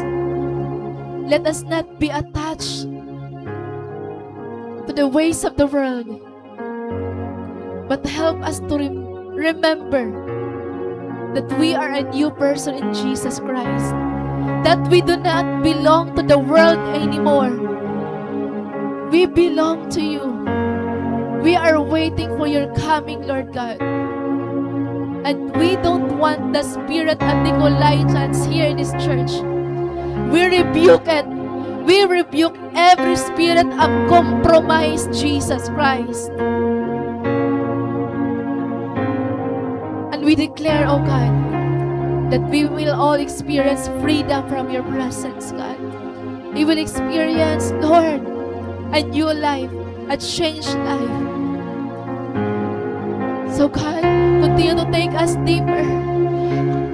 Let us not be attached to the ways of the world, but help us to rem-, remember that we are a new person in Jesus Christ, that we do not belong to the world anymore. We belong to you. We are waiting for your coming, Lord God. And we don't want the spirit of Nicolaitans here in this church. We rebuke it. We rebuke every spirit of compromise, Jesus Christ. And we declare, O God, that we will all experience freedom from your presence, God. We will experience, Lord, a new life, a changed life. So, God, continue to take us deeper.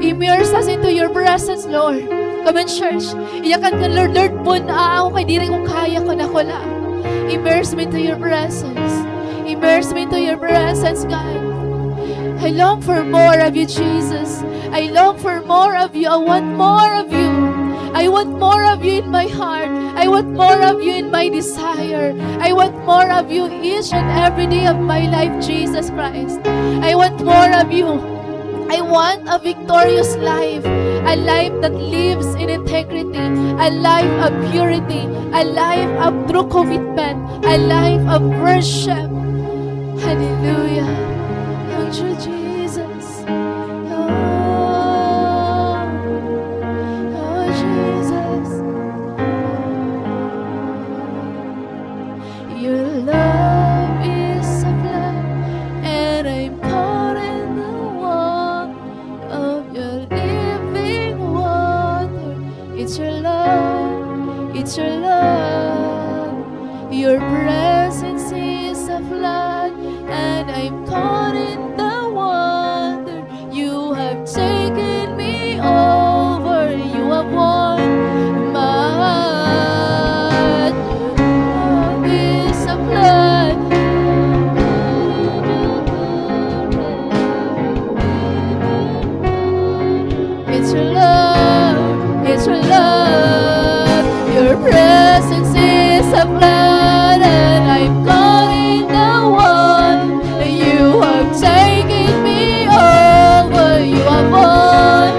Immerse us into your presence, Lord. Come on, church. Iyakan ka, Lord, Lord, pun-a ako kay diri ko kaya kon ako la. Immerse me into your presence. Immerse me into your presence, God. I long for more of you, Jesus. I long for more of you. I want more of you. I want more of you in my heart. I want more of you in my desire. I want more of you each and every day of my life, Jesus Christ. I want more of you. I want a victorious life, a life that lives in integrity, a life of purity, a life of true commitment, a life of worship. Hallelujah. Thank you, Jesus. Oh, oh, Jesus. Your love is a flood, and I'm caught in the wall of your living water. It's your love, it's your love. Your presence is a flood, and I'm caught in the water. You have taken me over, you have won my heart. Your love is a flood. It's your love, it's your love. Your presence is a flood, and I'm caught in the wall. You have taken me over, you have won.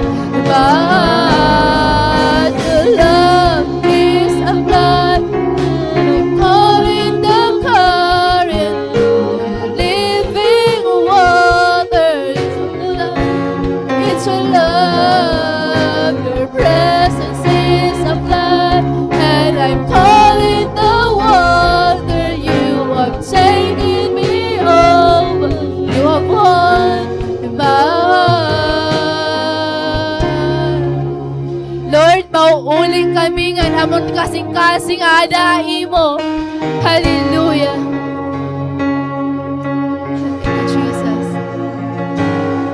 But your love is a flood, and I'm caught in the current. Living water, it's your love, your presence is a flood, and I'm caught in the water. You have taken me over, you have won my heart. Lord, mauuli kami ngan amon kasingkasing aada ha imo. Hallelujah. Thank you, Jesus.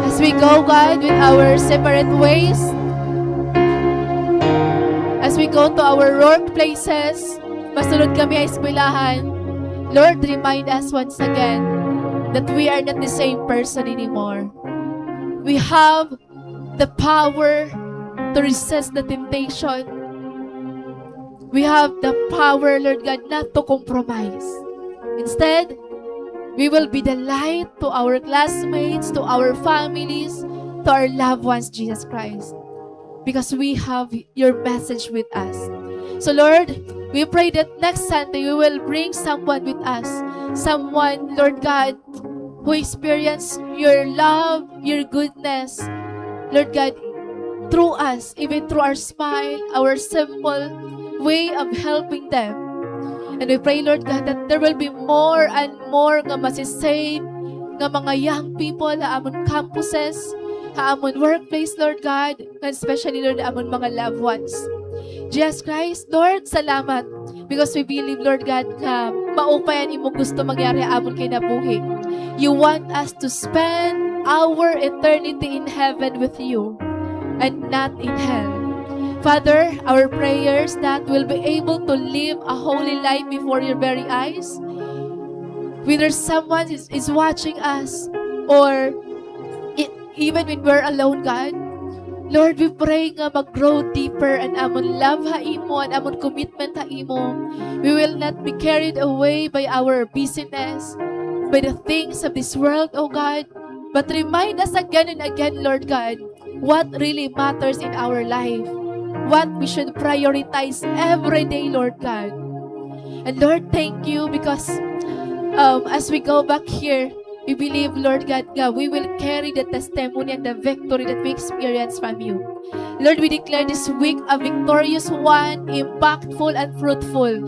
As we go, God, with our separate ways, as we go to our workplaces, masulod kami ha eskwelahan, Lord, remind us once again that we are not the same person anymore. We have the power to resist the temptation. We have the power, Lord God, not to compromise. Instead, we will be the light to our classmates, to our families, to our loved ones, Jesus Christ. Because we have your message with us. So, Lord, we pray that next Sunday we will bring someone with us. Someone, Lord God, who experience your love, your goodness, Lord God, through us, even through our smile, our simple way of helping them. And we pray, Lord God, that there will be more and more nga masisave nga mga young people ha amon campuses, ha amon workplace, Lord God, and especially, Lord, amon mga loved ones. Jesus Christ, Lord, salamat. Because we believe, Lord God, nga maupay an imo gusto mangyari ha amon kinabuhi. You want us to spend our eternity in heaven with you and not in hell. Father, our prayers that we'll be able to live a holy life before your very eyes. Whether someone is, is watching us or i-, even when we're alone, God, Lord, we pray nga mag-grow deeper an amon love ha imo, an amon commitment ha imo. We will not be carried away by our busyness, by the things of this world, O God, but remind us again and again, Lord God, what really matters in our life, what we should prioritize every day, Lord God. And Lord, thank you because, um, as we go back here, we believe, Lord God, nga we will carry the testimony and the victory that we experience from you. Lord, we declare this week a victorious one, impactful and fruitful.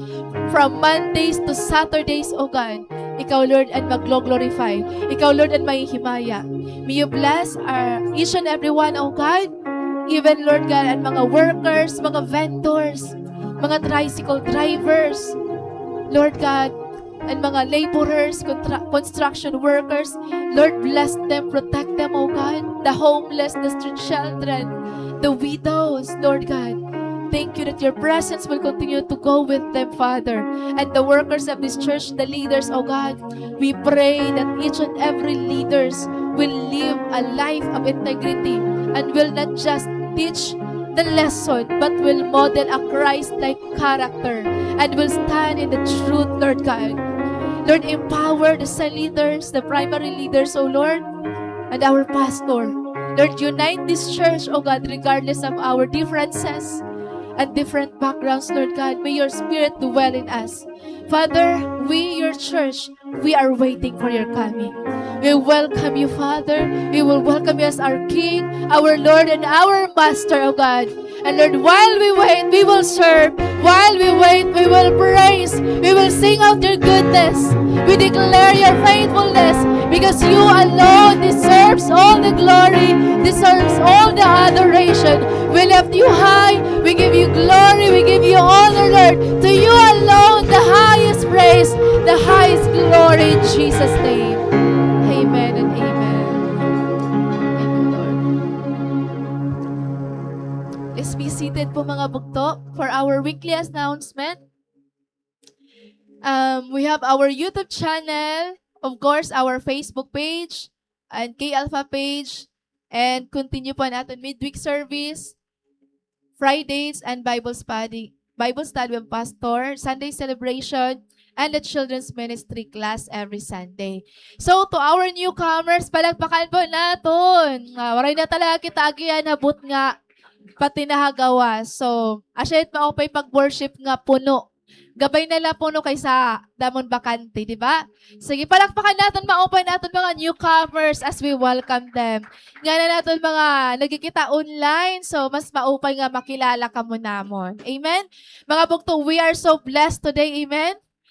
From Mondays to Saturdays, O God, ikaw, Lord, an maglo-glorify. Ikaw, Lord, an mahihimaya. May you bless our, each and every one, O God. Even, Lord God, an mga workers, mga vendors, mga tricycle drivers, Lord God, an mga laborers, contra-, construction workers, Lord, bless them, protect them, O God. The homeless, the street children, the widows, Lord God. Thank you that your presence will continue to go with them, Father. And the workers of this church, the leaders, O God, we pray that each and every leaders will live a life of integrity and will not just teach the lesson, but will model a Christ-like character and will stand in the truth, Lord God. Lord, empower the cell leaders, the primary leaders, O Lord, and our pastor. Lord, unite this church, O God, regardless of our differences and different backgrounds, Lord God. May your spirit dwell in us. Father, we, your church, we are waiting for your coming. We welcome you, Father. We will welcome you as our King, our Lord, and our Master, O God. And Lord, while we wait, we will serve. While we wait, we will praise. We will sing out your goodness. We declare your faithfulness because you alone deserves all the glory, deserves all the adoration. We lift you high. We give you glory. We give you honor, Lord. To you alone, the highest praise, the highest glory in Jesus' name. Amen and amen. Thank you, Lord. Please be seated po, mga bugto, for our weekly announcement. Um, we have our YouTube channel, of course, our Facebook page, and K Alpha page, and continue po an aton midweek service, Fridays, and Bible study, Bible study with Pastor, Sunday celebration, and the children's ministry class every Sunday. So, to our newcomers, palakpakan po naton. Ah, waray na talaga kita agian ha butnga, pati na ha gawas. So, asya it maupay pag-worship nga puno. Gabay na la puno kaysa damo nga bakante, di ba? Sige, palakpakan naton maupay an aton mga newcomers as we welcome them. Ngan an aton mga nagkikita online, so mas maupay nga makilala kamo namon. Amen? Mga bugto, we are so blessed today. Amen?